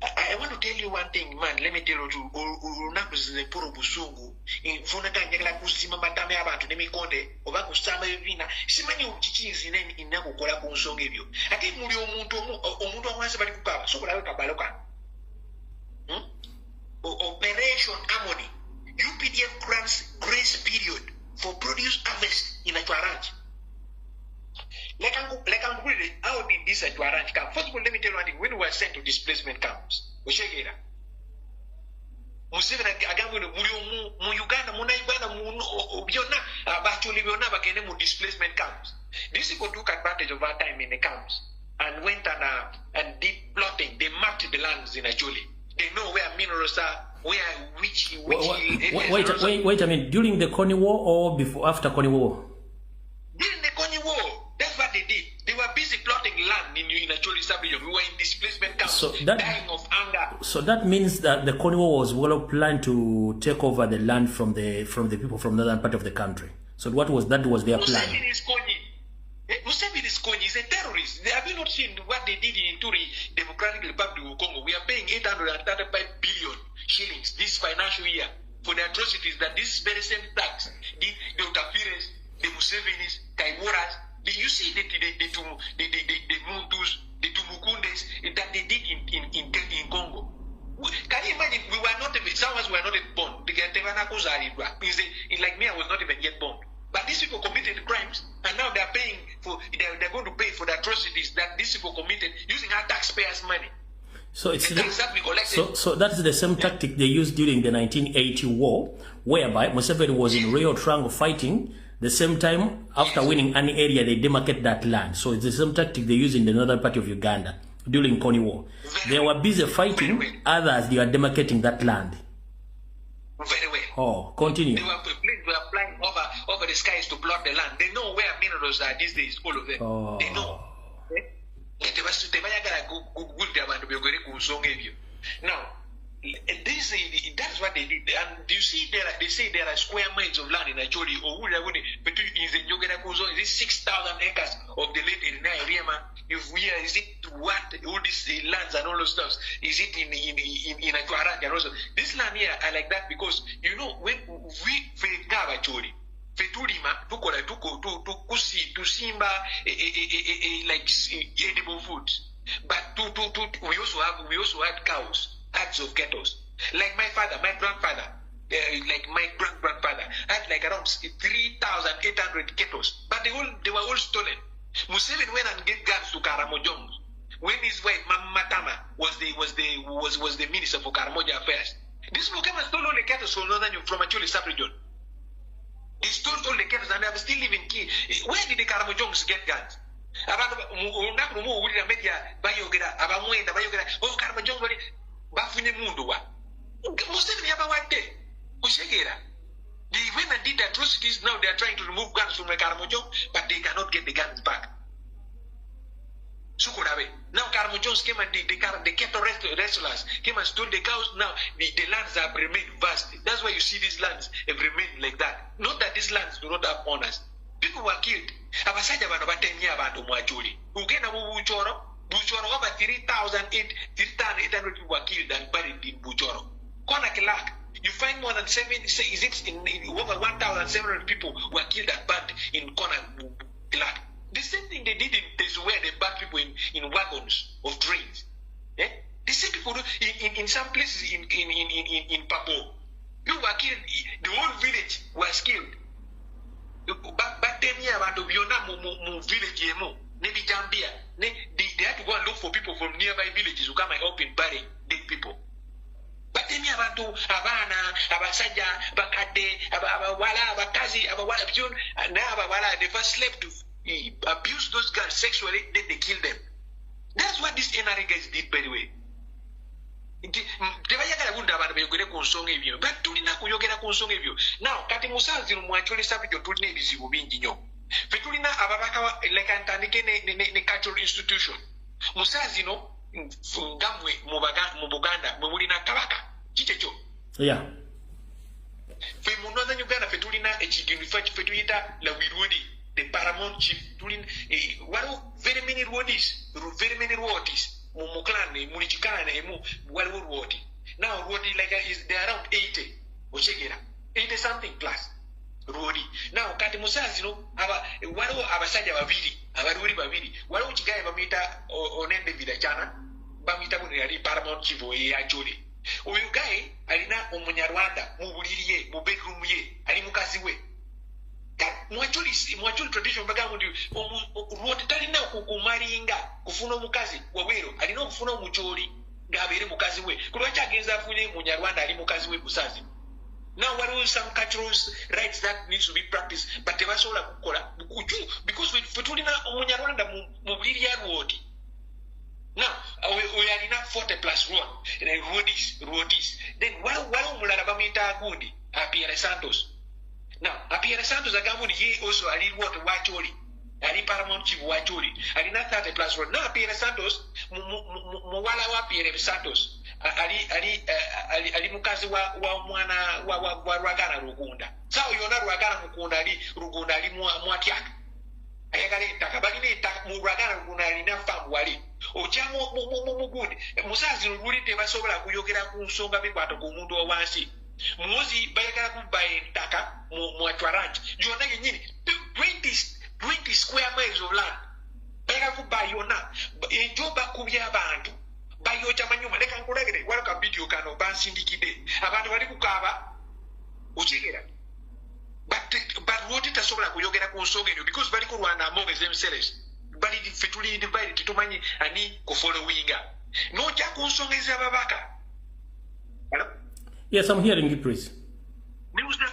I want to tell you one thing, man. Let me tell you, olunaku zineporo busungu nfuna njagala kusima matame abantu n'emikonde oba kusamba ebibiina simanyi kiki nzine nina kukola ku nsonga ebyo ate muli omuntu awansi bali kukaaba so kabalo kano. Operation Harmony, UPDF grants grace period for produce harvest in Achwa Ranch. Like how did this Achwa Ranch come? First of all, let me tell you one thing. When we were sent to displacement camps, Museveni agambye mu Uganda, mu Uganda, byonna abacholi byonna bagende mu displacement camps. These people took advantage of our time in the camps and went and did plotting. They mapped the lands in Acholi. They know where minerals are, where which. Wait a minute. During the Kony War or before, after Kony War? During the Kony War. That's what they did. They were busy plotting land in Acholi sub-region. We were in displacement camps, so dying of hunger. So that means that the Kony War was well planned to take over the land from the people from northern part of the country. So what was that was their plan? Museveni is Kony. Museveni is Kony. He's a terrorist. Have you not seen what they did in Ituri, Democratic Republic of Congo? We are paying 835 billion shillings this financial year for the atrocities that this very same tax, the Otafiris, the Musevenis, Kaiworas. You see the Muntus, the Tumukundes that they did in Congo. Can you imagine? We were not even, some of us were not even born. Like me, I was not even yet born. But these people committed crimes, and now they are paying for. They're going to pay for the atrocities that these people committed using our taxpayers' money. So it's the tax that we collected. So that's the same tactic they used during the 1980 war, whereby Museveni was in Rio Triangle fighting. The same time, after winning any area, they demarcate that land. So it's the same tactic they use in the northern part of Uganda during Kony War. They were busy fighting others, they were demarcating that land. Very well. Oh, continue. They were planes were flying over the skies to plot the land. They know where minerals are these days, all of them. Oh. They know. Now, this that's what they did. And you see, they say there are square miles of land in Acholi. Is it 6,000 acres of the late Erina Rema? If we are, is it what all these lands and all those stuff? Is it in Achwaranja and also this land here? I like that because you know when we Acholi, fetulima tukola tuko tukusi tusimba like edible foods, but we also had cows. Herds of cattle. Like my father, my grandfather, like my grandfather had like around 3,800 cattle, but they were all stolen. Museveni went and gave guns to Karamojong when his wife Matama was the minister for Karamoja affairs. This people came and stole all the cattle from northern from Acholi sub-region. They stole all the cattle and they are still living. Where did the Karamojongs get guns? Bafunye mundu wa Museveni yabawadde oshegera. They went and did atrocities. Now they are trying to remove guns from Karamojong, but they cannot get the guns back. Sukurabe. Now Karamojongs came and the cattle wrestlers came and stole the cows. Now the lands have remained vast. That's why you see these lands have remained like that. Not that these lands do not have owners. People were killed. Abasajja bano batemye abantu mu Acholi. Ugenda mu Buchoro. Buchoro, over 3,800 people were killed and buried in Buchoro. Kona Kilak, you find more than over 1,700 people were killed and burned in Kona Kilak. The same thing they did in where they burned people in wagons of trains. Eh? The same people in some places in Papo, people were killed. The whole village was killed. Batemye abantu byonna mu village emu. Maybe Jambia. They had to go and look for people from nearby villages who come and help in burying dead people. But then you have to Abana, Abasaja, Bakade, Abawala, Abakazi, Abawala, Abawala. They first slept to abuse those girls sexually, then they kill them. That's what these NRA guys did, by the way. Tebayagala kunda abantu bayogere ku nsonga ebyo. But tulina kuyogera ku nsonga ebyo. Now, kati musanzi mu Acholi sub-region tulina ebizibu bingi nnyo. Fetulina ababaka like ntandike ne cultural institution. Musazi no ngamwe mu Buganda mwe mulina kabaka. Kikekyo. Yeah. Fe mu Northern Uganda fetulina ekigindu fetuyita la Wirudi, the paramount chief. Tulina waliwo very many Rwodis, very many Rwodis mu clan muli chikana emu waliwo Rwodi. Now Rwodi like is they around 80. Ochegera 80 something plus. Rwodi. Now kati musazi no aba waliwo abasajja babiri abaluri babiri waliwo kigaye bamuyita Onembe Vidachana bamuyita buno yali paramount chief we Acholi. Oyo guy alina omunyarwanda mu buliri ye mu bedroom ye ali mukazi we. Mwacholi tradition bagamba nti Rwodi talina kumalinga kufuna omukazi wabweru alina okufuna omucholi ng'abeere mukazi we. Kulwaki agenza afune munyarwanda ali mukazi we musazi. Now, what are some cultural rights that needs to be practiced? But tebasobola kukola because fetulina omunyarwanda mu buliri ya Rwodi. Now, we are ina 40 plus 1 Rwodis. Then waliwo omulala bamuyita gundi Pierre Santos. Now, Pierre Santos agamba nti ye also ali Rwodi wa Acholi. Ali paramount chief wa Acholi. Alina 30 plus 1. Now, Pierre Santos muwala wa Pierre Santos ali mukazi wa mwana wa Rwagana Rugunda. Sawo yona Rwagana Mukunda ali Rugunda ali mwatyaka. Ayagala ettaka balina ettaka mu Rwagana Rugunda alina faamu wali. Ojja mugundi musazi luli tebasobola kuyogera ku nsonga bikwata ku muntu wa wansi. Muzi bayagala kubba ettaka mu Achwaranja. Yonna yennyini 20 square miles of land. Bayagala kubba yonna. Enjo bakubye abantu. Bayokya manyumba leka nkulagire waliwo ka video kano bansindikidde abantu bali kukaaba okigera but Rwodi tasobola kuyogera ku nsonga eyo because bali kulwana among themselves bali ffe tuli divided tetumanyi ani kufollowinga n'ojja ku nsonga ez'ababaka. Yes, I'm hearing you, please.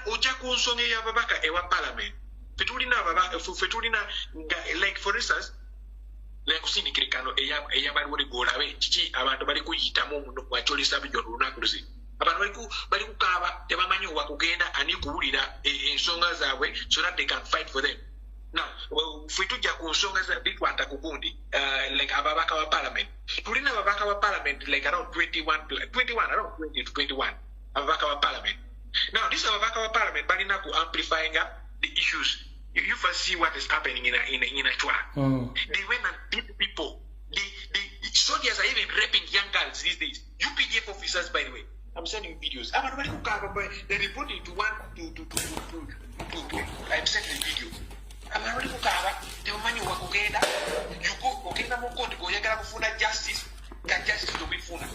Ojja ku nsonga ey'ababaka ewa parliament ffe tulina ababaka ffe tulina like for instance nkusindikire kano eyabaliwo golabe kiki abantu bali kuyitamu mu Acholi sub-region olunaku luzi. Abantu bali kukaaba, tebamanyi wakugenda ani kuwulira ensonga zaabwe so that they can fight for them. Now, ffe tujja ku nsonga za bikwata ku gundi, like ababaka ba parliament. Tulina ababaka ba parliament like around 21, 21, around 20 to 21 ababaka ba parliament. Now, this ababaka ba parliament balina ku amplifying the issues. You first see what is happening in Achwa. They went and beat people. The soldiers are even raping young girls these days. UPDF officers, by the way. I'm sending videos. Abantu bali kukaaba, they're reporting to one to I'm sending the video. Abantu bali kukaaba, tebamanyi wakugenda. You go, ogenda mu court ng'oyagala kufuna justice, nga justice tobifuna.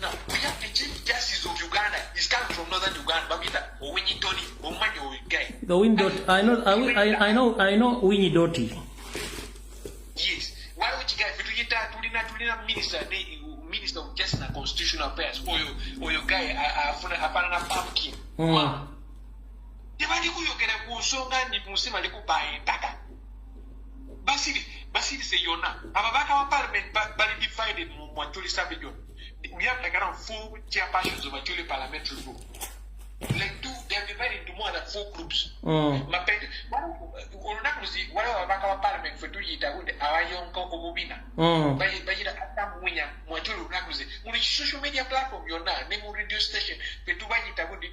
Now, we have the Chief Justice of Uganda. He's coming from northern Uganda. Bamuyita Owiny Dollo, omumanyi oyo guy. The window, I know, I know Owiny Dollo. Yes. Waliwo kigaye ffe tuyita tulina minister ne Minister of Justice and Constitutional Affairs, oyo guy afuna afaanana pumpkin. Tebali kuyogera ku nsonga ni mu nsi, bali kuba ettaka. Basirise yonna. Ababaka ba parliament bali divided mu Acholi sub-region. We have like around four chairpersons of Acholi parliamentary group. Like two, they are divided into more than four groups. Mapende olunaku luzi waliwo ababaka ba parliament ffe tuyita gundi abayonka obubina. Bayita atamunya mwacholi. Olunaku luzi mu social media platform yonna ne mu radio station ffe tubayita gundi,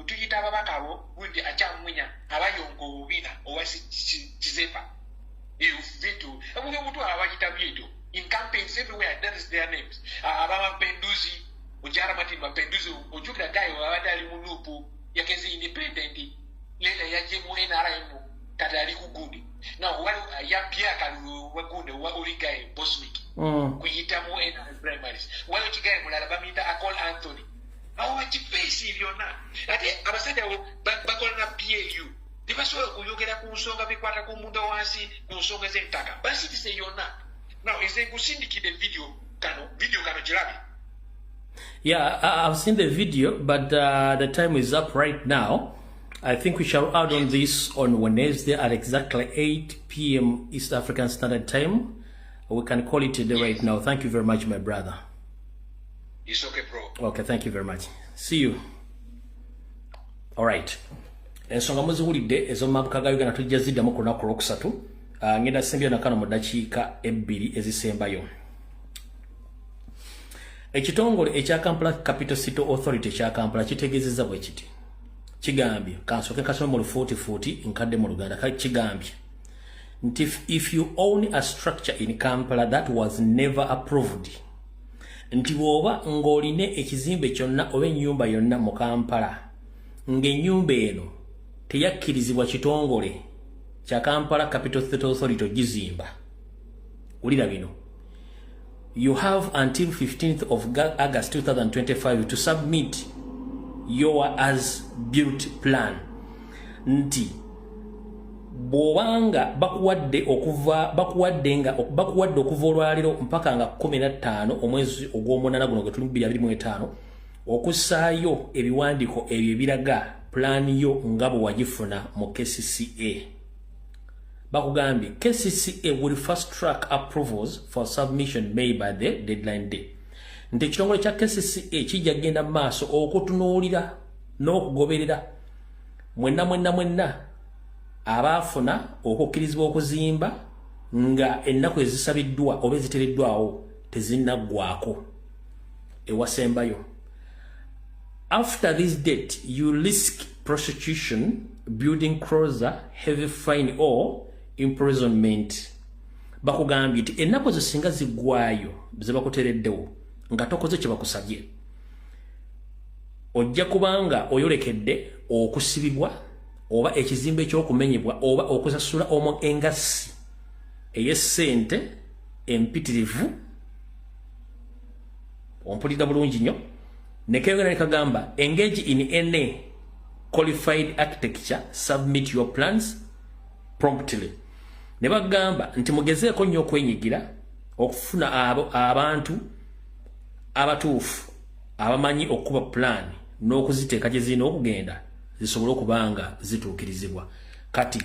tuyita ababaka abo gundi akyamunya abayonka obubina owa Kizepa. Vitu omuntu abayita byeto in campaigns everywhere, that is their names. Abamapenduzi Ojara Martin Mapenduzi, ojjukira guy abadde ali mu NUP, yakeze independent, later yajje mu NRM, kati ali ku gundi. Now waliwo yapya akalulu wa gundi wa oli guy Bosmic kuyita mu NRM primaries. Waliwo kigaye mulala bamuyita Akol Anthony. Awo bakiface byonna. Ate abasajja abo bakola na PLU, tebasobola kuyogera ku nsonga bikwata ku muntu wansi, ku nsonga z'ettaka. Basirise yonna. Now nze nkusindikidde video kano, video kano girabe. Yeah, I've seen the video, but the time is up right now. I think we shall add on this on Wednesday at exactly 8 p.m. East African Standard Time. We can call it a day right now. Thank you very much, my brother. It's okay, bro. Okay, thank you very much. See you. All right. Ensonga muziwulidde ez'omu ga Uganda, tujja ziddamu ku lunaku olwokusatu. Ngenda sembyo nakano mu ddakiika 2 ezisembayo. Ekitongole ekya Kampala Capital City Authority ekya Kampala kitegeezezza bwe kiti. Kigambye, kansooke kasome mu lufuutifuuti nkadde mu Luganda. Kigambye nti if you own a structure in Kampala that was never approved, nti bw'oba ng'olina ekizimbe kyonna oba ennyumba yonna mu Kampala ng'ennyumba eno teyakkirizibwa kitongole kya Kampala Capital City Authority ogizimba, wulira bino: you have until 15th of August 2025 to submit your as built plan. Nti bw'obanga bakuwadde okuva bakuwadde nga bakuwadde okuva olwaleero mpaka nga 15 omwezi ogw'omunaana guno gwe tuli 2025 okussaayo ebiwandiiko ebyo ebiraga pulaani yo nga bwe wagifuna mu KCCA. Bakugambye KCCA will fast track approvals for submission made by the deadline day, nti ekitongole kya KCCA kijja kugenda mu maaso okutunuulira n'okugoberera mwenna mwenna mwenna abaafuna okukkirizibwa okuzimba nga ennaku ezisabiddwa oba eziteereddwawo tezinnaggwako. Ewasembayo, after this date you risk prosecution, building closure, heavy fine or imprisonment. Bakugambye nti ennaku ezo singa ziggwayo ze bakuteereddewo nga tokoze kye bakusabye, ojja kubanga oyolekedde okusibibwa oba ekizimbe ky'okumenyebwa oba okusasula omu engassi ey'essente empitirivu. Ompulira bulungi nnyo. Nekeyongera nekagamba, engage in any qualified architecture, submit your plans promptly. Ne bagamba nti mugezeeko nnyo okwenyigira okufuna abo abantu abatuufu abamanyi okukuba plan n'okuziteeka gye zirina okugenda zisobole okuba nga zituukirizibwa. Kati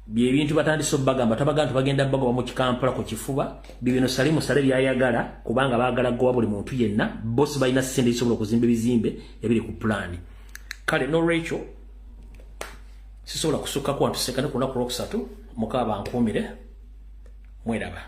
Byebintu batandise obbagamba, tabagamba nti bagenda bagoba mu Kikampala ku kifuba. Bibino Salimu Sale byayagala, kubanga baagala goba buli muntu yenna. Bosi balina ssente zisobola okuzimba ebizimbe ebiri ku pulaani. Kale nolwekyo sisobola kusukkako wantusekane ku lunaku lwokusatu. Mukaba bankuumire, mweraba.